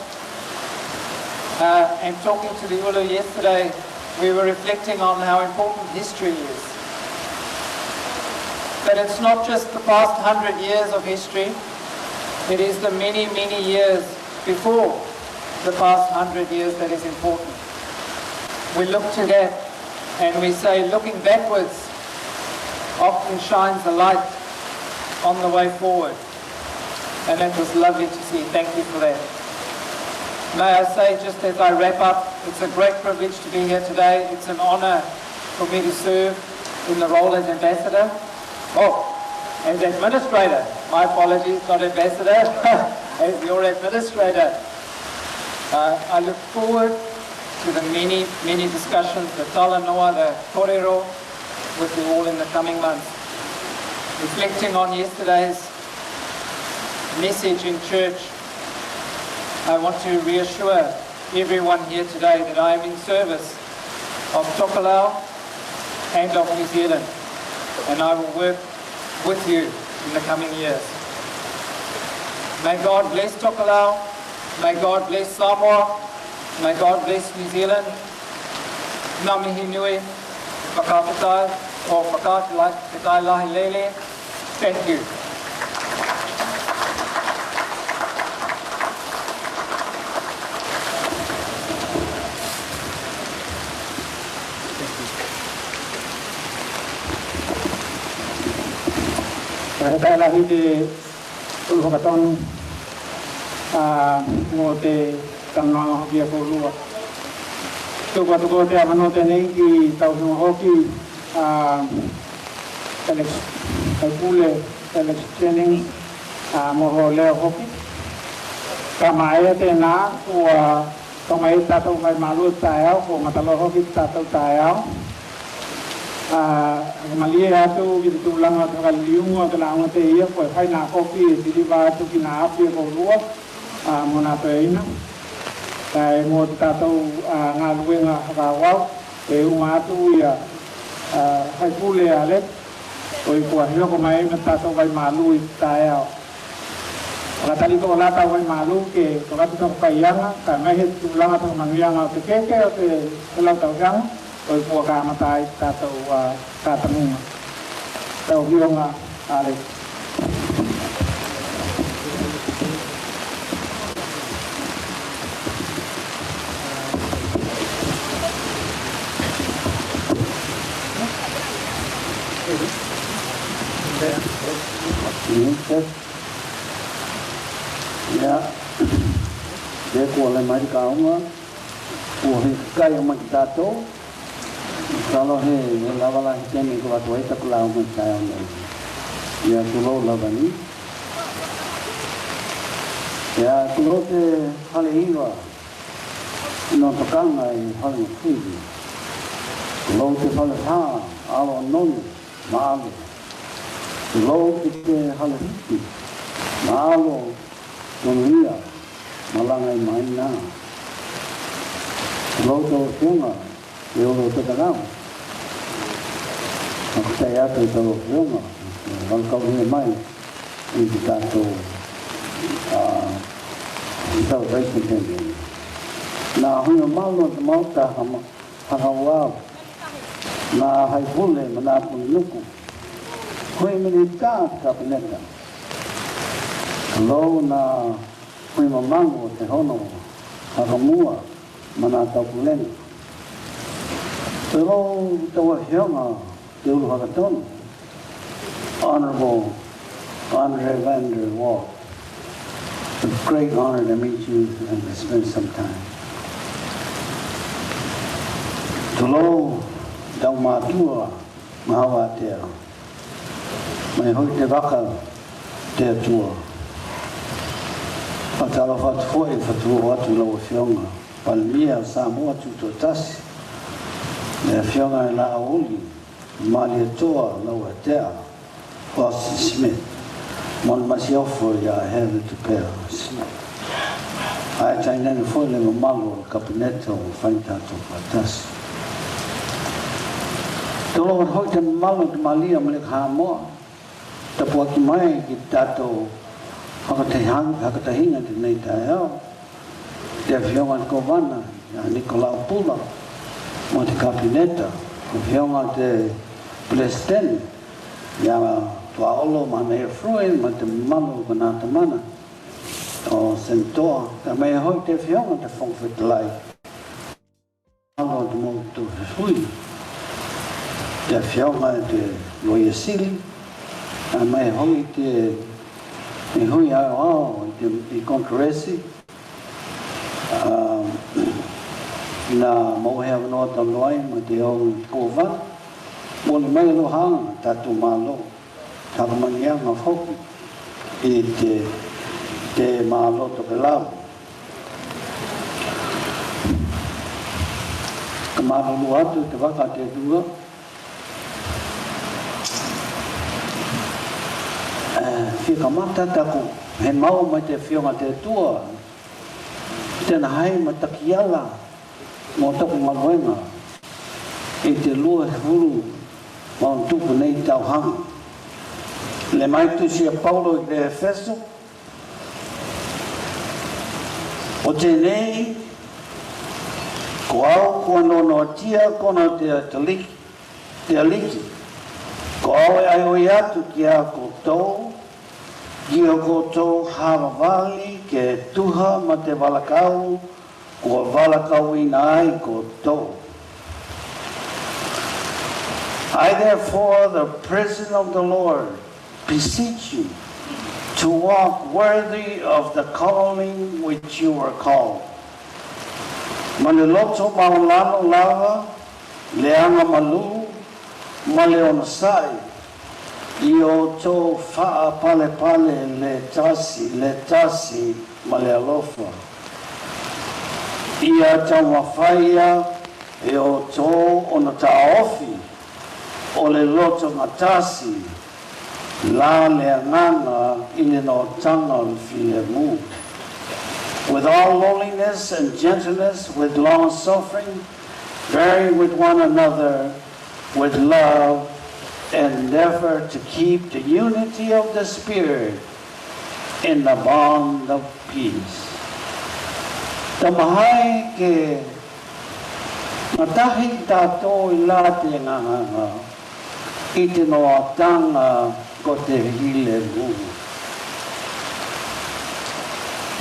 uh, and talking to the Ulu yesterday, we were reflecting on how important history is. But it's not just the past hundred years of history, it is the many, many years before the past hundred years that is important. We look to that and we say, looking backwards often shines a light on the way forward. And that was lovely to see. Thank you for that. May I say, just as I wrap up, it's a great privilege to be here today. It's an honour for me to serve in the role as ambassador. Oh, as administrator. My apologies, not ambassador. As your administrator. Uh, I look forward to the many, many discussions, the talanoa, the korero with you all in the coming months. Reflecting on yesterday's message in church, I want to reassure everyone here today that I am in service of Tokelau and of New Zealand, and I will work with you in the coming years. May God bless Tokelau. May God bless Samoa. May God bless New Zealand. Ngā mihi nui, whakawhata, o whakawhata, whakawhata lahi lele. Thank you. Whakawhata lahi te ulu whakatonu, ā, mō te talanoa hoki a koulua. Tuku atu ko te avanoa tenei ki tauhi hoki, ā, Alex, Kaipule, Alex Jennings, ā, mo ho leo hoki. Ka maea tēnā, kua tō mai tātou mai mālū taeao, kua mataloa hoki tātou taeao. Ā, malie atu ki te tūlanga o te fakaliliumu o te lāunga te ia, kua whai nā kopi e tiliva atu ki nā api e koulua, ā, mo nā toeina. Kae mo te tātou, ā, ngā luenga whakaawau, e uma atu ia, ā, Kaipule Alex, oi kua hioko mai ma tātou vai mālū i taeao. Whakatali ko lā tau vai mālū ke whakatu taku kaianga, ka mai he tūlanga taku manuianga o te keke o te, te lau tauhianga, oi kua ka amata ai tātou, ā, ka tanunga. Tau hionga, Alex. Ia, te kua le mai kaunga, kua he kai o mai ki tātou, kalo he, he lava la he tēnei ko atu ai taku lau mai tae o mai. Ia, tulou lava ni. Ia, tulou te hale iwa, no tokanga i hale no fili. Tulou te hale hā, alo nonu, ma alo. Tulou ki te hale hiki, ma alo, tonu ia, ma langa i mai nā. Tulou te o fiunga, te o lo te kanau. Makutai atu te o fiunga, e, wangkau hia mai, i te tātou, ā, salvation tēnei. Nā hui o malo te mauta hama, hama wau. Nā hai pule, ma nā pule nuku. Hui minita te kapineta. Tulou nā hui mamalu o te hono, hakamua, ma nā tau pulenga. Tulou tau afionga te ulu hakatonu. Honorable Andre van der Walt, a great honor to meet you and to spend some time. Tulou tau mātua, ma hawa te ao. Mai hoi te vaka te atua. Patalo fatu foʻi, fatu atu lau afionga. Palemia Samoa tutoʻatasi. Le afioga e Laʻauli, Malietoa Lauatea, Boston Smith, mo le masiofo ia Heather Tupela Smith. Ae tainane foʻi le mamalu o le kapineta o fai tatou faʻatasi. Tulou atu foʻi te mamalu o te malia ma le kahamoa. Tapuaki mai ki tatou fakatahiga, fakatahiga tenei taeao. Te afioga le kovana ia Nicolau Pula, mo te kapineta, afioga te pelesitene ia Tuaolo Manaia Fruin, mo te mamalu o Kanatamana o Senatoa, ka mai hoʻi te afioga te fofoga fetalai. Alo te mau tau fefui. Te afioga te loia sili. A mai hoʻi te, te hui aoao i te, i Konkeresi. A, na mau hea noa tau loai ma te au kovana. Moli mai aloha tatou malo. Taku maniaga foki i te, te mālō Tokelau. Ka mālōlō atu te vaka te tua. Ē, fia kamata taku he mau mai te fionga te tua. Tena hai matakiala mo toku maluenga i te lua hulu mo tupu nei tauhanga. Le mai tusi a Paulo i te Efeso, o tenei, ko au kua nonoatia kona te Ataliki, te Aliki, ko au e aioi atu ki a koutou, ki o koutou havavali ke tuha ma te valakau, kua valakauina ai koutou. I therefore, the prisoner of the Lord, beseech you to walk worthy of the calling which you were called. Ma le loto maulalo lava, le agamalu, ma le onosaʻi, ia outou faʻapalepale le tasi le tasi ma le alofa. Ia taumafai ia e outou ona taofi o le loto gatasi, la le agaga i le noataga o le filemu. With all lowliness and gentleness, with long suffering, bearing with one another with love, endeavor to keep the unity of the Spirit in the bond of peace. Tamahai ke ngatahi tatou i la te agaga i te noataga ko te filemu.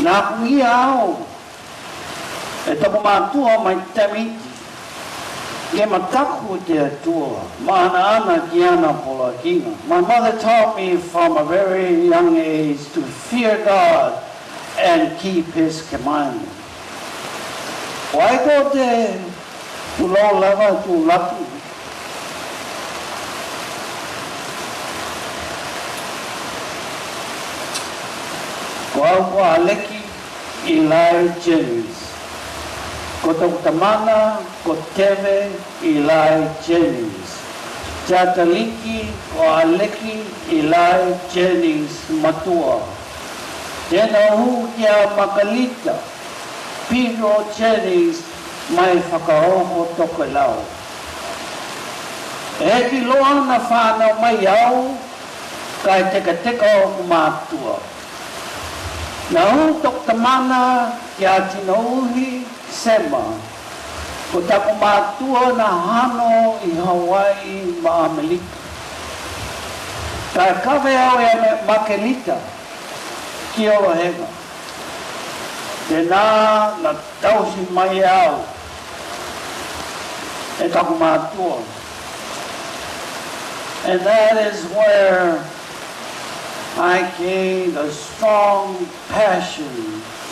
Na kuia au e taku mātua mai Tamiti, ke mataku te Atua, ma anaana ki ana poloakiga. My mother taught me from a very young age to fear God and keep his commandments. Wai ko te tulou lava tu laku. Ko au ko Aleki Eli Jennings. Ko toku tamana ko Teve Eli Jennings. Te Ataliki ko Aleki Eli Jennings matua. Tena hū ki a Makalita Piro Jennings mai Fakaoho Tokelau. E ki loa na fānau mai au, kae tekateka oku mātua. Na hū toku tamana ki a Tinouhi Sema, ko taku mātua na hano i Hawaii ma Amelika. Kae kave au e Makelita ki Olohega. Tena na tauhi mai au e taku mātua. And that is where I gained a strong passion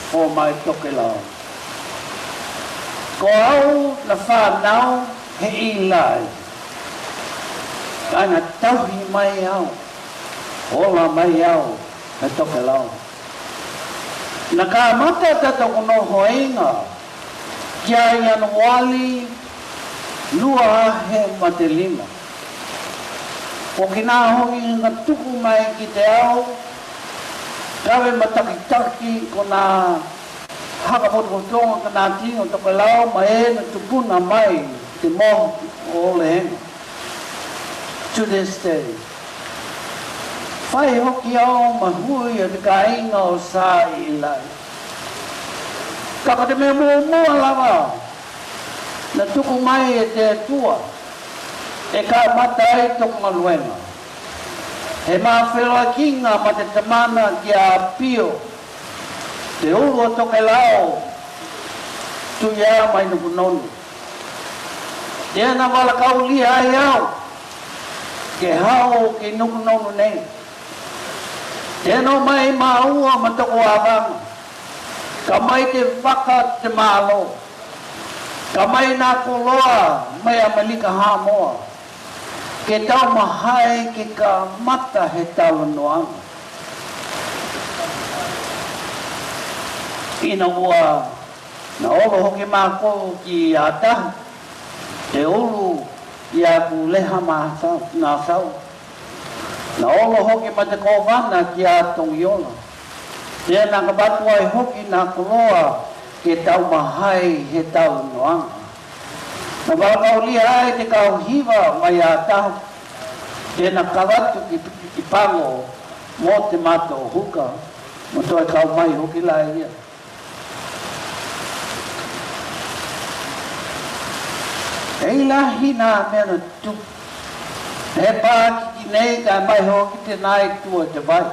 for my tokelau. Ko au na fānau he Eli, kae na tauhi mai au, ola mai au he tokelau. Na kamata tatou nohoiga ki a Ianuali lua afe ma te lima. Ko kina hoʻi na tuku mai ki te au, kave matakitaki ko na haka potopotoga ka na tino tokelau ma e na tupuna mai te motu o Olohega. To this day. Fai hoki au ma hui o te kāiga o Sā Eli. Ka ko te mea muamua lava na tuku mai e te Atua e kamata ai toku galuega. He mafelakiga ma te tamana ki a Pio, te ulu o tokelau, Tuiā mai Nukunonu. Tena valakaulia ai au ke haʻu ki Nukunonu nei. Tena ō mai māua ma toku avaga, ka mai te vaka te mālō, ka mai nā koloa mai Amelika Haʻamoa, ke taumahai ke kamata he talanoaga. Ina ua na olo hoki mākou ki Atahu, te ulu ia Kulehamaasau, Naasau. Na olo hoki ma te kovana kia Togiola. Pea na kavatu ai hoki na koloa ke taumahai he taunoaga. Na valakaulia ai te kau hiva mai a taha. Pea na kavatu ki, ki Pago mo te matou huka. Mo toe kau mai hoki la ia. E lahi na mea na tupu. He pakiki nei ka mai hoki te nai tua te vai.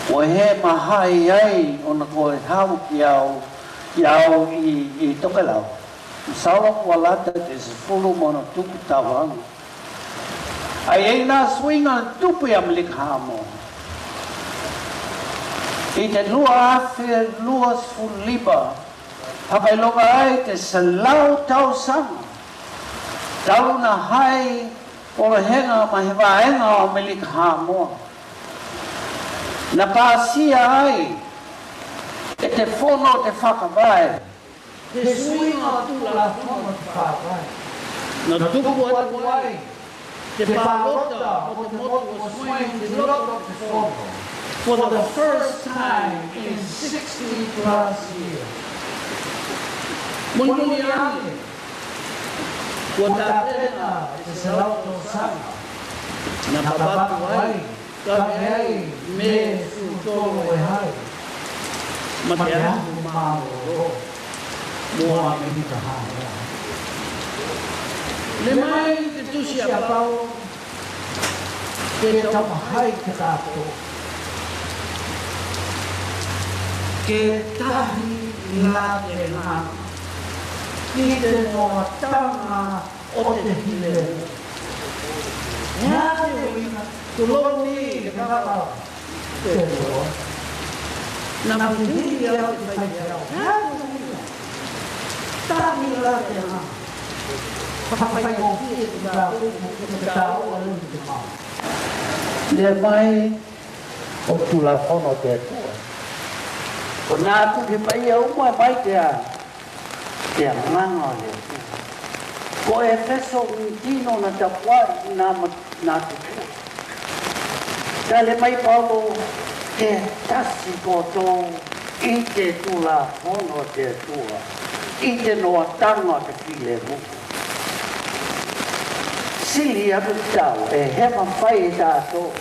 Ua he mahai ai ona koe hau ki au, ki au i, i Tokelau. Salo ua lata te sefulu mo na tupu tauaga. Ai ai na suiga tupu i Amelika Hamoa. I te lua afe lua sefulu lima, fakailoga ai te selau tausaga. Talu na hai poloaiga ma he vaega o Amelika Hamoa. Na pasia ai e te fono te fakavae. He suiga o tulafono te fakavae. Na tupu atu ai te palota o te motu o Swain i loto o te fono. For the first time in sixty plus years. Mulimuli ane, ua tapena e te selau tausaga. Na kavatu ai, ka e ai me sefulu tolu e hai. Ma te ahu malolo mo Amelika Hamoa. Le mai te tusi a Paulo, ke taumahai ke tatou. Ke tahi la te gana. Ki te noataga o te filemu. He aha te uiga, tulou ni te kaka te atua. Na fifili au te fai te au. He aha te uiga? Tahi la te gana. Fakafaigofie te kakou, te kakou a lou te mau. Le mai o tulafono te atua. Ko na tuki mai ia uma mai te a te agaga o le Atua. Ko Efeso ua tino na tapuaʻi na ma-, na tupu. Tale mai Paulo, ke tasi koutou i te tulafono o te Atua, i te noataga o te filemu. Sili atu tau, e he mafai e tatou,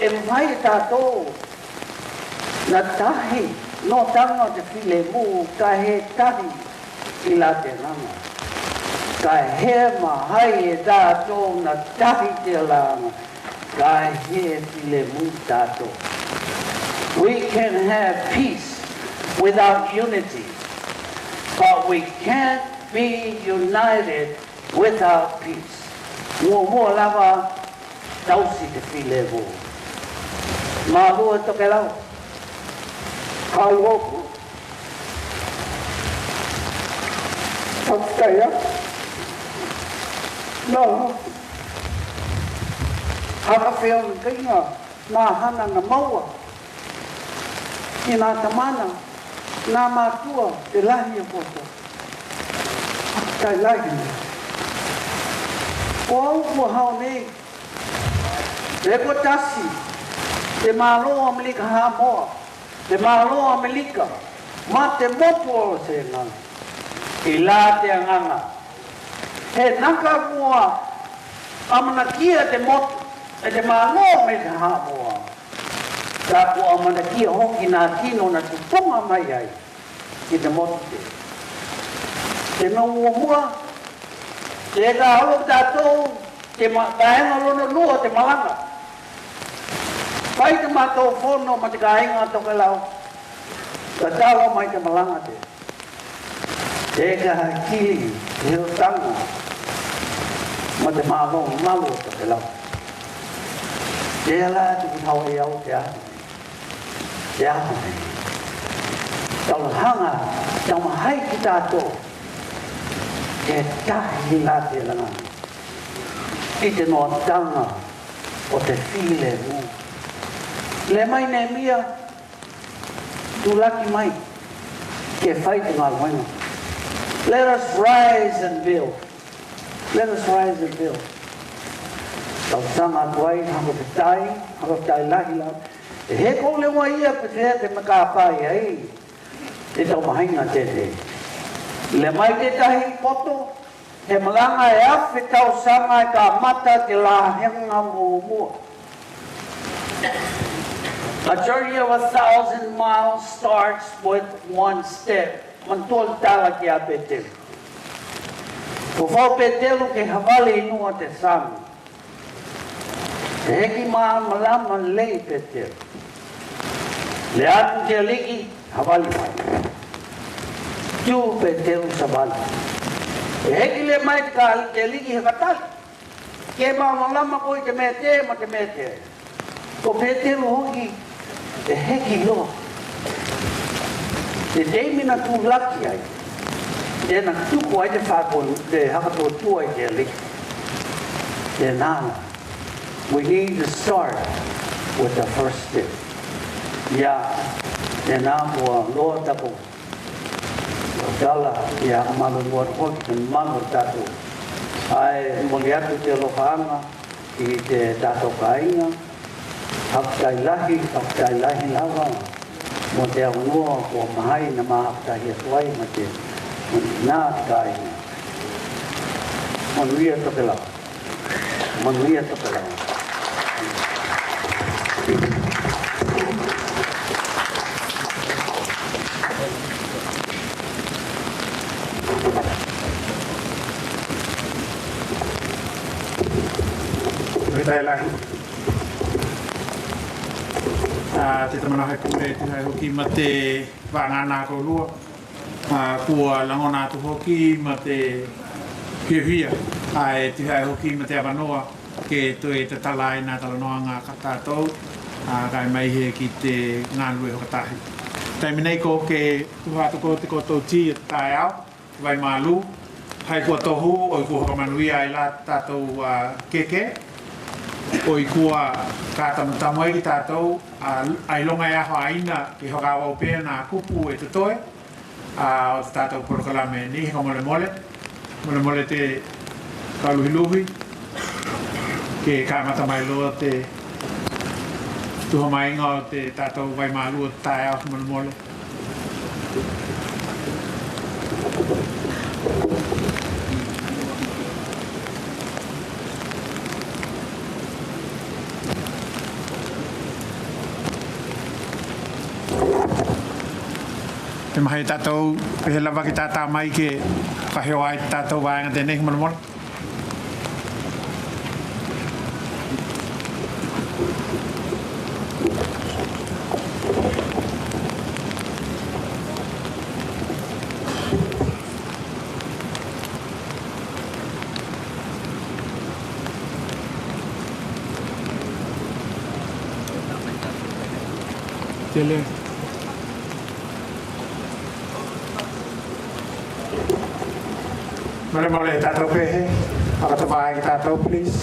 e mafai e tatou, na tahi, noataga o te filemu, ka he tahi i la te agaga. Ka he mahai e tatou na tahi te agaga, ka he filemu tatou. We can have peace without unity, but we can't be united without peace. Muamua lava, tausi te filemu. Mālō e Tokelau. Kau oku. Fakafetaia. Na. Haka feonekaiga. Na hana na maua. I na tamana. Na matua. Te lahi o koto. Fakafetaia. Ko au kua hao nei. Te kua tasi, te mālō Amelika Hamoa, te mālō Amelika, ma te motu o Sega. I la te agaga. He naka kua amanakia te motu, e te mālō Amelika Hamoa. Ka kua amanakia hoki na tino na tupuga mai ai. Ki te motu te. Te mea muamua, te ka olo tatou, te ma-, vaega lona lua te malaga. Fai te matou fono ma te kāiga Tokelau. Tatala mai te malaga te. Te ka kili, te otanga. Ma te mālō, mālō Tokelau. Te ala te kutau e au te au. Te aho nei. Tau hanga, tau mahai ki tatou. Ke tahi la te langa. I te noataga o te filemu. Le mai Neemia, tulaki mai. Ke fai te galuega. Let us rise and build. Let us rise and build. Tausaga atu ai, fakafetaʻi, fakafetaʻi lahi lava. E heke leva ia pe fea te maka pai ai. Te tau mahiga tēnei. Lea mai te tahi poto, he malaga e afe tausaga e kamata te lāhega muamua. A journey of a thousand miles starts with one step. Manatua le tala ki a Peteru. Ua fau Peteru ke havale i nuʻu a te sami. E hiki malamalama lelei Peteru. Lea atu te Aliki, havale mai. Tū Peteru savali. E hiki lea mai te ka te Aliki he ka tali. Ke malamalama koe i te mea te, ma te mea te. Ko Peteru hoki, e hiki loa. Te taimi na tulaki ai. Tena tuku ai te fakakolu, te fakatuatua i te Aliki. Tena la. We need to start with the first step. Ia, tena kua loa taku tala, ia, malolo atu hoki te mamalu o tatou. Ae momoli atu te alofaʻaga i te tatou kāiga. Fakafetaʻi lahi, fakafetaʻi lahi lava. Mo te avanoa kua mahai na ma fakafetaʻi atu ai ma te, ma te kāiga. Manuia Tokelau. Manuia Tokelau. Fakafetaʻi lahi. A, te tama nā hai pule, te hai hoki ma te vaʻa nā koulua. A, kua lagona atu hoki ma te fiafia, a, e te hai hoki ma te avanoa ke toe tatala ai nā talanoaga a tatou, a, kae mai hē ki te galue fakatahi. Taimi nei ko ke tuha atu ko te kotou tī o te taeao, Vaimālū, hai kua tohu, ʻoi kua fakamanuia ai la tatou, a, keke, ʻoi kua ka tamatamu ai ki tatou, a, ʻailoga e aho aina ke fakaʻauʻau pea nā kupu e totoe, a, o te tatou polokalame nei, ka molemole, molemole te kau luhiluhi, ke kamata mai loa te tuha maiga o te tatou Vaimālū o te taeao, ka molemole. Te maha ia tatou, pehē lava ke tātā mai ke fakaheo ai tatou vaega tenei, molemole. Tele. Molemole, tatou pehē. Fakatavaʻi tatou, please.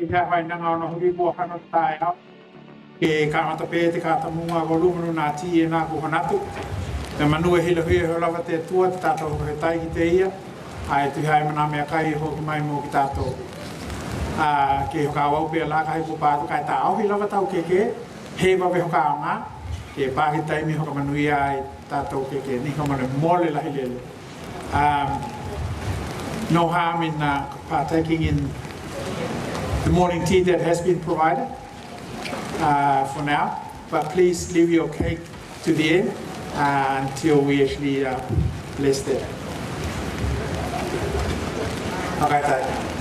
Ia, fai nā ngā ono huri kua hano tae au. Ke kamata pē te katamuga ko Lumanu nā ti e nā ku hanatu. Me manu e hila hui e hola te tua te tātou hoka he tai ki te ia. Ai tu hai mana mea kai hoki mai mo ki tātou. A, ke hoka au pē la kai ko pātu kai tā au hila tau ke ke. He va ve hoka au ngā. Ke pā ki taimi hoka manu ia ai. Tātou ke ke ni ka mole mole lahi lele. Um, No harm in uh, partaking in the morning tea that has been provided uh, for now, but please leave your cake to the end uh, until we actually uh, bless that. Okay, thank you.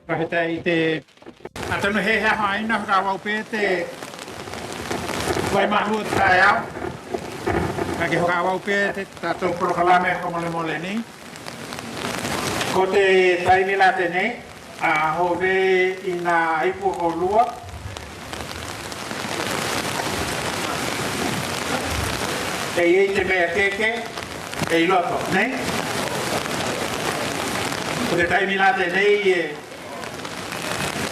Ka he tai te atonu he ha haina ka wau pe te wai mahu tai au. Ka ke ho ka wau pe te tatou polokalame ko mole mole ni. Ko te taimi la tenei, a hove ina ipu ko lua. E iai te mea keke, e i loto, nei? Ko te taimi la tenei e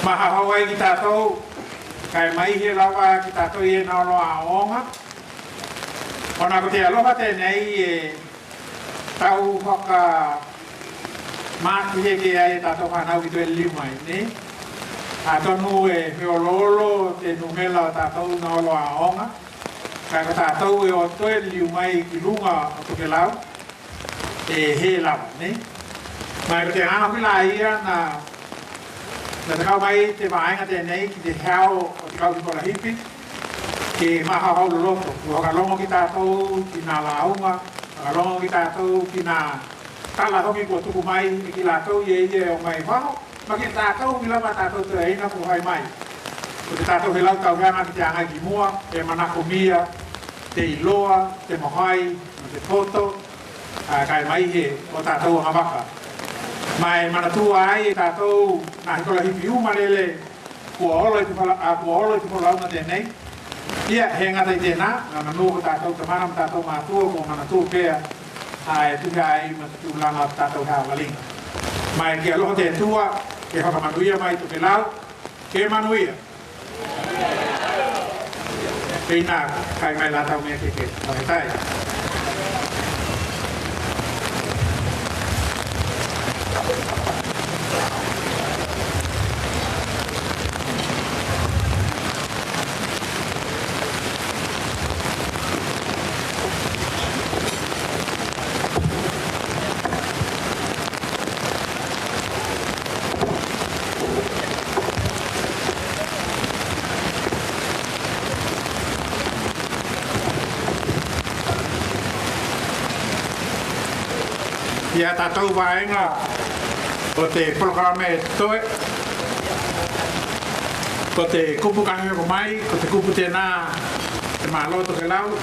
maha hau ai ki tatou, kae mai he lava ki tatou i ena oloa aoga. Ona ko te aloha tenei e tau faka maki heke ai e tatou fanau ki toe liu mai, nei? A tonu e feoloolo te numela o tatou na oloa aoga. Kae ko tatou e o toe liu mai ki luga o Tokelau e he lava, nei? Mai ko te agaga fila ia na, na takau mai te vaega tenei ki te hao o te kau ki kola hipi, ke maha hau loloto, kua ka logo ki tatou ki na lauga, ka logo ki tatou ki na tala hoki kua tuku mai e ki latou ia ia e o mai faho, ma ki tatou ki lava tatou te aina ko hai mai. Ko te tatou he lau tauheaga ki te agai ki mua, e manakomia te iloa, te mahai, ma te poto, a, kae mai he o tatou agavaka. Ma e manatua ai e tatou na he kola hipi uma lele, kua olo i te fala, a, kua olo i te fala una tenei. Ia, he gata i tena, na manu ko tatou tamana ma tatou matua, ko manatua pea, a e tuhi ai ma te tulaga o tatou he avaliga. Ma e ke aloha te Atua, ke fakamanuia mai Tokelau, ke manuia. Pei na, kai mai la tau mea keke, o he tai. Ia tatou vaega o te polokalame e toe, ko te kupu ka hoko mai, ko te kupu tēnā te mālō Tokelau.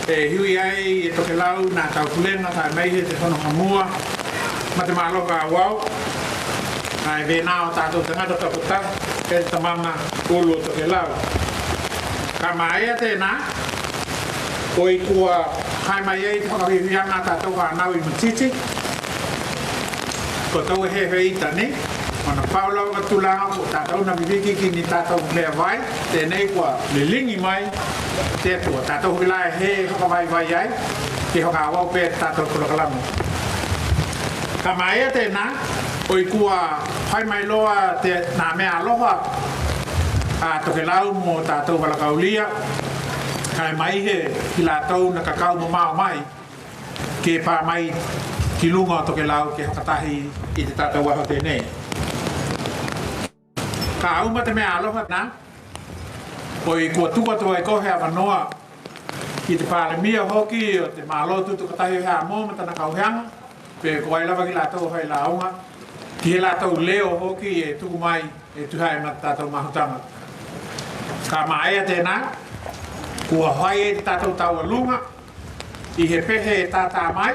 E hui ai e Tokelau nā taupulenga, kae maʻi he te Hono Hamua ma te mālō Kauau. Kae vena o tatou tangata toko taha, e te tamana ulu o Tokelau. Ka maea tēnā, ʻoi kua hae mai ai te fakafiafiaga a tatou fānau i Matiti. Ko tau e he feita nei, ona pau lava ka tulaga ko tatou na viviki ki ni tatou mea vai, tēnei kua liligi mai, te Atua, tatou vila e he fakavaivai ai, ke fakaauau pea tatou polokalame. Ka maea tēnā, ʻoi kua fai mai loa te nā mea aloha a Tokelau mo tatou valakaulia, kae maʻi he ki lātou na kakau mamao mai, ke pā mai ki luga o Tokelau ke fakatahi i te tatou aho tēnei. Ka uma te mea aloha na, ʻoi kua tuku atu ai ko he avanoa ki te Palemia hoki o te mālō Tūtokatahi o Haʻamoa ma tana kauheaga, pe ko ai lava ki lātou hai lauga, ki he lātou leo hoki e tuku mai e tuhaʻa ma tatou mahutanga. Ka maea tēnā, kua fai e tatou taualuga i he pehe e tātā mai,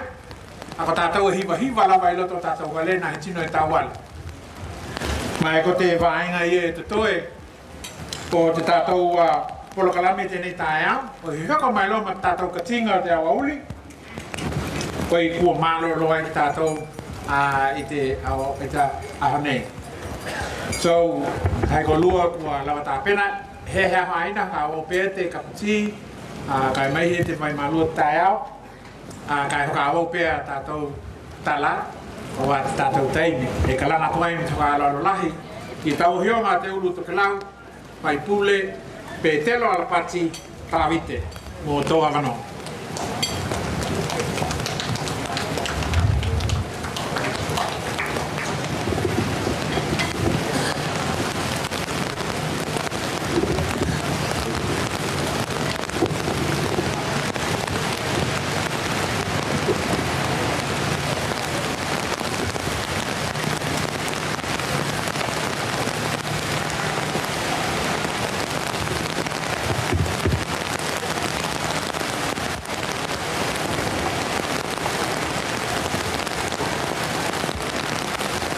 a ko tatou e hivahiva lava i loto o tatou vale na he tino e tauala. Ma e ko te vaega ia e totoe o te tatou, a, polokalame tēnei taeao, ʻo hoko mai loa ma tatou katiga o te aoauli, ʻoi kua mālōlō ai ki tatou, a, i te ao, i te aho nei. So, hai ko lua kua lava tāpena, he, he aho ʻaina, ka ʻo pea te kapu tī, a, kae maʻi he te vai mālō taeao, a, kae fakaauau pea tatou tala, ʻo a tatou taimi, e kalanga atu ai mo te fakaaloalo lahi, ki tau hioga te ulu Tokelau, Paipule, Petelo Alapati Tavite, mo tō avanoa.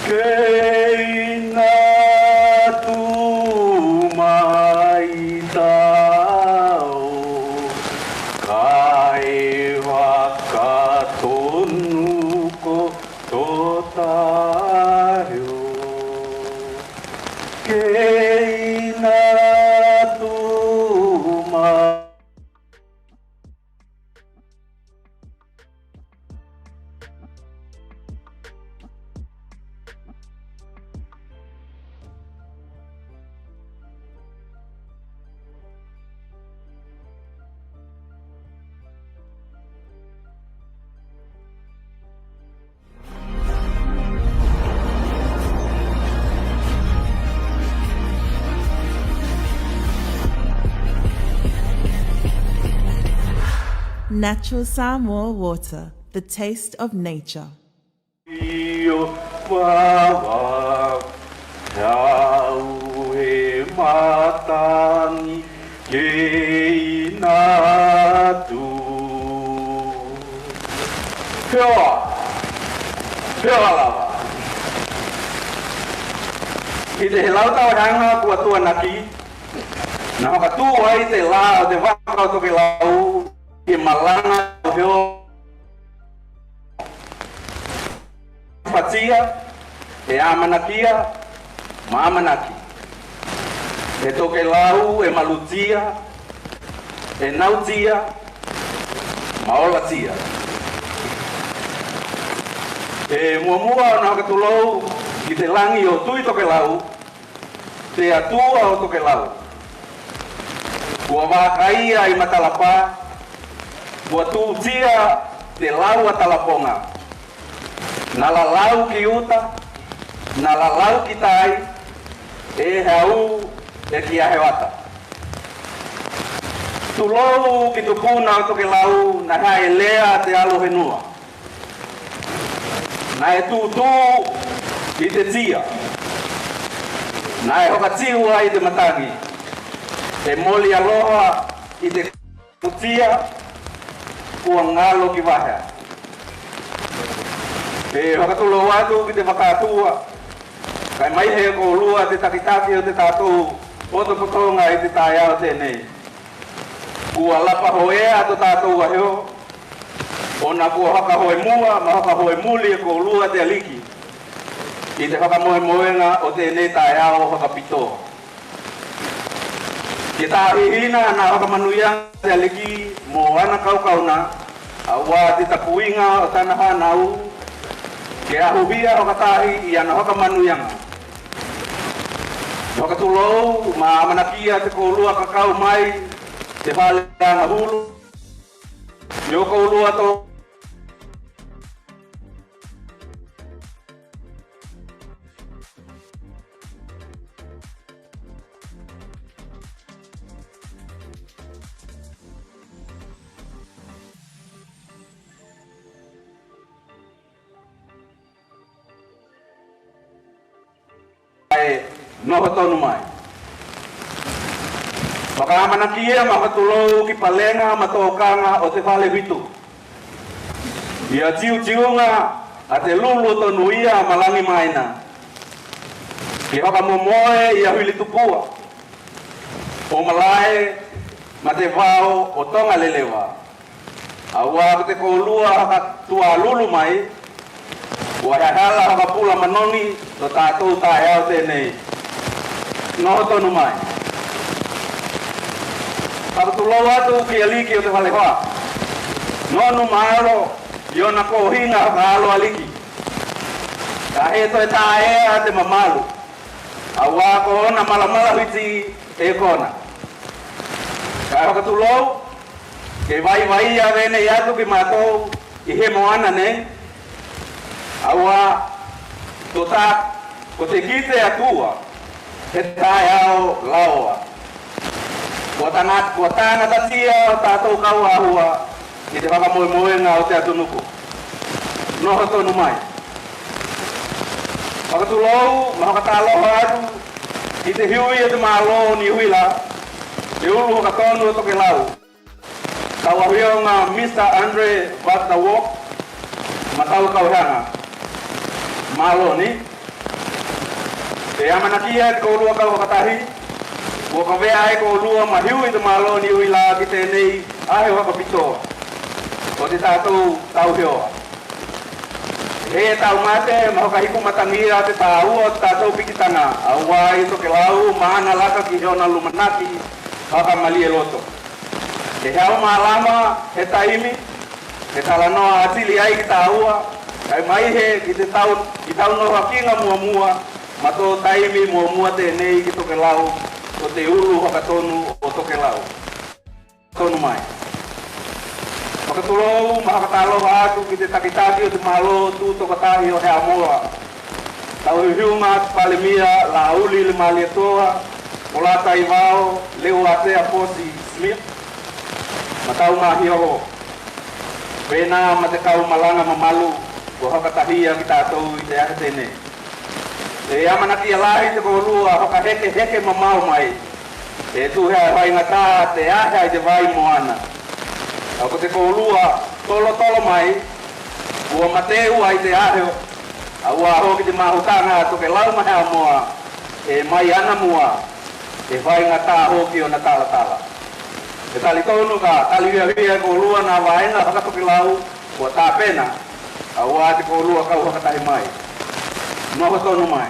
Kei na tu mai tau, kae fakatonu ko to tahi o. Kei na tu mai. Natural Samoa water, the taste of nature. Io vava, tau e matangi, kei na tu. Pea, pea lava. I te helau tauhaʻaga kua tuanaki, na fakatū ai te lā o te vaka o Tokelau, ke malanga o heo. Fatia, e amanakia, ma amanaki. E Tokelau, e malutia, e nautia, ma olatia. E muamua ona fakatulou ki te lagi o Tui Tokelau, te Atua o Tokelau. Kua vakaia i Matalapa, kua tūtia te lau a Talapoga. Na lalau ki uta, na lalau ki tai, e hau, e ki aheata. Tulou ki tupuna o Tokelau, na haʻelea te alo henua. Naʻe tūtū i te tia, naʻe hokatiu ai te matangi, he moli aloha i te tia, ua ngalo ki vahea. E fakatulou atu ki te fakaatua, kae mai he koulua te takitaki o te tatou potopotoga i te taeao tenei. Kua lapa hoea to tatou vaheo, ona kua haka hoe mua ma haka hoe muli e koulua te Aliki i te fakamoemoega o tenei taeao fakapitoa. Ke taʻahihina ana fakamanuiaga te Aliki mo ana kaukauna, auā te tapuiga o tana fanau, ke ahuhia fakatahi i ana fakamanuiaga. Fakatulou ma amanakia te koulua kakau mai te fale agahulu. Io koulua to e noho tonu mai. Fakaamanakia ma fakatulou ki palega ma tokaga o te fale fitu. Ia tiutiuga a te lulu tonu ia ma lagi maina. Ke fakamomoe ia Fili Tupua, o Malae ma te vao o Tonga Leleva. Auā ko te koulua haka tualulu mai, ua he hala haka pula manogi to tatou taeao tenei. Noho tonu mai. Fakatulou atu ki Aliki o te fale fa. Nonu ma alo i ona kohiga haka alo Aliki. Ka he toe taea te mamalu. Auā ko ona malamala fiti e kona. Kae fakatulou, ke vaivai a venei atu ki matou i he moana nei. Auā, ko ta, ko te kite Atua, he taeao laoa. Kua tana, kua tangatatia o tatou kauahua i te fakamoemoega o te atunuku. Noho tonu mai. Fakatulou, ma fakatalofa atu, i te hiui o te malo Niu Sila, te ulu hakatonu o Tokelau. Tau afioga Mister Andre Van der Walt, ma tau kauhanga. Malo ni. E amanakia e te koulua kau fakatahi, kua kavea ai koulua ma hiui te malo Niu Sila ki tenei ahe fakapitoa. Ko te tatou tau hioa. He tau mate, ma hoka hiku matangia te taua o tatou pikitaga, auā i Tokelau, ma ana laka ki hona lumanaki, fakamalie loto. He hau malama, he taimi, he talanoa atili ai ki taua, kae mai he ki te tau, ki tau noho akiga muamua, ma to taimi muamua tenei ki Tokelau, ko te ulu hakatonu o Tokelau. Tonu mai. Fakatulou, ma fakatalofa atu ki te takitaki o te malo tu tokatahi o Heamoa. Tau hiuhiunga atu Palemia, Lauli Leuatea Polataivao, Leuatea Fosi Schmidt. Ma tau mahia ho. Pena ma te kau malaga mamalu, ko hakatahia ki tatou i te ahe tenei. E amanakia lahi te koulua, fakahekeheke mamao mai. E tu he faigata te ahe i te vai moana. Au ko te koulua, tolotolo mai, ua mateu ai te ahe, auā hoki te mahutaga Tokelau ma Heamoa, e mai ana mua, e faigata hoki ona talatala. E talitonu ka, taliviavia e koulua na vaega fakatokelau, kua tapena, auā te koulua kau fakatahi mai. Noho tonu mai.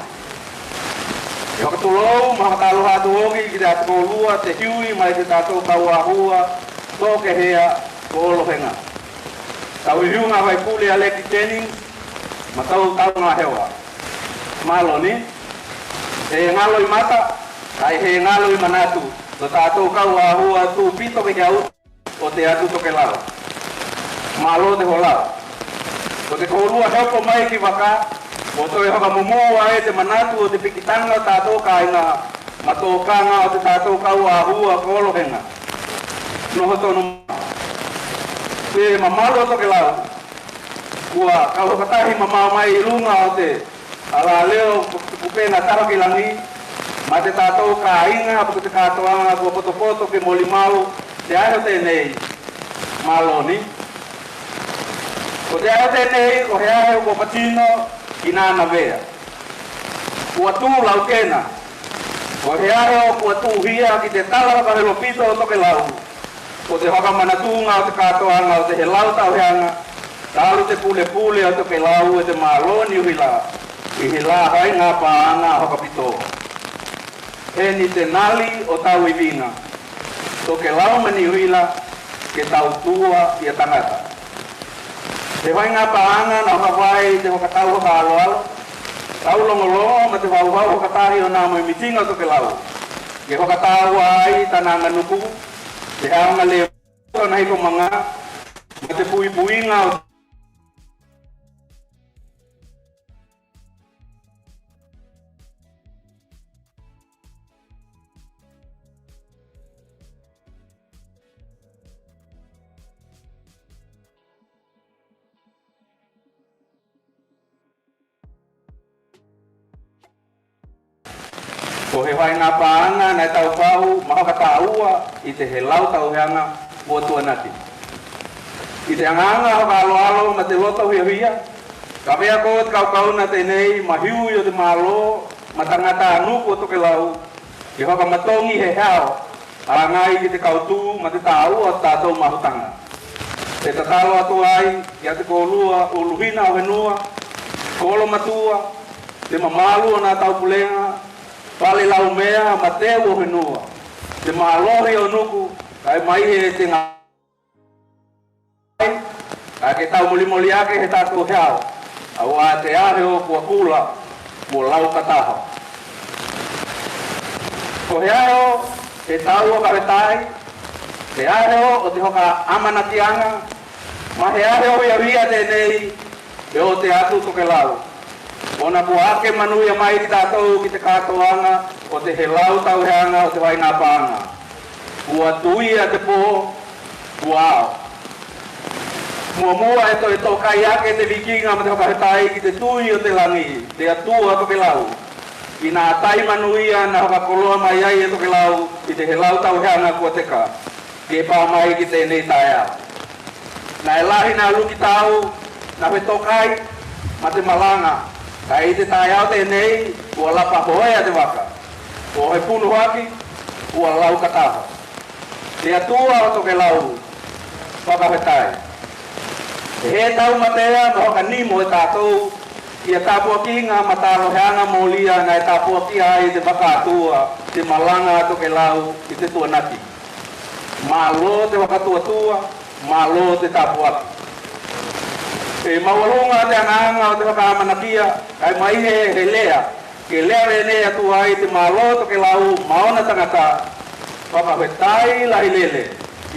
E fakatulou, ma fakatalofa atu hoki ki te atu koulua, te hiui mai te tatou kauahua, Tokehea, ko Olohega. Tau hiunga faipule Aleki Jennings, ma tau tau ngahewa. Malo ni, e ngalo i mata, ai he ngalo i manatu, to tatou kauahua tu pito ke au, o te atu Tokelau. Malo te holau. Ko te koulua he opo mai ki vaka, mo toe fakamumū ai te manatu o te pikitaga tatou kāiga, ma tokaga o te tatou kauahua ko Olohega. Noho tonu. Te mamalu o Tokelau. Kua kau fakatahi mamao mai i luga o te ala leo kupenga taho ki langi, ma te tatou kāiga, po ko te kātoaga kua potopoto ke molimau te ahe o tenei. Mālō ni. Ko te ahe o tenei, ko he ahe kua patino ki Nānavea. Kua tū laukena. Ko he ahe o kua tūhia ki te tala fakahelopito o Tokelau. Ko te fakamanatuga o te kātoaga o te helau tauheaga, talu te pulepule o Tokelau e te Mālō Niu Hila, i he lā faiga pāaga fakapito. He ni te nali o tau iviga, Tokelau ma Niu Hila, ke tau tua ia tagata. Te faiga pāaga na fakavae i te fakatau fakaaloalo, tau logologo ma te faufau fakatahi o nā mo e mitiga o Tokelau. Ke fakatāua ai tana aganuku, te aoga lē tona hiko maga, ma te puipuiga o Ko he faiga pāaga na e taupau ma fakatāua i te helau tauheaga kua tuanaki. I te agaaga fakaaloalo ma te loto fiafia, ka veako te kaukau na tenei ma hiui o te mālō ma tagata nuku o Tokelau, ke fakamatogi he hao, agai ki te kautū ma te tāua o tatou mahutaga. Te tatalo atu ai ia te koulua uluhina o henua, kolo matua, te mamalu o nā taupulega, pale laumea ma teu o henua, te mālohi o nuku, kae mai he te ga Ka ke tau molimoli ake he tatou heao, auā te ahe o kua kula, kua lau kataho. Ko he ahe o te tau o kawhetai, te ahe o te hoka amanakiaga, ma he ahe o ia ia tenei, e o te atu Tokelau. Ona kua ake manuia mai ki tatou ki te kātoaga o te helau tauheaga o te vainapāga. Kua tuia te pō, kua ao. Muamua e toe tokai ake te vikiga ma te fakafetai ki te tui o te lagi, te Atua Tokelau. Inā tai manuia na fakakoloa mai ai e Tokelau i te helau tauheaga kua teka, ke pā mai ki tenei taeao. Na e lahi na luki tau, na fetokai, ma te malaga, ka i te taeao tenei, kua lapa hoea te vaka. Ko he punu haki, kua lau kataho. Te Atua o Tokelau, fakafetai. He tau matea ma fakanimo e tatou, ia tapuakiga ma taloheaga molia na e tapuakia ai te vaka atua, te malaga a Tokelau i te tuanaki. Mālō te fakatuatua, mālō te tapuaki. E maualuga te agaaga o te fakaamanakia, kae mai he, he lea, ke lea vene atu ai te mālō Tokelau ma ona tagata, fakafetai lahi lele,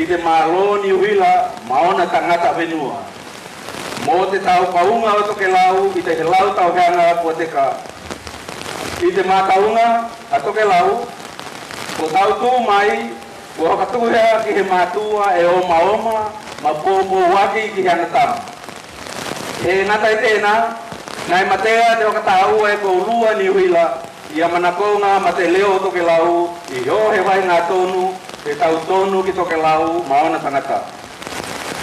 i te mālō Niu Hila ma ona tagata fenua. Mo te taupauga o Tokelau i te helau tauheaga kua teka. I te mātauga a Tokelau, ko tau tū mai, kua fakatuhia ki he mātua e omaoma, ma poupouaki ki he anatama. He gata i tēnā, na e matea te fakatāua e koulua Niu Hila, ia manakoga ma te leo o Tokelau, i o he vaega tonu, e tau tonu ki Tokelau, ma ona tagata.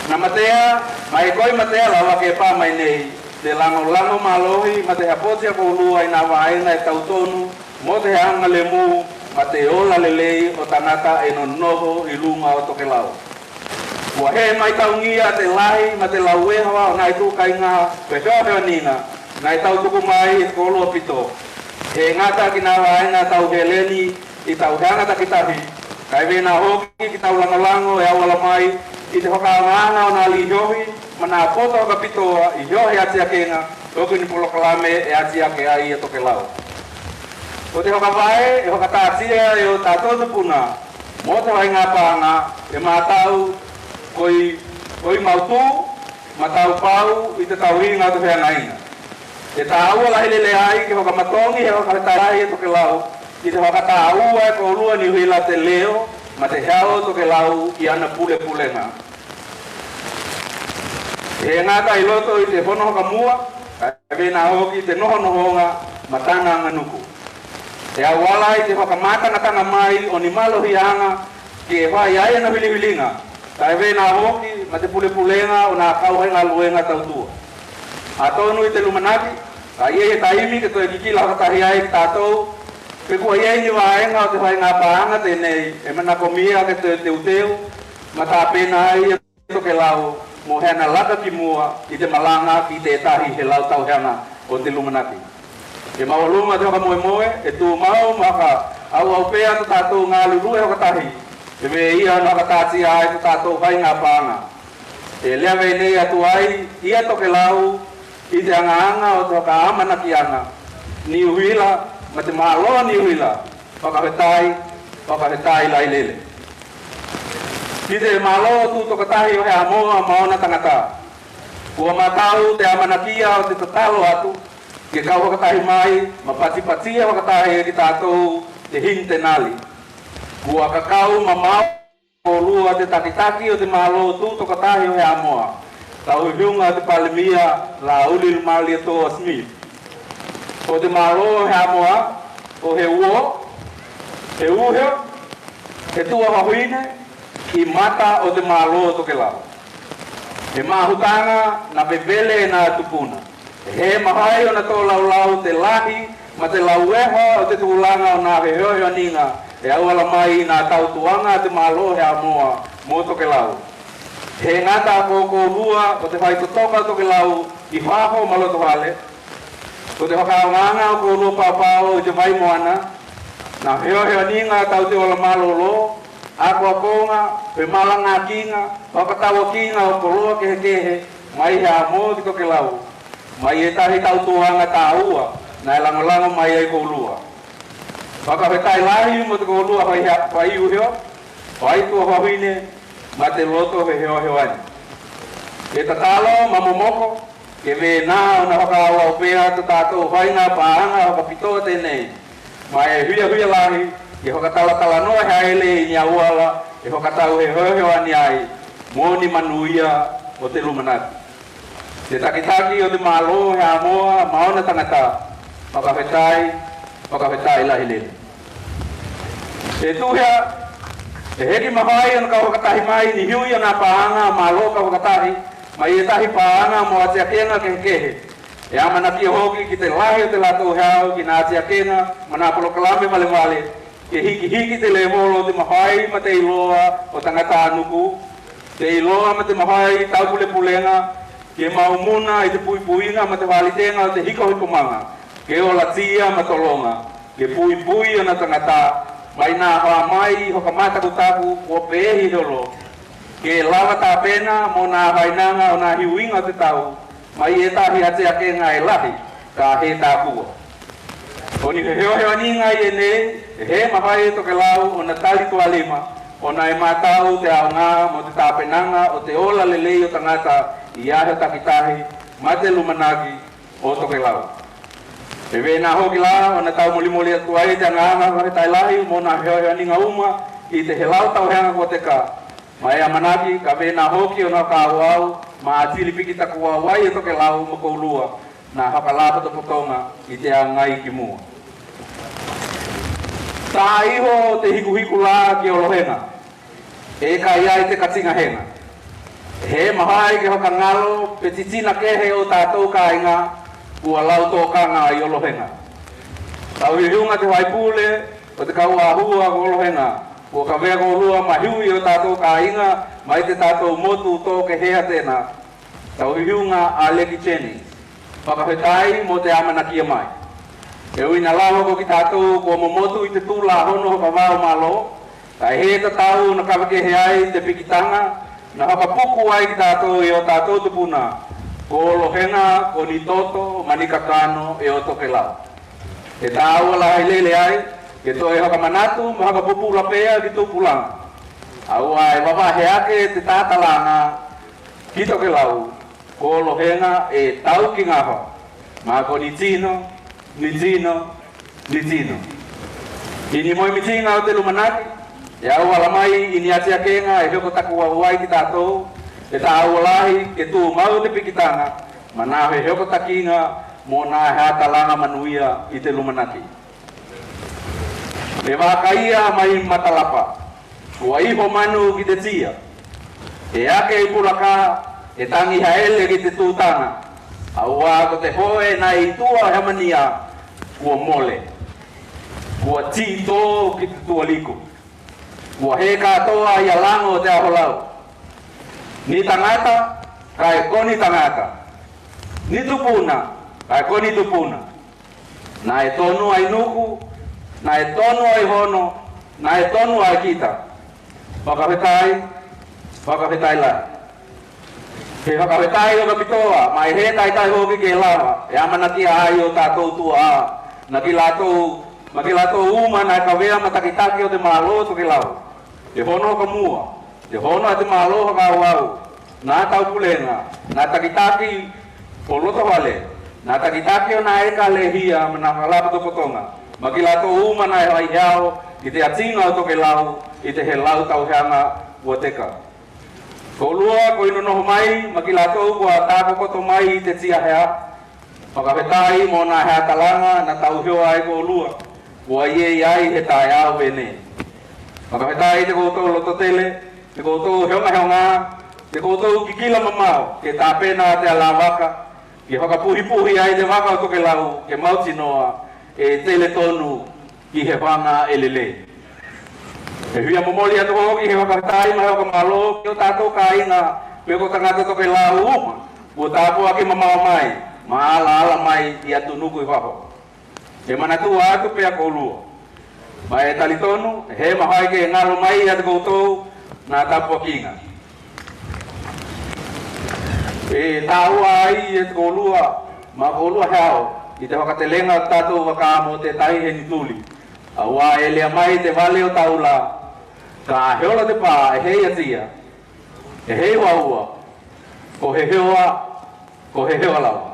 Na matea, ma e koi matea lava ke pā mai nei, te lagolago mālohi, ma te hapoti a koulua i nā vaega e tau tonu, mo te aoga lemū, ma te ola lelei o tagata e nonofo i luga o Tokelau. Kua he mai taugia te lahi, ma te laueha o nā i tū kaiga, pe feo feo nina, na e tau tuku mai e koulua pito. He gata ki nā vaega tau heleni, i tau heaga takitahi, kae vena hoki ki tau lagolago e auala mai, i te fakaagaaga o nā lihiohi, ma nā poto fakapitoa, i o he atiakega, toki ni polokalame e atiake ai e Tokelau. Ko te fakavae, e fakatātia e o tatou tupuna, mo te vainapāga, e mātau, koi, koi mautū, ma taupau, i te tauiga o te feagaiga. E tāua lahi lele ai ke fakamatogi he fakafetai e Tokelau, i te fakatāua e koulua Niu Hila te leo, ma te hao o Tokelau i ana pulepulega. He ngata i loto i te fono fakamua, kae vena hoki te nohonohonga ma tana anganuku. E auala i te fakamatangatanga mai o ni malohiaga ke fai ai ana filifilinga, kae vena hoki ma te pulepulenga o na kauhai galuega tautua. A tonu i te lumanaki, ka i ai e taimi ke toe kikila fakatahi ai ki tatou, pe kua i ai ni vaega o te faiga paaga tenei e manakomia ke toe teuteu ma tapena ai Tokelau mo hena laka ki mua i te malaga ki te tahi he lau tauheaga o te lumanaki. E mau luma te fakamoemoe, e tumau ma ka au au pea to tatou galulue fakatahi, e me ia na fakatatia ai to tatou faiga paaga. E lea vei nei atu ai ia Tokelau i te agaga o te fakaamanakiaga Niu Hila ma te malo Niu Hila. Fakafetai, fakafetai lailele. Ki te malo tu tokatahi o Heamoa ma ona tagata. Kua matau te amanakia o te tatalo atu ke kau fakatahi mai ma patipatia fakatahi e ki tatou te hini tenali. Kua kakau ma mau o lua te takitaki o te malo tu tokatahi o Heamoa, tau hiunga te palemia la Uli Malietoa Smith. O te malo o Heamoa, o he uo, he uheo, he tua fafine i mata o te malo Tokelau. He mahutanga na pepele na tupuna. He mafai ona tō laulau te lahi ma te laueha o te tulaga o nā fehoehoaniga e auala mai i nā tautuaga te mālō Heamoa mo Tokelau. He ngata ko kōrua o te fai totoka Tokelau i fafo ma loto fale. Ko te fakaaogaga o kōrua pāpao i te vai moana, nā fehoehoaniga tau te ola mālōlō, akoakoga, femalagakiga, fakatauakiga o koloa kehekehe mai Heamoa ki Tokelau. Mai e tahi tautuaga tāua na e lagolago mai ai kōrua. Fakafetai lahi mo te kōrua fai ha-, fai uheo, fai tua fafine, ma te loto fehoehoani. E tatalo ma momoko, ke vena ona fakaaoao pea to tatou faiga paaga fakapitoa tenei. Ma e huiahuia lahi, ke fakatalatalanoa haele i ni auala e fakatau fehoehoani ai mo ni manuia o te lumanaki. Te takitaki o te mālō Heamoa ma ona tagata, fakafetai, fakafetai lahi lele. E tuhea, e heki mafai ona kau fakatahi mai ni hui o nā paaga mālō kau fakatahi, mai e tahi paaga mo atiakega kehekehe. E amanakia hoki ki te lahi o te latou heau ki nā atiakega ma nā polokalame valevale, ke hikihiki te levolo o te mafai ma te iloa o tagata nuku, te iloa ma te mafai tau pulepulega, ke mau muna i te puipuiga ma te falitega o te hikohikomaga, ke olatia ma tologa, ke puipui ona tagata, mai nā fā mai fakamatakutaku kua peehi holo, ke lava tapena mo nā fainaga o nā hiuiga o te tau, mai e tahi atiakega e lahi, ka he tākua. Ko ni fehoehoaniga i enei, e he mafai e Tokelau ona tali tualima, ona e matau te aoga mo te tapenaga o te ola lelei o tagata i aho takitahi, ma te lumanaki o Tokelau. E vena hoki la, ona tau molimoli atu ai te agaaga fakafetai lahi mo nā fehoehoaniga uma i te helau tauheaga kua teka. Ma e amanaki, ka vena hoki ona fakaauau, ma atili piki taku auai e Tokelau ma kōrua, nā fakalapotopotoga i te agai ki mua. Tā iho te hikuhiku la ki Olohega, e ka i ai te katiga hega. He mafai ke fakagalo pe titina kehe o tatou kāiga, kua lau tokaga i Olohega. Tau hiunga te faipule, o te kau ahua ko Olohega, kua kavea kōrua ma hiui o tatou kāiga, mai te tatou motu tō ke hea tena. Tau hiunga a Leki Jenny. Fakafetai mo te amanakia mai. E uina lava ko ki tatou kua momotu i te tula hono fakavao mālō, ka e he tatau na kava kehe ai te pikitaga, na fakapuku ai ki tatou e o tatou tupuna, ko Olohega, ko ni toto, ma ni kakano, e o Tokelau. E tāua lahi lele ai, ke toe fakamanatu, ma fakapupula pea ki tupulaga. Aua e vavahe ake te tatalaga, ki Tokelau, ko Olohega e tau ki gafa, ma ko ni tino, ni tino, ni tino. I ni moemitiga o te lumanaki, e auala mai i ni atiakega e hoko taku auai ki tatou, He tāua lahi ke tumau te pikitaga, ma nā he hokotakiga mo nā he talaga manuia i te lumanaki. E vakaia mai Matalapa, kua iho manu ki te tia. E ake i Pulaka, e tagi haele ki te tutaga. Auā ko te hoe nā i tua he mania, kua mole. Kua tito ki te tualiku. Kua he katoa ia Lango o te Aholau. Ni tagata, kae ko ni tagata. Ni tupuna, kae ko ni tupuna. Nā e tonu ai Nuku, nā e tonu ai Hono, nā e tonu ai kita. Fakafetai, fakafetai lahi. He fakafetai o kapitoa, mai he taitai hoki ke lava, e amanakia ai o tātou tua, nā ki lātou, ma ki lātou uma nā e kavea ma takitaki o te mālō Tokelau. Te hono ka mua, te hono a te mālō Hakaauau, nā taupulega, nā takitaki o loto vale, nā takitaki o nā e ka lehia ma nā ka lāpotopotoga, ma ki lātou uma nā e vaiheao i te atiga o Tokelau, i te he lau tauheaga ua teka. Koulua ko ino noho mai, ma ki lātou kua tākokoto mai i te tia hea. Fakafetai mo nā he talaga, nā tauheo ai koulua. Kua ie i ai he taeao vene. Fakafetai te koutou lototele, te koutou heogaheoga, te koutou kikila mamao, ke tāpena te alavaka, ke fakapuhipuhi ai te vaka o Tokelau, ke mautinoa, e tele tonu, ki he vaga e lelei. E hia momoli atu hoki he fakafetai ma he fakamālō ki o tātou kāiga, pe ko tagata Tokelau uma, kua tāpuaki mamao mai, ma alaala mai i atu Nuku i fafo. E manatua atu pea koulua. Ma e talitonu, he mahai ke galo mai ia te koutou, nā tāpuakiga. E tāua ai e te koulua, ma koulua he ao, i te fakatelega tātou vaka mo te tai he nituli. Auā e lea mai te vale o taula, ka he ola te pā, e hei atia, e hei vaua, ko he heoa, ko he heoa lava.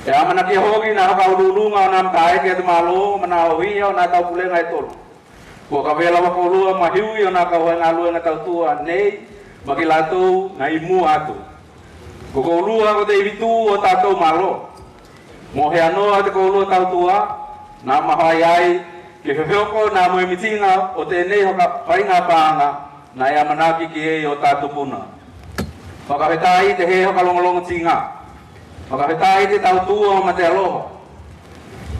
E amanakia hoki nā hakauluuluga o nā mataeke a te mālō, ma nā ohia o nā taupulega e tolu. Kua kavea lava koulua ma hiui o nā kauhai galuega tautua nei, ma ki lātou nā i mua atu. Ko koulua ko te ivitū o tātou mālō. Mo he anoa te koulua tautua, nā mahai ai, ke fefeoko nā moemitiga o tenei hoka faiga pāga, nā e amanaki ki ei o tā tupuna. Fakafetai te he hokalongolongo tiga. Fakafetai te tautua ma te aloha.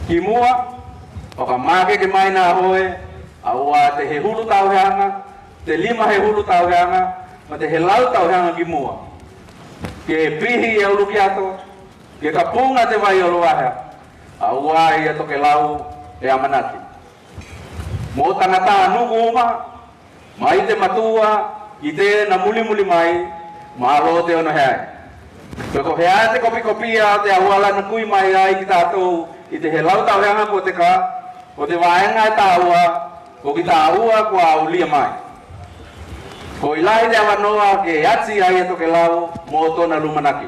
Ki mua, fakamākeke mai nā hoe, auā te he hulu tauheaga, te lima he hulu tauheaga, ma te he lau tauheaga ki mua. Ke pihi e ulukiato, ke kapuga te vai o Lovaha, auā ia Tokelau e amanaki. Mo tagata Nuku uma, mai te matua, i te nā mulimuli mai, mālō te ono he ai. Pe ko hea te kopikopia o te auala nā kui mai ai ki tātou, i te he lau tauheaga ko te ka, ko te vaega e tāua, ko ki tāua kua aulia mai. Ko i lahi te avanoa ke ati ai e Tokelau, mo tona lumanaki.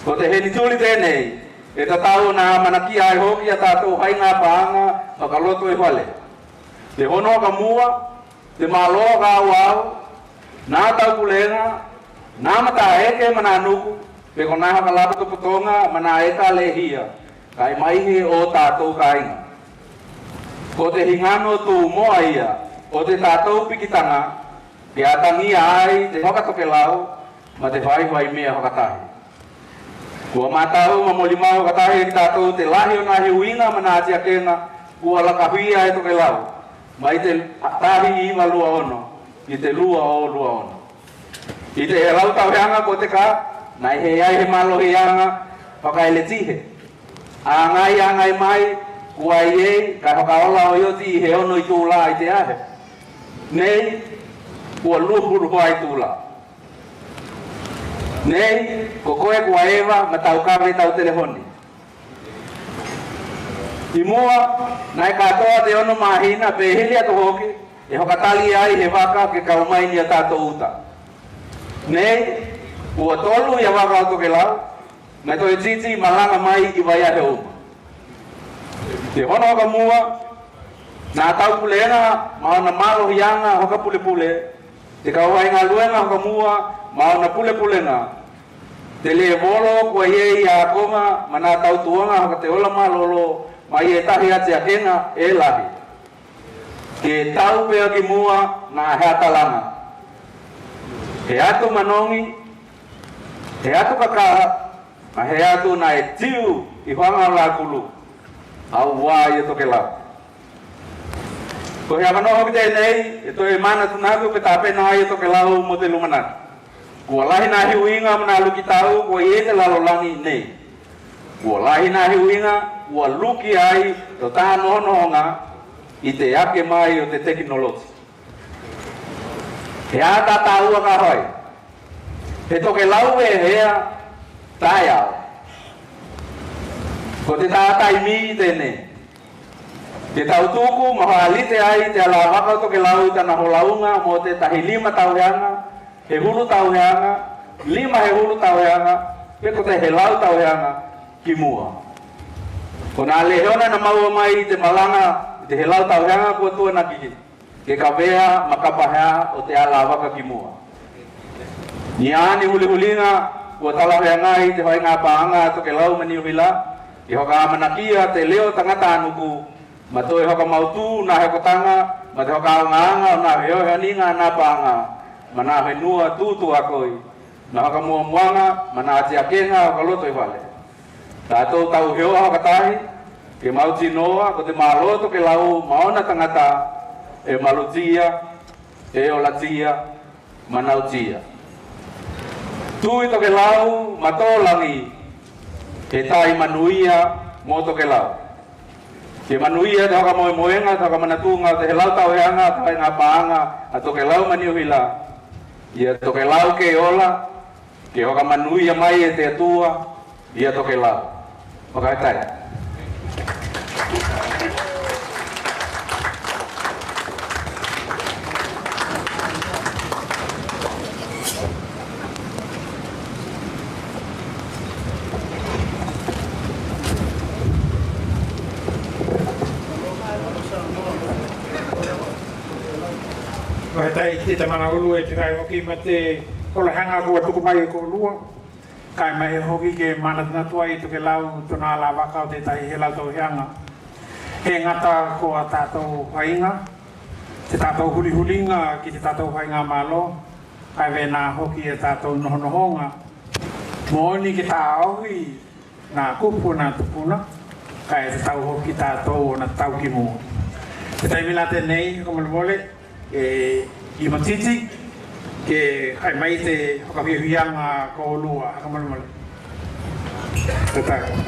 Ko te he nituli tenei, e tatau nā amanakia ai hoki a tātou hai gā pāga, fakaloto e fale. Te hono ka mua, te mālō ka auau, nā taupulega, nā mataeke ma nā Nuku, pe ko nā hakalāpotopotoga ma nā e ka lehia, kae mai he o tātou kāiga. Ko te higano tū moa ia, o te tātou pikitaga, ke atagia ai te fakatokelau, ma te faifai mea fakatahi. Kua mātau ma molimau fakatahi e ki tātou te lahi o nā he uiga ma nā atiakega, kua lakahia e Tokelau, mai te tahi iva lua ono, i te lua o lua ono. I te he lau tauheaga ko te ka, nā i he ai he mālohiaga, fakaeletihe. Agai, agai mai, kua i ei, ka fakaola o ioti i he ono i tūlā i te ahe. Nei, kua luhuluhu ai tūlā. Nei, ko koe kua eva ma tau kave tau telefoni. I mua, nā e katoa te ono māhina, pe hili atu hoki, e fakatali ai he vaka ke kau mai ni a tātou uta. Nei, kua tolu ia vaka o Tokelau, ma e toe titi ma laga mai i vai ahe uma. Te hono ka mua, nā taupulega, ma ona mālohiaga hoka pulepule, te kau faigaluega fakamua ma ona pulepulega, te levolo kua i ai ākonga ma nā tautuaga fakateuola mālōlō, mai e tahi atiakega e lahi. Ke tau pea ki mua nā hea talaga. He atu manogi, he atu kakala, ma he atu nā e tiu i faga o lākulu. Auā ia Tokelau. Ko e avanoa hoki tēnei e toe manatunatu ke tapena ai e Tokelau mo te lumanaki. Kua lahi nā hiuiga mo nā lukitau kua i te lalolagi nei. Kua lahi nā hiuiga kua luki ai to tā nohonohoga i te ake mai o te tekinolosi. He ā tā tāua ka hoi? He Tokelau e hea taeao. Ko te tā taimi tēnei. Te tautuku ma fālite ai te ala vaka o Tokelau i tana holauga mo te tahi lima tauheaga, he hulu tauheaga, lima he hulu tauheaga, pe ko te he lau tauheaga ki mua. Ko nā lehona na maua mai i te malaga i te he lau tauheaga kua tuanaki ke kavea ma kapahea o te ala vaka ki mua. Ni ani hulihuliga kua talafeagai i te faigā pāga a Tokelau ma Niuhila, ke fakaamanakia te leo tagata nuku, ma toe fakamautū nā he kotaga ma te fakaaogaaga o nā feohioniga a nā pāga ma nā fenua tūtuakoi, nā fakamuamuaga ma nā atiakega o ka loto i fale. Tātou tauheoa fakatahi ke mautinoa ko te mālō o Tokelau ma ona tagata e malutia, e olatia, manautia. Tui Tokelau ma tō lagi, he tai manuia mo Tokelau. Ke manuia te fakamoemoega, te fakamanatuga o te he lau tauheaga, te faigā pāga a Tokelau ma Niuhila. Ia Tokelau ke ola, ke fakamanuia mai e te Atua ia Tokelau. Fakafetai. Fakafetai ki te tamana ulu e te kai hoki ma te koloheaga kua tuku mai e koulua. Kae mai hoki ke manatunatu ai Tokelau tona ala vaka o te tahi he lau tauheaga. He gata ko a tātou faiga, te tātou hulihuliga ki te tātou faigā mālō, kae vena hoki e tātou nohonohoga. Moʻoni ke tāohi nā kupu nā tupuna, kae te tau hoki tātou o nā tau ki mua. Te taimi la tēnei, ko molemole, e, i matiti, ke kai mai te fakafiafiaga koulua, ka molemole. Te tau.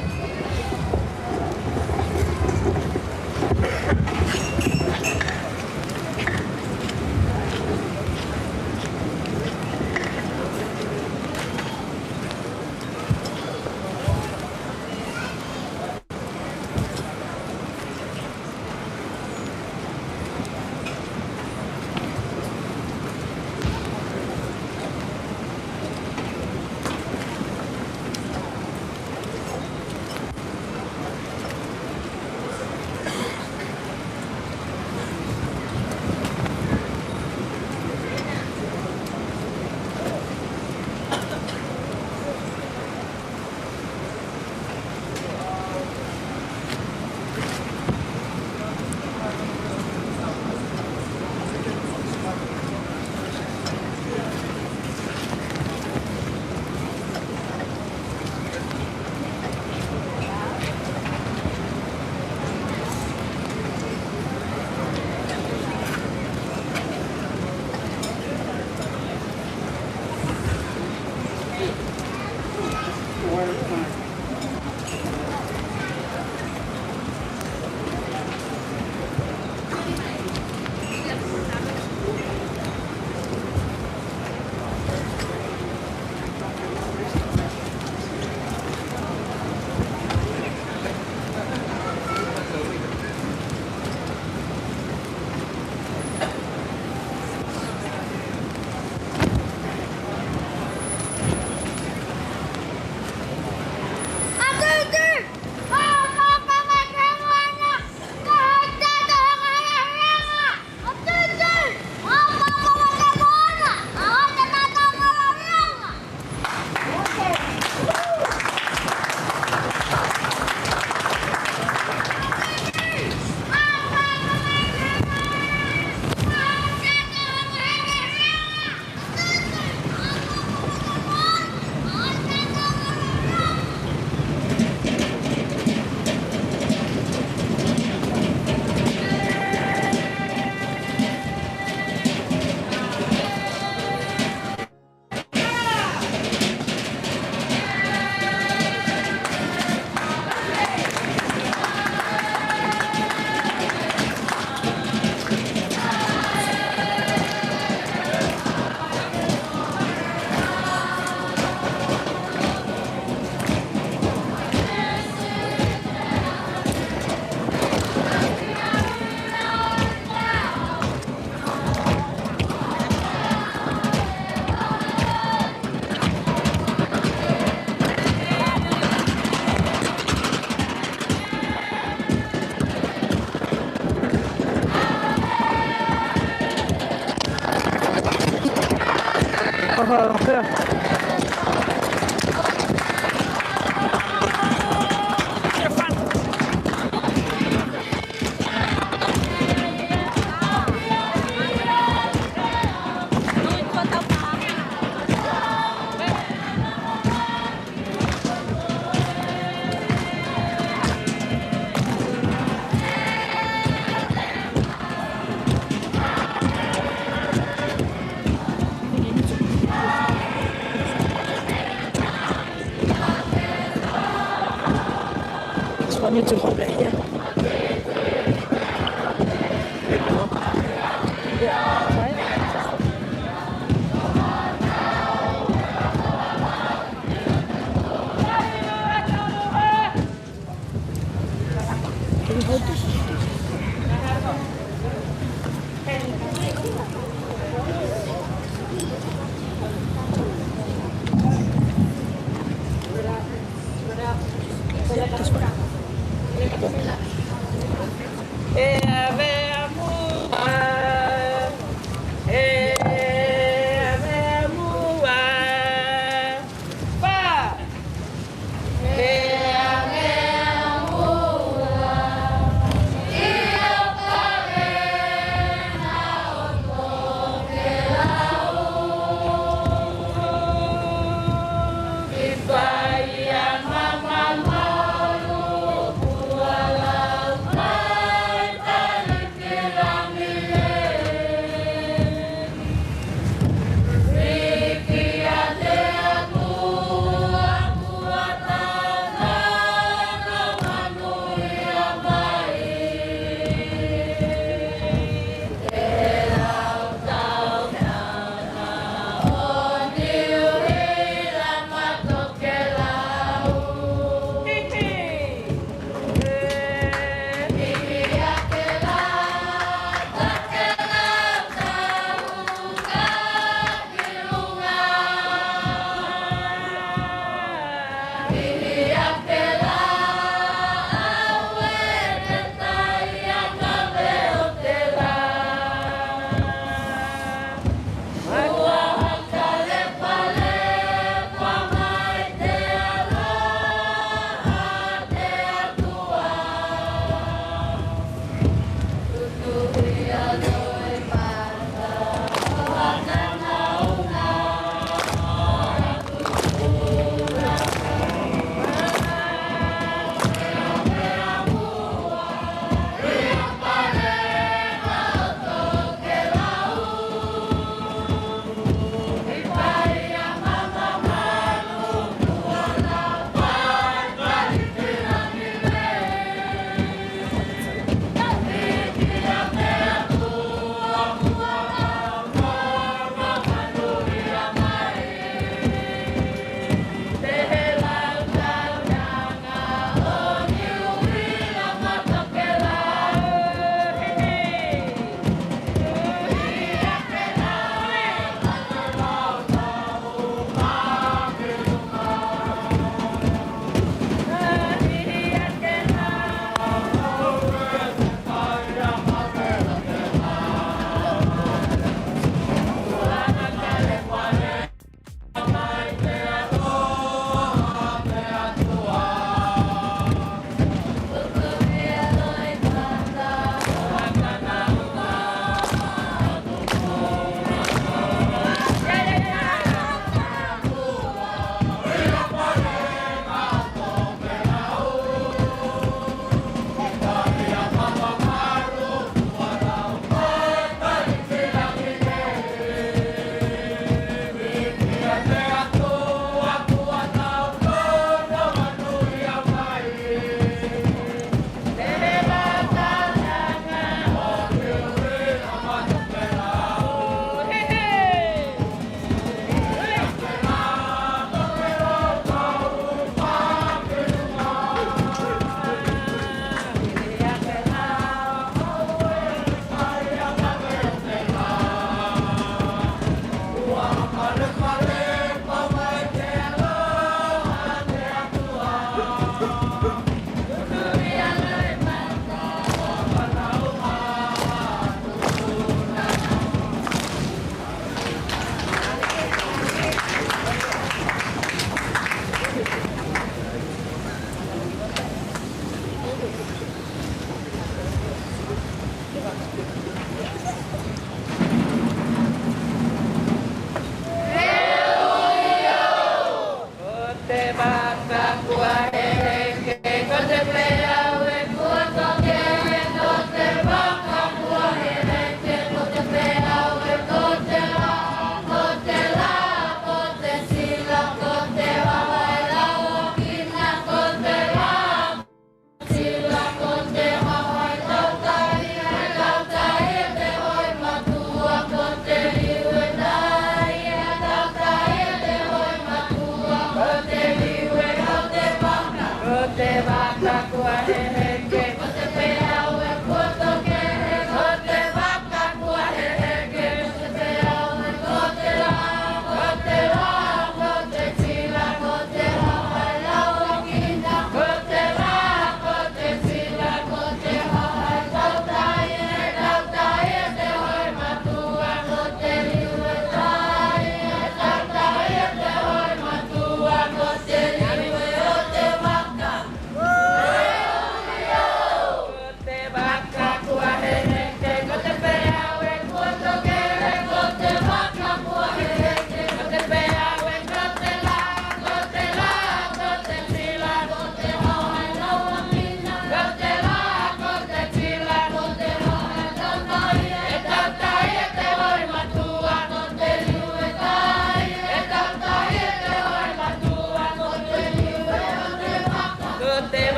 Let me do one right here. Can you hold this? This one. E ave amua, e ave amua. Pa. E ave amua, ia pare na o tokelau.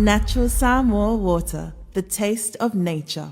Natural Samoa water, the taste of nature.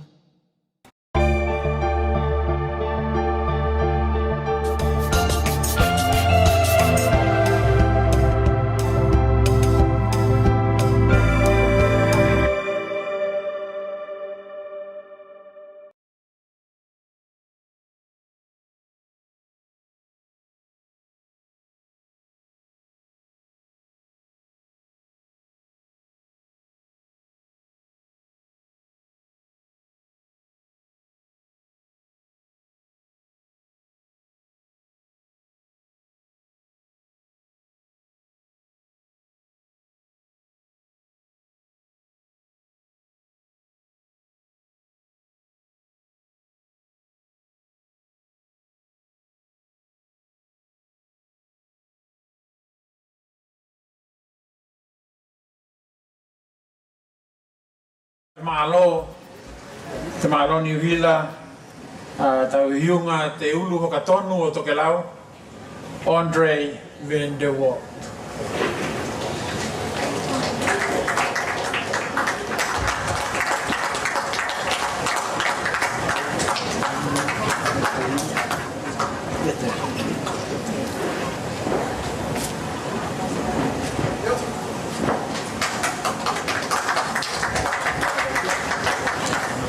Mālō, te mālō Niu Hila, a, tauhiunga te ulu fakatonu o Tokelau, Andre van der Walt.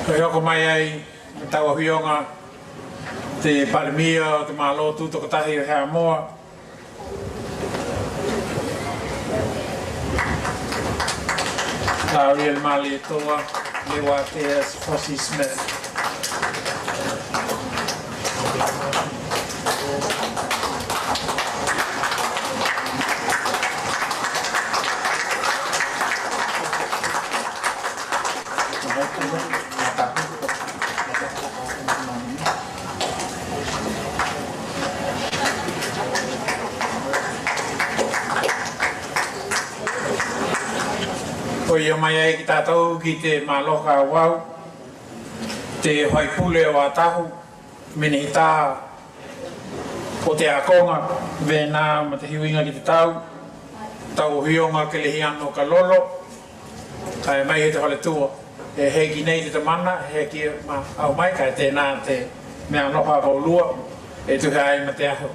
Ko e hoko mai ai, tauhiunga te Palemia o te Mālō Tū Tokotahi o Haʻamoa, Gabriel Malietoa Leuatea Sifosi Smith. Ko ia mai ai ki tātou ki te mālohi kahaʻu, te faipule o Atahu, Minita o te Akonga, Vena ma te Hiuiga ki te Tau, tauhiunga Kelehiano Kalolo, kae mai he te faletua, e heki nei te tamana, heki ma au mai, kae tēnā te mea aloha koulua, e tuhi ai ma te aho.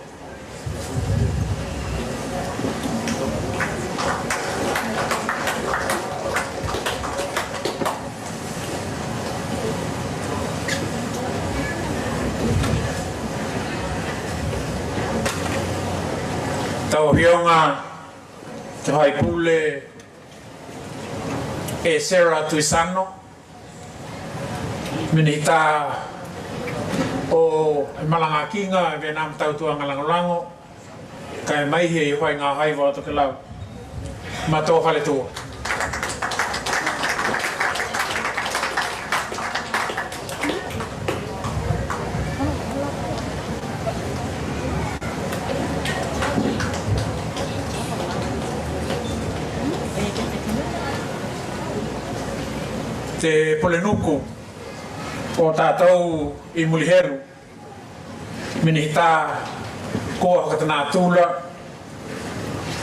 Tauhiunga te faipule e Sarah Tuisano, Minita o e Malangakiga, e Vena ma Tautuaga Lagolago, kae mai he faiga haiva o Tokelau ma tō faletua. Te Pulenuku o tātou i Mulihelu, Minita Koa Fakatanatula,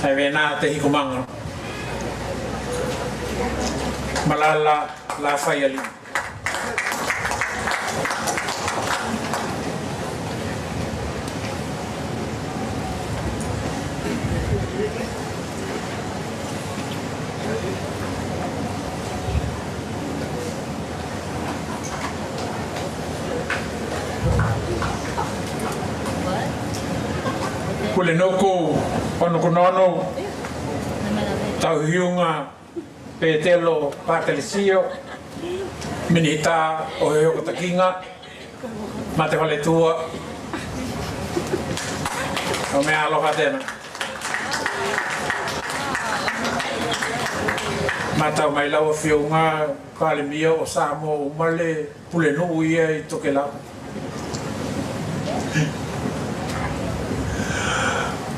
e Vena te Hikumaga, Malala Lafaialiʻi. Pulenuku o Nukunono, tauhiunga Petelo Patalesio, Minita o he Hokotakiga ma te faletua. O mea aloha tēnā. Ma tau mai lau afioga Palemia o Samoa uma, le pulenuku ia i Tokelau.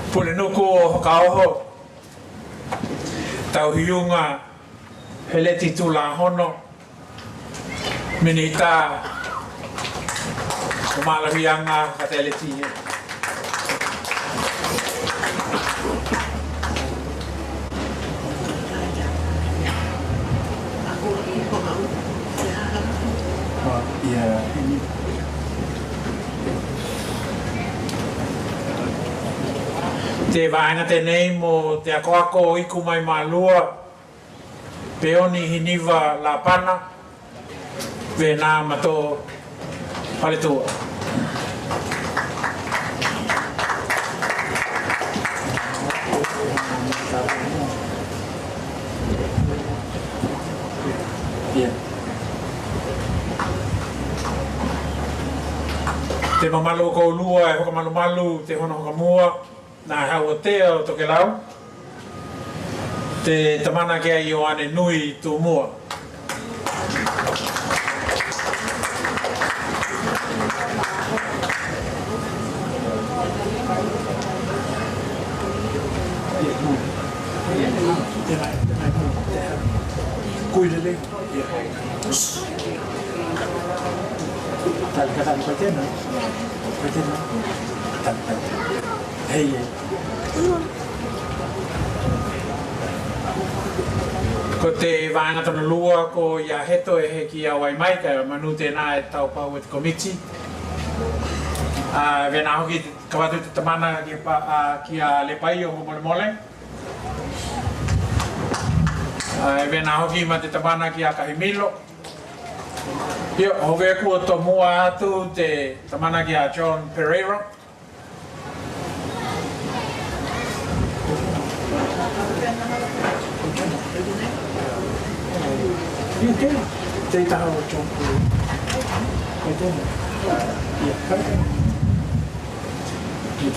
Pulenuku o Hakaoho, tauhiunga Heleti Tulahono, Minita o Mālohiaga Fakateletio. Te vaega tenei mo te akoako iku mai Malua, Peoni Hiniva Lapana, Vena Mato Paletua. Te mamalu o koulua e fakamalumalu te hono fakamua, na Hauatea o Tokelau, te tamana ki a Ioane Nui Tumua. Kuilele. Ia. Tali ka tali ko tena. Ko tena. Tali, tali. Hei, hei. Ko te vaega tona lua ko ia Heto e heki a wai mai ka manu tena e tau pau e te komiti. A, vena hoki ka vatu te tamana ki pa, a, ki a Lepai o Molemole. A, e vena hoki ma te tamana ki a Kahimilo. Ia, hove aku o tomua atu te tamana ki a John Pereira. Ia, te, te taha o John Pereira. Ia, te, ia,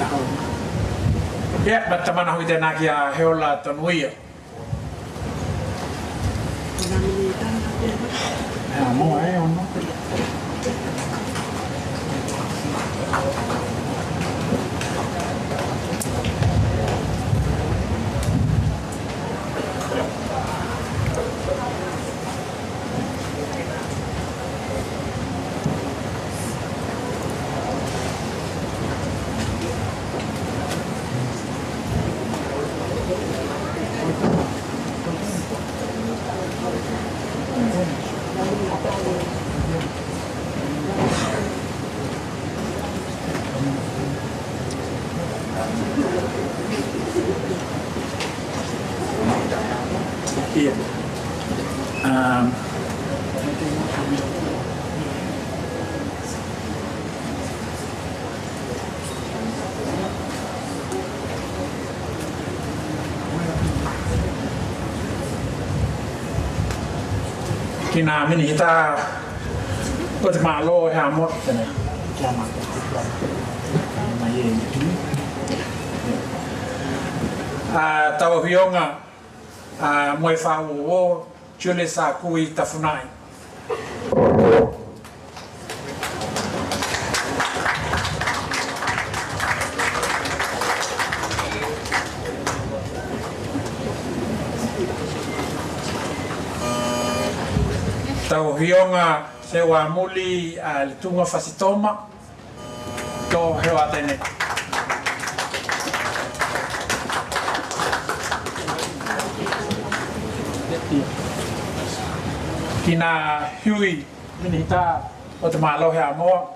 ia, ma tamana hoki tena ki a Heola Tonuia. Ia. Um, Kina minihita o te malo e Hamoa. Tena. Kia ma. A, tau afioga, a, mo e fau o Julius Akui Tafunai. Tau afioga Seuamuli a Letuga Fasitoma. Tō Heoatene. Kina Hui, minihita o te malo e Hamoa.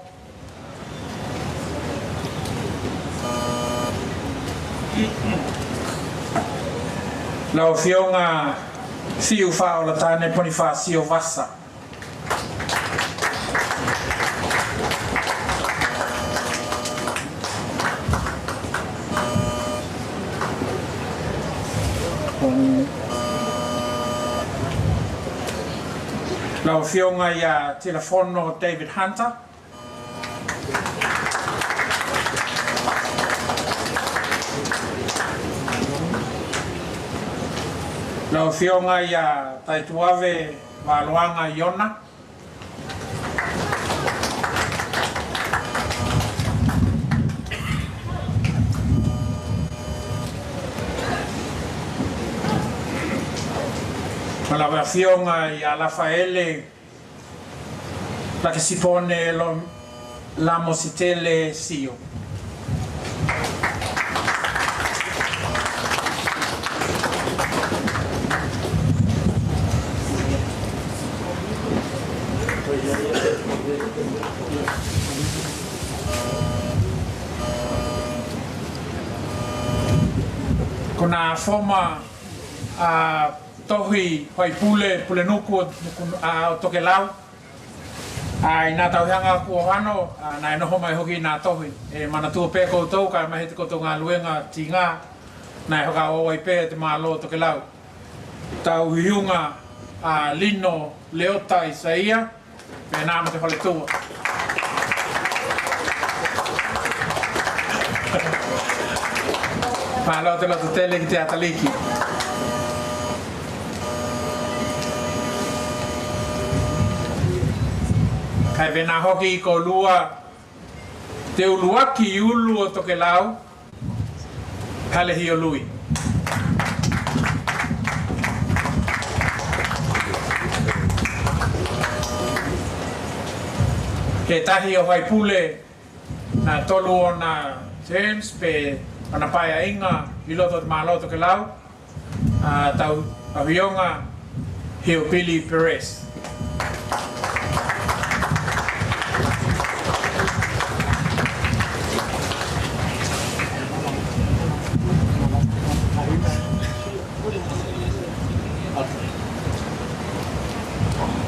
Lau afioga Siu Faolatane Ponifasio Vasa. Lau afioga ia Tilafono David Hunter. Lau afioga ia Taituave Valoaga Iona. Ma lau afioga ia Lafaele Lakisipone Lo-, Lamositele Sio. Former, a, tohi faipule, Pulenuku, Nuku, a, o Tokelau. A, i nā tauhiga kuo ʻosi, a, naʻe noho mai hoki nā tohi. E manatua pē koutou, kae ʻumaʻā e koutou galuega tigā, naʻe fakaaʻoaʻo ai pē te mālō o Tokelau. Tau huihuiga, a, Lino Leota Isaia, pea nā mo te faletua. Mālō te loto tele ki te ataliki. Kae ʻumaʻā hoki ko Lua Te Uluaki Ulu o Tokelau, Hale Hiolui. He tahi o faipule, nā tolu ona terms pe ona paeʻaiga i loto o te mālō o Tokelau. A, tau afioga Hiopili Perez.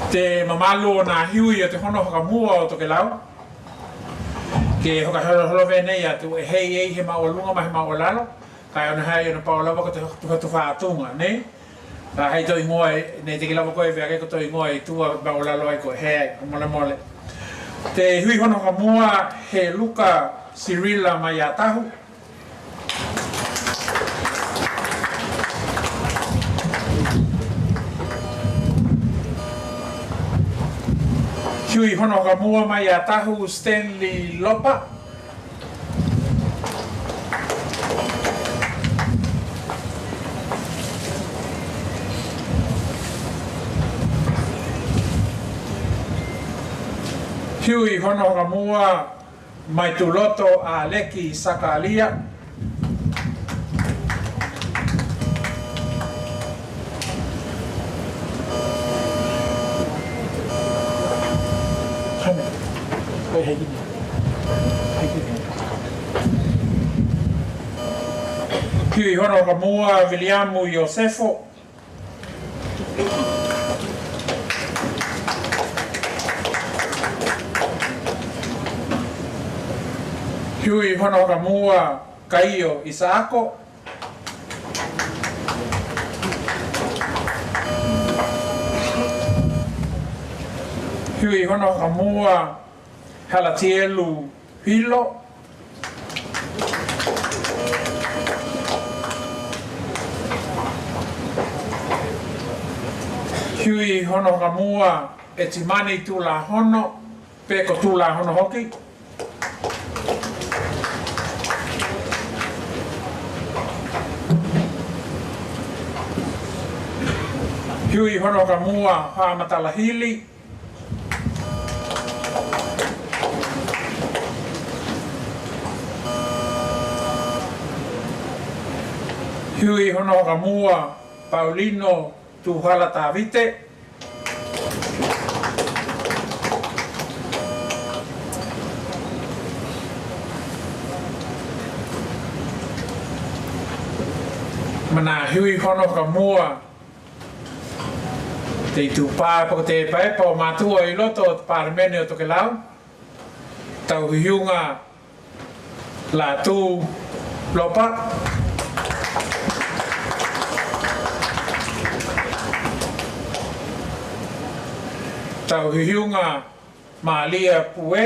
Te mamalu o nā huihuiga o te Hono Fakamua o Tokelau. Ke fakaholoholoi nei atu, ʻe ʻi ai he māʻolunga mo he māʻolalo. Kae ʻoua naʻa ʻi ai hano paʻo lava ko te tufa, tufa ʻi tuʻa, nei? Ka ʻi ai toe igoa, nei te ke lava koe ʻo ʻeke ko toe igoa ʻi tuʻa māʻolalo ai koe, ʻe ʻi ai, ʻo molemole. Te huihuiga Hono Fakamua, he Luka Sirila mai ʻAtahu. Huihuiga Hono Fakamua mai ʻAtahu, Stanley Lopa. Huihuiga Hono Fakamua mai Tuloto, ʻAleki Sakalia. Huihuiga Hono Fakamua, Viliamu Iosefo. Huihuiga Hono Fakamua, Kaio Isaako. Huihuiga Hono Fakamua, Halatielu Hilo. Huihuiga Hono Fakamua, ʻEtimani Tulahono, pe ko Tulahono hoki. Huihuiga Hono Fakamua, Hamatala Hili. Huihuiga Hono Fakamua, Paulino Tuhala Tavite. Mo nā huihuiga Hono Fakamua, te itupā poko te epaepa o mātuʻa ʻi loto o te Palemene o Tokelau. Tau huihuiga Latu Lopa. Tau huihuiga Malia Pue.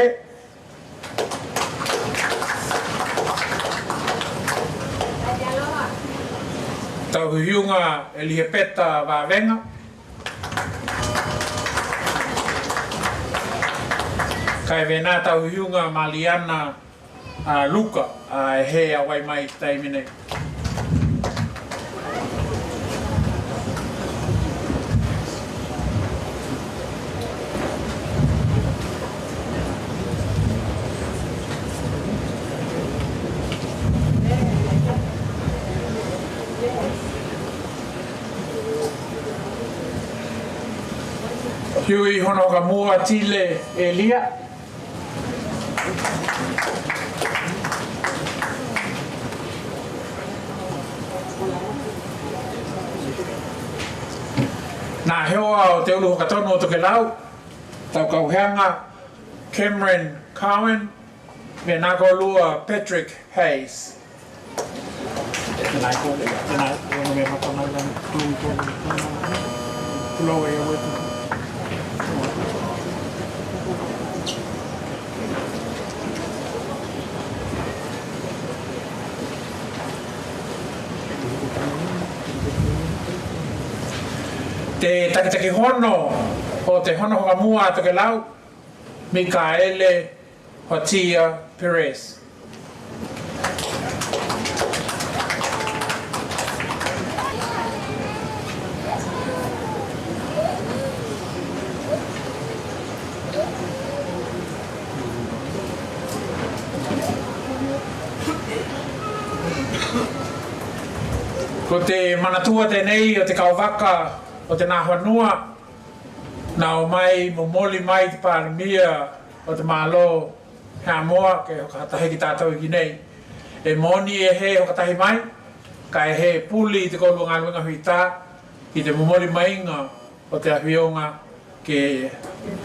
Tau huihuiga Elihepeta Vavenga. Kae ʻumaʻā tau huihuiga Maliana, a, Luka, a, he ʻave mai taimi nei. Huihuiga Hono Fakamua, Tile Elia. Nā heoa o te ulu fakatonu o Tokelau, tau kauheaga Cameron Cowan, me nā koulua Patrick Hayes. Te takitaki hono o te hono fakamua a Tokelau, Mikaele Hotia Perez. Ko te manatua tenei o te kauvaka o te nā fanua, nā ō mai momoli mai te Palemia o te mālō Haʻamoa ke fakatahi ki tātou i nei. E moni e he fakatahi mai, ka e he puli i te koulua galuega huitā ki te momoli mai o te afioga ke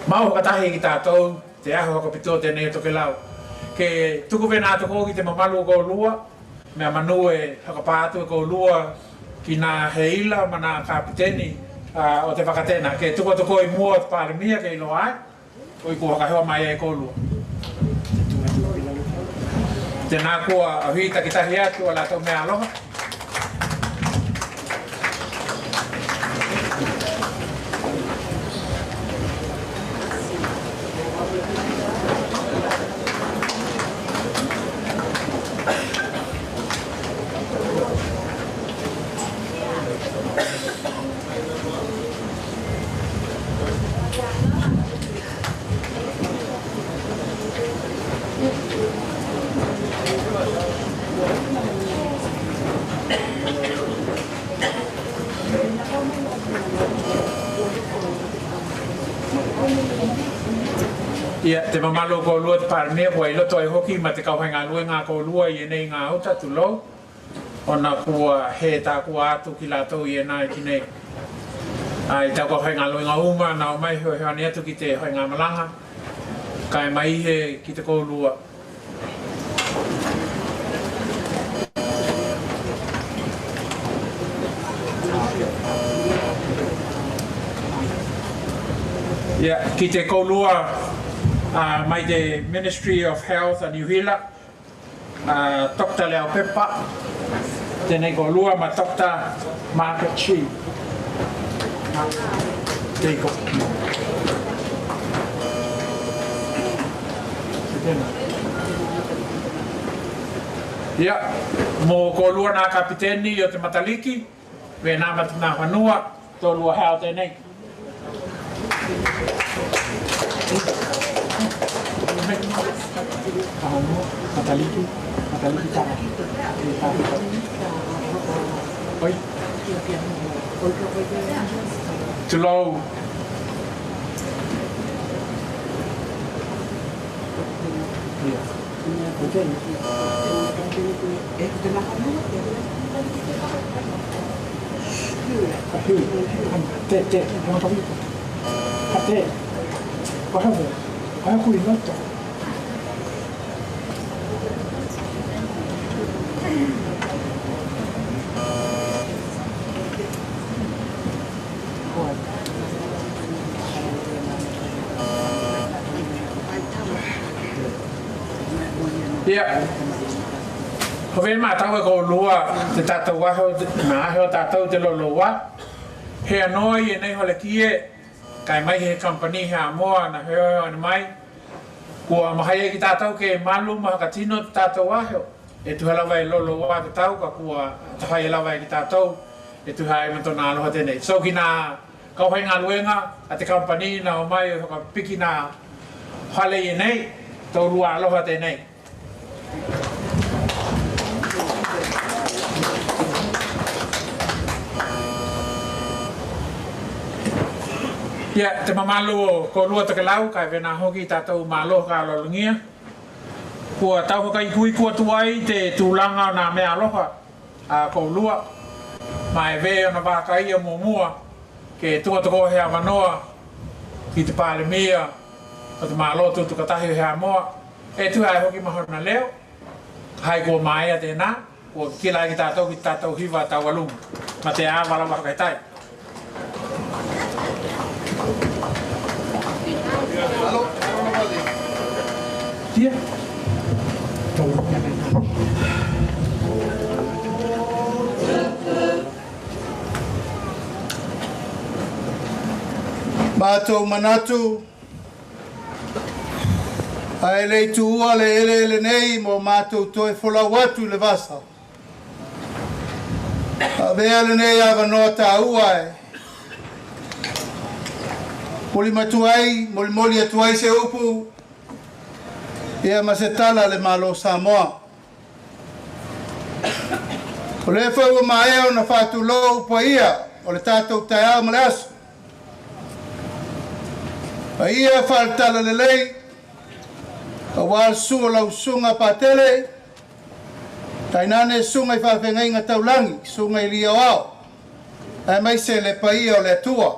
mau fakatahi ki tātou te aho fakapitoa tenei o Tokelau. Ke tuku pē nā tokouke ki te mamalu o koulua, mea manū e fakapā atu e koulua ki nā heila ma nā kapiteni, a, o te fakatena. Ke tuku atu koe i mua o te Palemia ke iloa ai, ʻoku ʻikai ko e haka hewa mai ai koulua. Tēnā kua ʻahi takitahi atu ʻa lātou mea aloha. Ia, te mamalu o koulua te Palemia, kua ʻi loto ai hoki ma te kau faigaluega a koulua ʻi heʻenei gāuta, tulou. ʻOna kua he tākua atu ki lātou ʻi heʻena ʻeiki nei. ʻA ia, tau kau faigaluega uma, nā ō mai heoheo ane atu ki te faiga malanga. Kae mai he ki te koulua. Ia, ki te koulua, a, mai te Ministry of Health a Niu Sila, a, Doctor Leaupepa, tenei koulua ma Doctor Margaret Chi. Tei ko. Ia, mo koulua nā kapiteni o te Mataliki, me nā mata nā fanua, tolu a hao tenei. Mataliki, Mataliki tara. Oi. Tulou. Ia. Ia. Ko e meʻa ʻoku tau ʻe koulua, te tatou aho, nā aho tatou te loloa. He ʻanoi ʻenei falekie, kae mai he kamupani Haʻamoa, nā heoheo ane mai. Kua mahalo ai ki tatou ke malu ma hakatino te tatou aho. ʻE tuha lava e loloa te tau, ka kua tafaʻi lava e ki tatou, ʻe tuha ai ma tona aloha tenei. So ki nā kau faigaluega a te kamupani nā ō mai ʻo fakapiki nā fale ʻi heʻenei, tolu a aloha tenei. Ia, te mamalu o koulua Tokelau, kae vena hoki tatou mālō ka lologia. Kua tau fakaikuiku atu ai te tulaga o nā meʻa aloha a koulua. Ma e vē ʻona vākaia muamua, ke tuʻu atu ko e avanoa ki te Palemia o te Mālō Tutoka Tahi o Haʻamoa, e tuʻu ai hoki ma hona leo. Hai kua maea tēnā, kua kila ai ki tātou ki tātou hiva taualuga. Ma te ava lava fakaitai. Tia. Mātou manatu, a e lei tuʻua le eleele nei mo mātou toe folau atu i le vasa. Avea lenei avanoa tāua e mulimatu ai, molimoli atu ai se upu, ia ma se tala a le Mālō Samoa. O lea foʻi ua maea ona faʻatulou paʻia o le tatou taeao ma le aso. Paʻia faʻaletalalelei, auā le susuga o lau susuga Patele, tainane susuga i faʻafeagaiga taulagi, susuga i le aoao, ae maise le paʻia o le Atua.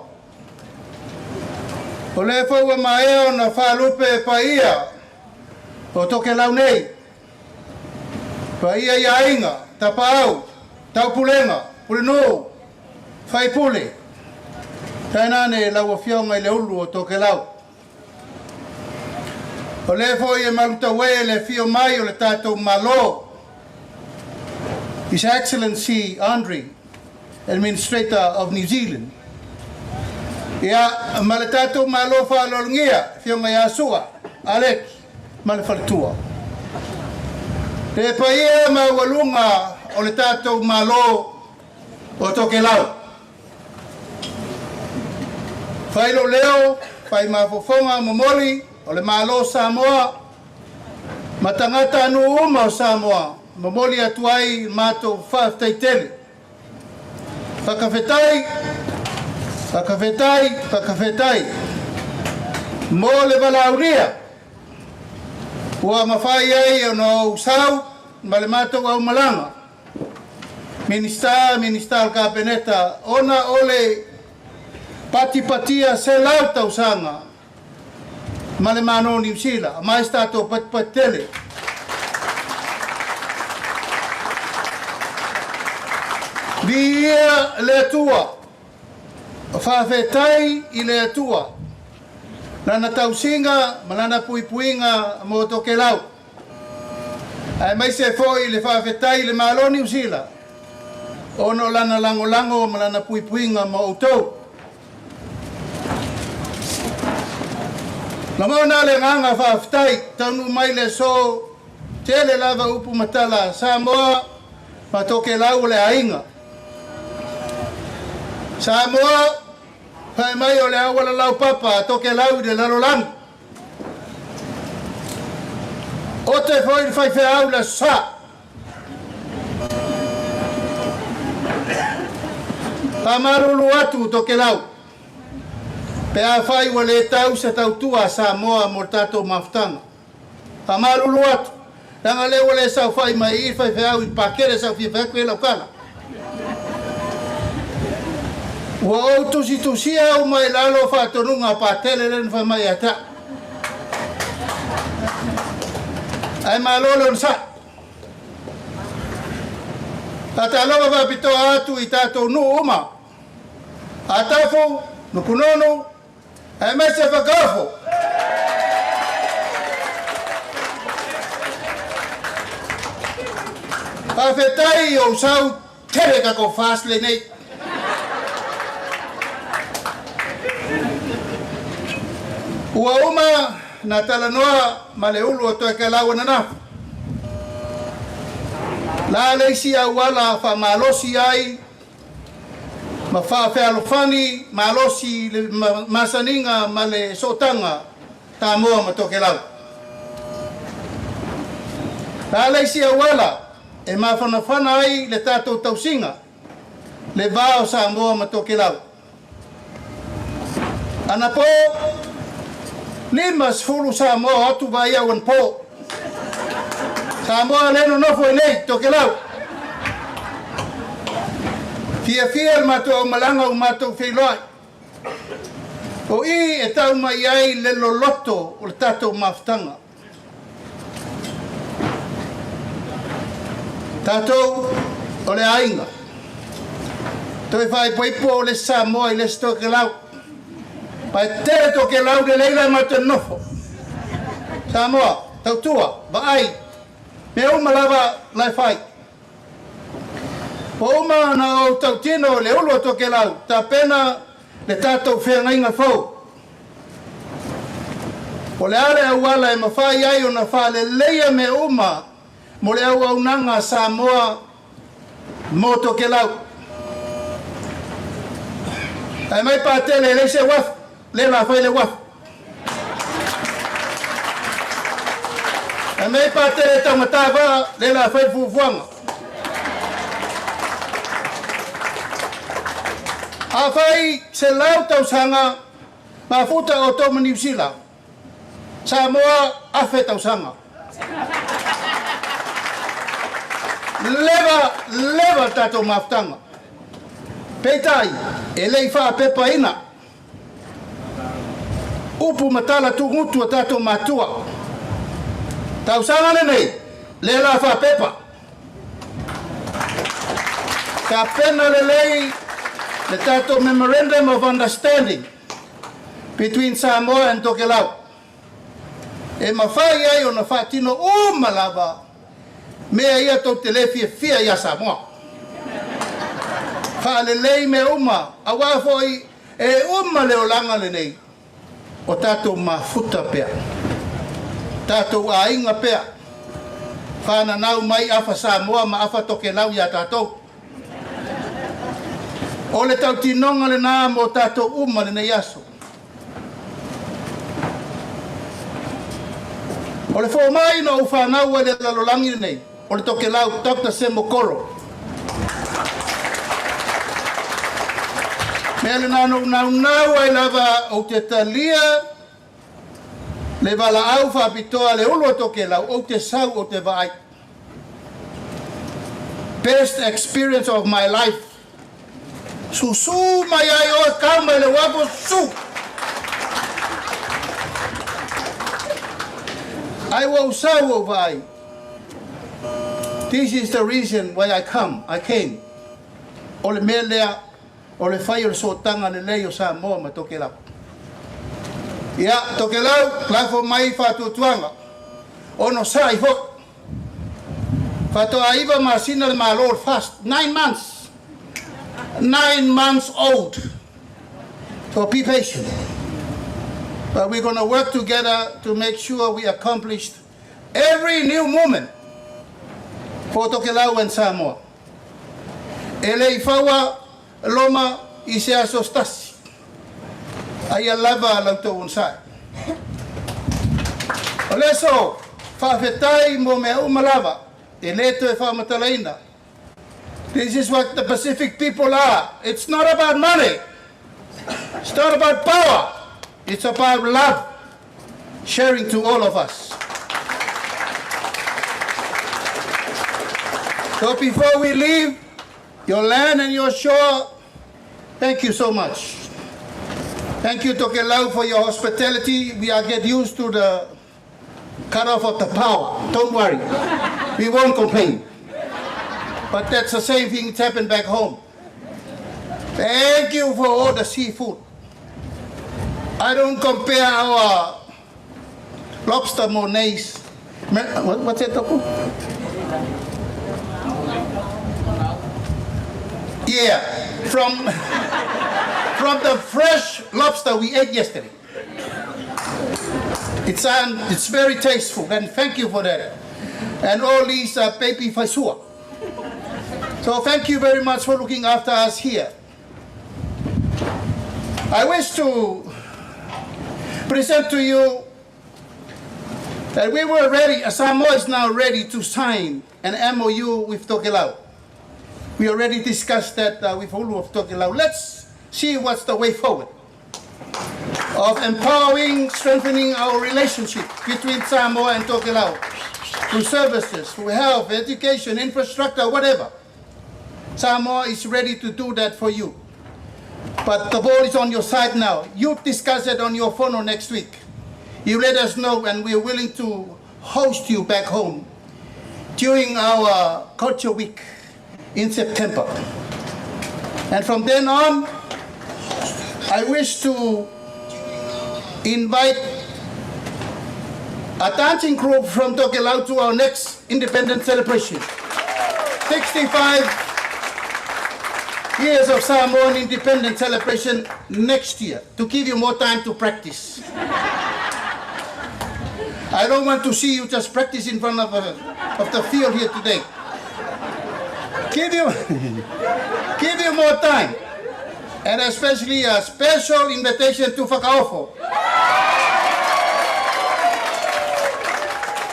O lea foʻi ua maea ona faʻalupe paʻia o Tokelau nei. Paʻia i āiga, tapaʻau, taupulega, pulenuʻu, faipule, tainane lau afioga i le ulu o Tokelau. O lea foʻi e malu tauaʻi le afio mai o le tatou mālō, His Excellency Andre, Administrator of New Zealand. Ia, ma le tatou mālō faʻaaloalogia, afioga ia Suʻa, Aleki, ma le faletua. Le paʻia maualuga o le tatou mālō o Tokelau. Fai loʻu leo, fai mafaufauga momoli o le Mālō Samoa, ma tagata nuʻu uma o Samoa, momoli atu ai matou faʻafetai tele. Fakafetai, fakafetai, fakafetai mo le valaʻaulia ua mafai ai ona ou sau ma le matou aumalaga. Minisitā, minisitā o le kapeneta, ona o le patipatia selau tausaga ma le Mālō Niu Sila, mai se tatou patipati tele. Viʻia le Atua, faʻafetai i le Atua, lana tausiga ma lana puipuiga mo Tokelau. Ae maise foʻi le faʻafetai i le Mālō Niu Sila, ona o lana lagolago ma lana puipuiga mo outou. Lagona le agaga faʻafetai, taunuʻu mai le aso, tele lava upu ma tala, Samoa ma Tokelau o le āiga. Samoa, fai mai o le auala laupapa a Tokelau i le lalolagi. Oti foʻi le faifeau i le Aso Sa. Faʻamalulu atu Tokelau, pe āfai ua lē tau se tautua a Samoa mo le tatou mafutaga. Faʻamalulu atu. Laga lea ua lē sau fai mai i faifeau i pakele sau fia fai aku e laukala. Ua ou tusitusia uma i lalo faʻatonuga a Patele lea na fai mai iā te aʻu. Ae mālō le onosaʻi. Faʻatalofa faʻapitoa atu i tatou nuʻu uma. Atafu, Nukununu, ae maise Fakaofo. Faʻafetai ou sau tele ka ko fast lenei. Ua uma na talanoa ma le ulu o Tokelau ananafi. La le isi auala faʻamalosi ai ma faʻafealofani malosi le ma-, masaniga ma le soʻotaga Samoa ma Tokelau. La le isi auala e mafanafana ai le tatou tausiga, le vā o Samoa ma Tokelau. Anapo, lima sefulu Samoa o atu vaiau anapo. Samoa lea nonofo i nei Tokelau. Fiafia le matou aumalaga ua matou feiloaʻi. O i e tau mai ai le loloto o le tatou mafutaga. Tatou o le aiga. Toe faʻaipoipo o le Samoa i le Tokelau. Pae tele Tokelau lelei la e matou nofo. Samoa, tautua, vaʻai. Mea uma lava la e fai. Ua uma na ou tautino le ulu o Tokelau, tapena le tatou feagaiga fou. O le ā le auala e mafai ai ona faʻaleleia mea uma mo le auaunaga Samoa mo Tokelau. Ae mai patele e leai se uafu, lelā fai le uafu. Ae mai patele taugatā vaʻa, lelā fai le fuafuaga. Āfai selau tausaga, mafuta outou ma Niu Sila. Samoa, afe tausaga. Leva, leva tatou mafutaga. Peitaʻi, e leʻi faʻapepaina upu ma tala tugutu a tatou mātua. Tausaga lenei, lelā faʻapepa. Tapena lelei le tatou Memorandum of Understanding between Samoa and Tokelau. E mafai ai ona faʻatino uma lava mea ia tou te lē fiafia iā Samoa. Faʻalelei mea uma, auā foʻi e uma le olaga lenei. O tatou mafuta pea, tatou āiga pea. Fānanau mai afa Samoa ma afa Tokelau iā tatou. O le tautinoga lenā mo tatou uma lenei aso. O le fomaʻi na ou fānau ai le lalolagi lenei, o le Tokelau Doctor Semo Koro. Mea lenā na ou naunau ai lava ou te talia le valaʻau faʻapitoa le ulu o Tokelau, ou te sau, ou te vaʻai. Best experience of my life. Susū mai ai oe, kau mai le uafu, susū. Ae ua ou sau ou vaʻai. This is the reason why I come, I came. O le mea lea, o le fai o le soʻotaga lelei o Samoa ma Tokelau. Ia, Tokelau, lafo mai faʻatuatuaga. Onosaʻi foʻi. Faʻatoʻā iva masina le mālō o le FAST. Nine months. Nine months old. So be patient. But we're gonna work together to make sure we accomplished every new moment for Tokelau and Samoa. E leʻi faua loma i se aso se tasi. Aia lava lau tou onosaʻi. O le aso, faʻafetai mo mea uma lava. E lē toe faʻamatalaina. This is what the Pacific people are. It's not about money. It's not about power. It's about love. Sharing to all of us. So before we leave your land and your shore, thank you so much. Thank you, Tokelau, for your hospitality. We are get used to the cut off of the power. Don't worry. We won't complain. But that's the same thing that happened back home. Thank you for all the seafood. I don't compare our lobster mo nei. Me-, what, what's that, Toku? Yeah, from, from the fresh lobster we ate yesterday. It's, um, it's very tasteful, and thank you for that. And all these, uh, baby faisua. So thank you very much for looking after us here. I wish to present to you that we were ready, Samoa is now ready to sign an M O U with Tokelau. We already discussed that, uh, with Ulu of Tokelau. Let's see what's the way forward of empowering, strengthening our relationship between Samoa and Tokelau through services, through health, education, infrastructure, whatever. Samoa is ready to do that for you. But the ball is on your side now. You discuss it on your phone or next week. You let us know, and we are willing to host you back home during our Culture Week in September. And from then on, I wish to invite a dancing group from Tokelau to our next independence celebration. Sixty-five years of Samoan independence celebration next year, to give you more time to practice. I don't want to see you just practice in front of, uh, of the field here today. Give you, give you more time. And especially a special invitation to Fakaofo.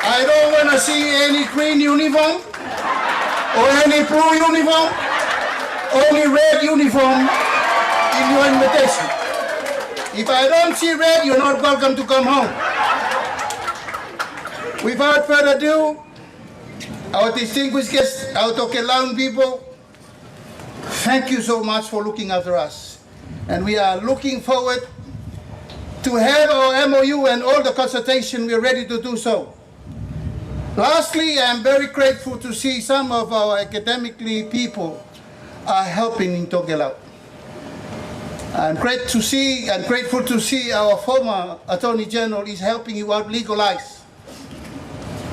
I don't want to see any green uniform or any blue uniform, only red uniform in your invitation. If I don't see red, you're not welcome to come home. Without further ado, our distinguished guests, our Tokelau people, thank you so much for looking after us. And we are looking forward to have our M O U and all the consultation. We are ready to do so. Lastly, I am very grateful to see some of our academically people are helping in Tokelau. I'm great to see, I'm grateful to see our former Attorney General is helping you out legalize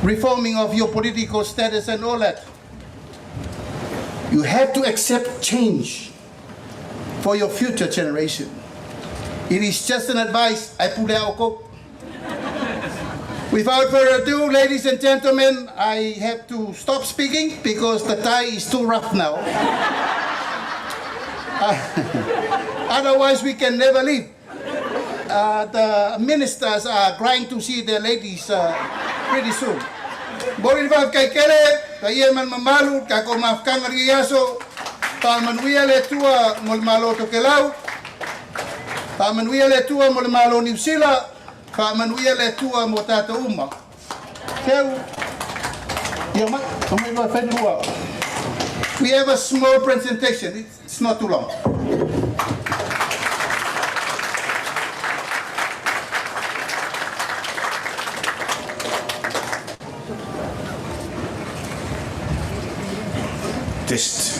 reforming of your political status and all that. You have to accept change for your future generation. It is just an advice. I put out. Without further ado, ladies and gentlemen, I have to stop speaking because the tide is too rough now. Uh, otherwise, we can never leave. Uh, the ministers are trying to see their ladies, uh, pretty soon. Moli le faʻafekai kele, ka ia ma le mamalu, ka ko mafakaga le aso, faʻamanuia le Atua mo le mālō Tokelau, faʻamanuia le Atua mo le mālō Niu Sila, faʻamanuia le Atua mo tatou uma. Keu. Ia mai, o mai ua fai lua. We have a small presentation. It's, it's not too long. Test.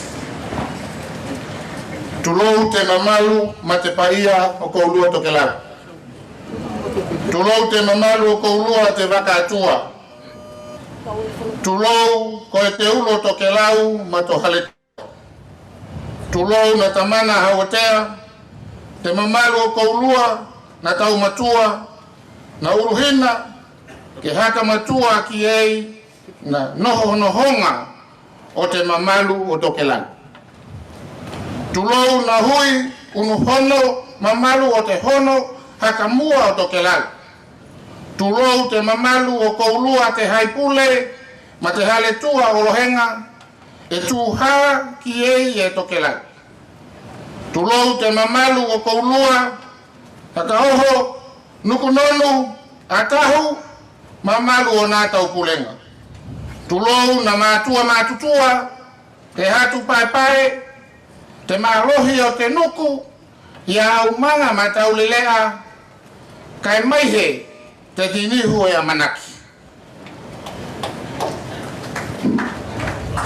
Tulou te mamalu ma te paʻia o koulua Tokelau. Tulou te mamalu o koulua te vaka Atua. Tulou ko e te ulo Tokelau ma to hale. Tulou na tamana Hauatea, te mamalu o koulua na taumatua, na uluhina ke haka matua ki ei na nohonohoga o te mamalu o Tokelau. Tulou na hui unuhono mamalu o te hono hakamua o Tokelau. Tulou te mamalu o koulua te haipule ma te hale tua o Lohega e tuha ki ei e Tokelau. Tulou te mamalu o koulua Hakaoho, Nukunonu, Atahu, mamalu o na taupulega. Tulou na matua matutua, te hatu paepae, te malohi o te nuku, ia aumaga ma taulelea, kae mai he te tinihu e amanaki.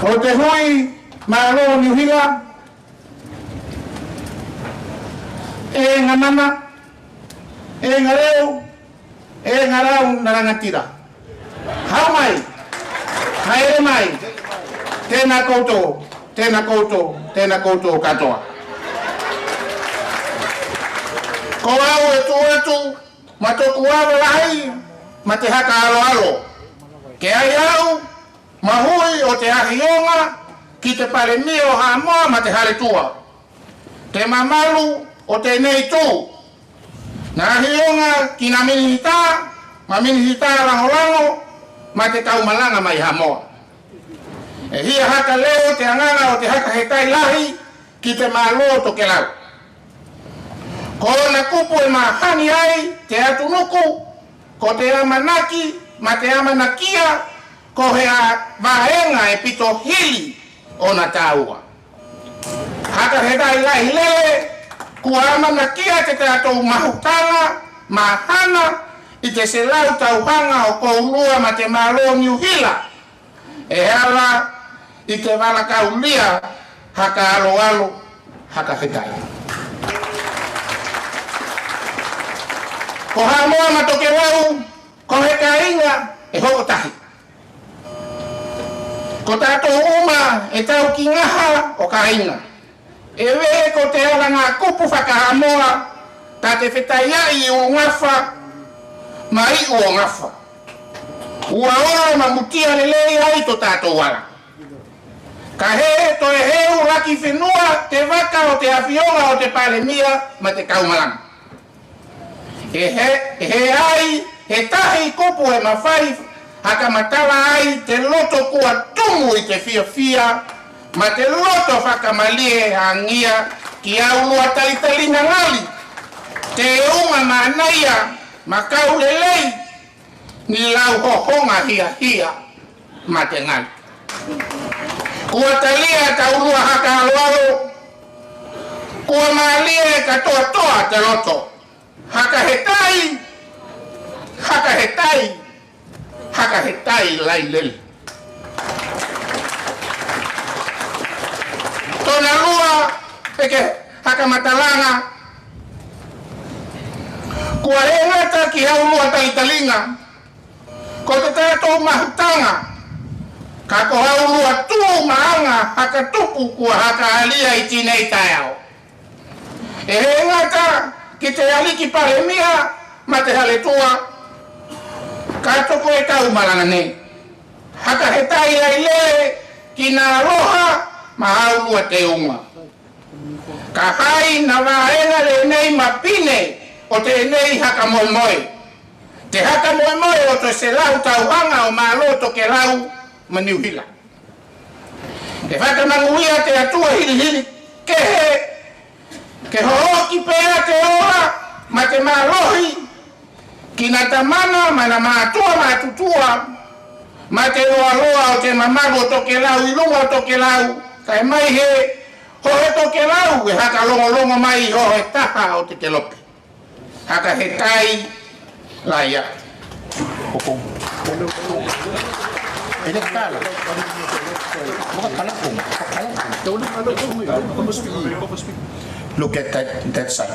O te hui mālō Niu Hila, e ganana, e galeo, e galau na lagatira. Hau mai, haere mai, tena koutou, tena koutou, tena koutou katoa. Ko au e tu atu, ma toku ava lahi, ma te haka aloalo. Ke ai au, ma hui o te ahioga, ki te palemia o Hamoa ma te hale tua. Te mamalu o tenei tu. Na ahioga ki na minihita, ma minihita lagolago, ma te taumalaga mai Hamoa. E hia haka leo te agaga o te haka hetai lahi, ki te mālō Tokelau. Ko na kupu e mahani ai te atunuku, ko te amanaki, ma te amanakia, ko he a vaega e pito hili ona tāua. Haka hetai lahi lele, Kua amanakia te tatou mahutanga mahana i te selau tauhaga o koulua ma te malo Niu Hila. E ala i te vala kaulia haka aloalo, haka hetai. Ko Hamoa ma Tokelau, ko he kaiga e hoʻo tahi. Ko tatou uma e tau kigaha o kaiga. E vē ko te ala ga kupu fakahamoa, ta te fetaiaʻi i ugafa ma iʻu o gafa. Ua olo ma mutia lelei ai to tatou ala. Ka he toe heu laki fenua te vaka o te afioga o te palemia ma te kaumalaga. E he, e he ai, he tahi kupu e mafai haka matala ai te loto kua tumu i te fiafia, ma te loto fakamalie agia ki aulua talitaliga gali, te unga manaia, ma kau lelei, ni lau hohoga hiahia ma te gali. Kua talia taulua haka aloalo, kua malie katoatoa te loto. Haka hetai, haka hetai, haka hetai lailele. Tona lua, e ke haka matalaga, kua he gata ki aulua talitaliga, ko te tatou mahutaga, ka ko aulua tu ma aga haka tupu kua haka alia i tinei taeao. E he gata ki te aliki palemia ma te haletua, ka toko e kaumalaga nei. Haka hetai lailele ki na aloha ma aulua te unga. Ka hai na vaega lenei ma pine o tenei haka moemoe. Te haka moemoe o te selau tauhaga o malo Tokelau ma Niu Hila. E fakamaguia te Atua hilihili kehe, ke hohoki pea te ola ma te malohi ki na tamana ma na matua matutua, ma te loaloa o te mamalu o Tokelau i luga o Tokelau, kae mai he hohe Tokelau e haka logologo mai i hohe taha o te kelope. Haka hetai laia. Ele kala. Look at that, that side.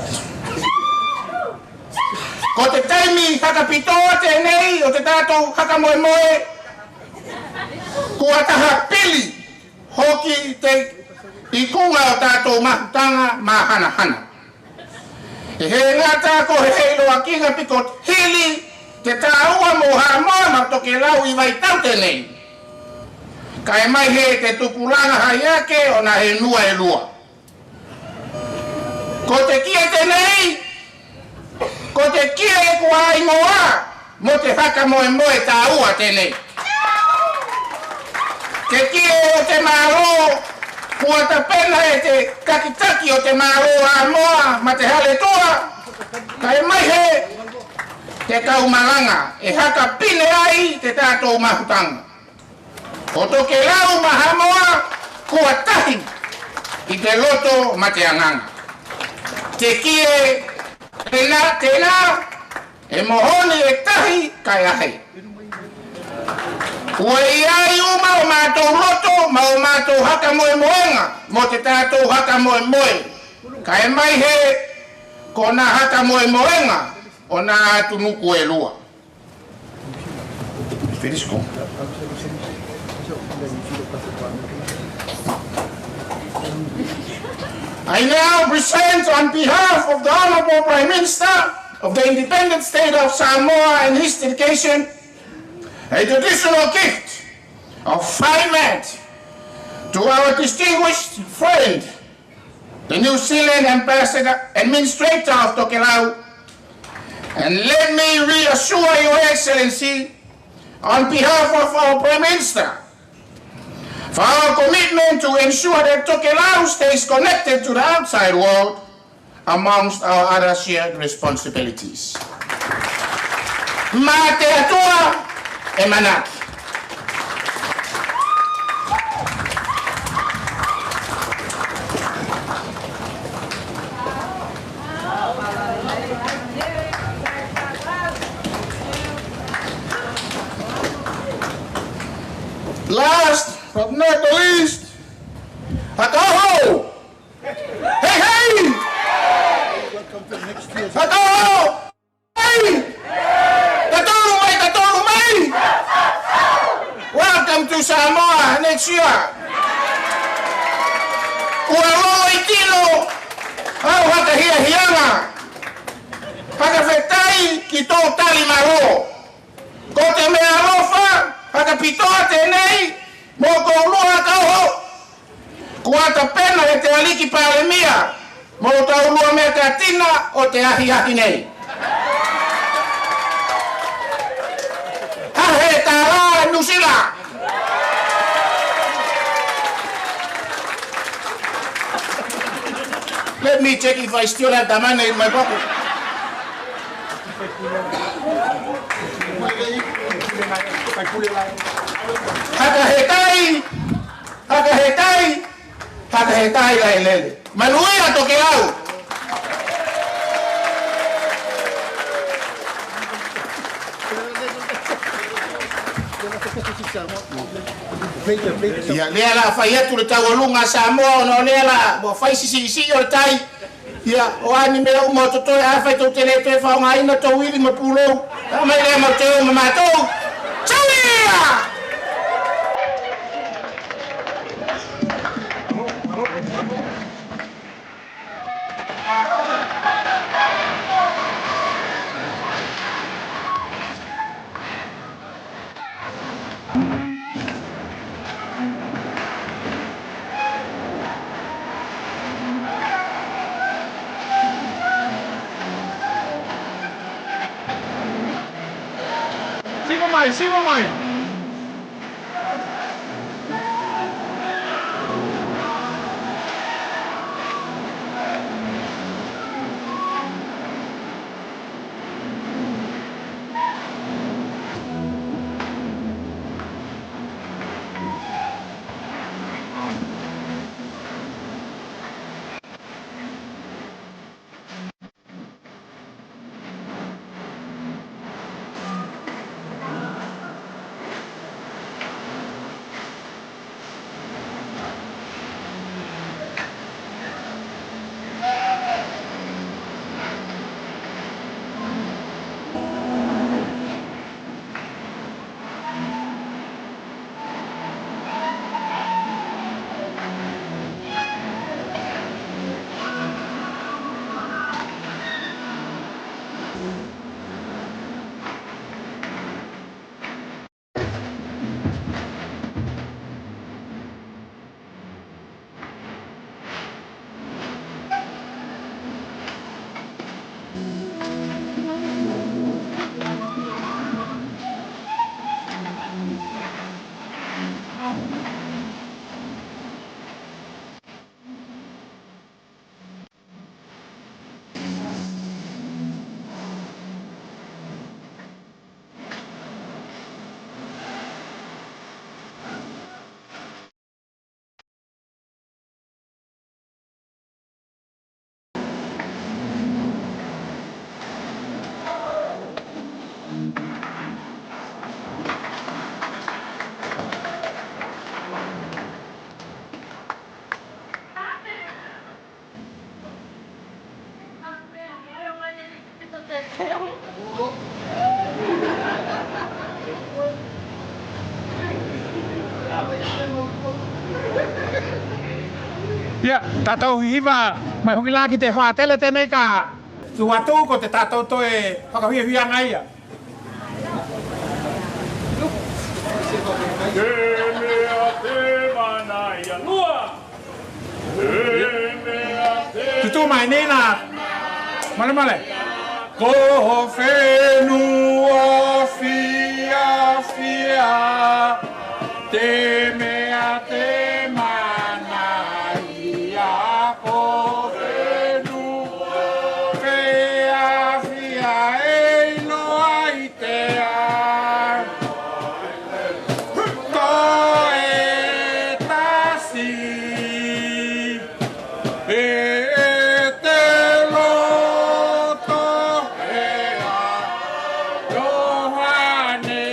Ko te taimi haka pito tenei o te tatou haka moemoe, kua taha pili hoki te ikuga o tatou mahutaga mahanahana. E he gata ko he iloakiga piko hili te taua mo Hamoa ma Tokelau i vaitau tenei. Kae mai he te tupulaga hai ake ona he nua e lua. Ko te kie tenei, ko te kie kua igoa mo te haka moemoe taua tenei. Te kie o te malo, kua tapena e te takitaki o te malo Hamoa ma te haletua, kae mai he te kaumalaga e haka pine ai te tatou mahutaga. O Tokelau ma Hamoa kua tahi i te loto ma te agaga. Te kie tena, tena, e mohoni e tahi kae ahe. Ua i ai uma o matou loto ma o matou haka moemoega mo te tatou haka moemoe. Kae mai he ko na haka moemoega o na atunuku e lua. Finish ko. I now present on behalf of the Honorable Prime Minister of the Independent State of Samoa and his delegation a traditional gift of fine mat to our distinguished friend, the New Zealand Ambassador, Administrator of Tokelau, and let me reassure Your Excellency, on behalf of our Prime Minister, for our commitment to ensure that Tokelau stays connected to the outside world, amongst our other shared responsibilities. Mā te Atua e manako. Not the least, Hakaoho! Hei, hei! Hakaoho! Hei! Tatolu mai, tatolu mai! Welcome to Samoa next year. Ua lolo i tino au haka hiahiaga. Haka fetai ki tou tali malo. Ko te mea alofa haka pitoa tenei mo koulua Hakaoho. Kua tapena e te aliki palemia mo taulua mea katina o te ahiahi nei. Hahe tala New Zealand. Let me check if I still have the money in my pocket. Haka hetai, haka hetai, haka hetai Lailele. Manuia Tokelau. Ia lea la fai atu le taualuga Samoa ona o lea la ua fai sisiʻisiʻi o le tai. Ia o ani mea uma o totoe, afai tou te lē toe faʻaaogāina tou ivi ma pulou, a mai lea mau te o ma matou. Tauia! Siva mai, siva mai. Ia, tatou hiva mai hoki la ki te faʻatele tenei ka tuʻu atu ko te tatou toe fakafiafiaga ia. Te mea te mana ia lua. Te mea te tutu mai nei la. Male, male. Ko fenua fiafia. Te mea te mana ia ko fenua fiafia e iloa i te ao. Ko e tasi e te loto e a Iohane.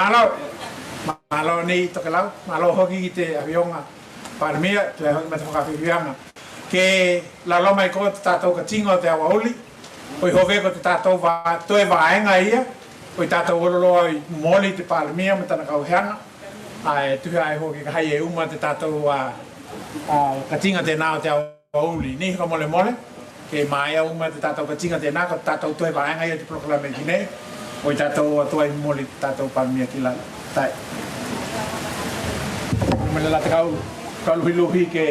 Mālō. Mālō nei tokelau, mālō hoki ki te ʻafioga Palemia, toe hoki mai te fakafehuiaga. Ke lalo mai ko te tatou katiga o te aoauli, ʻo i hove ko te tatou va-, toe vaega ia, ʻo i tatou olo loa ʻo moli te Palemia ma tana kauheaga. ʻA e tuhi ai hoki ka hai e uma te tatou a, a, katiga tenā o te aoauli. Nei fakamolemole, ke maea uma te tatou katiga tenā, ko tatou toe vaega ia te polokalame ki nei, ʻo i tatou atu ai moli te tatou Palemia ki lalo. Tai. Mele la te kau, kau luhiluhi ke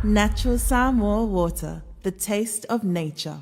Natural Samoa water, the taste of nature.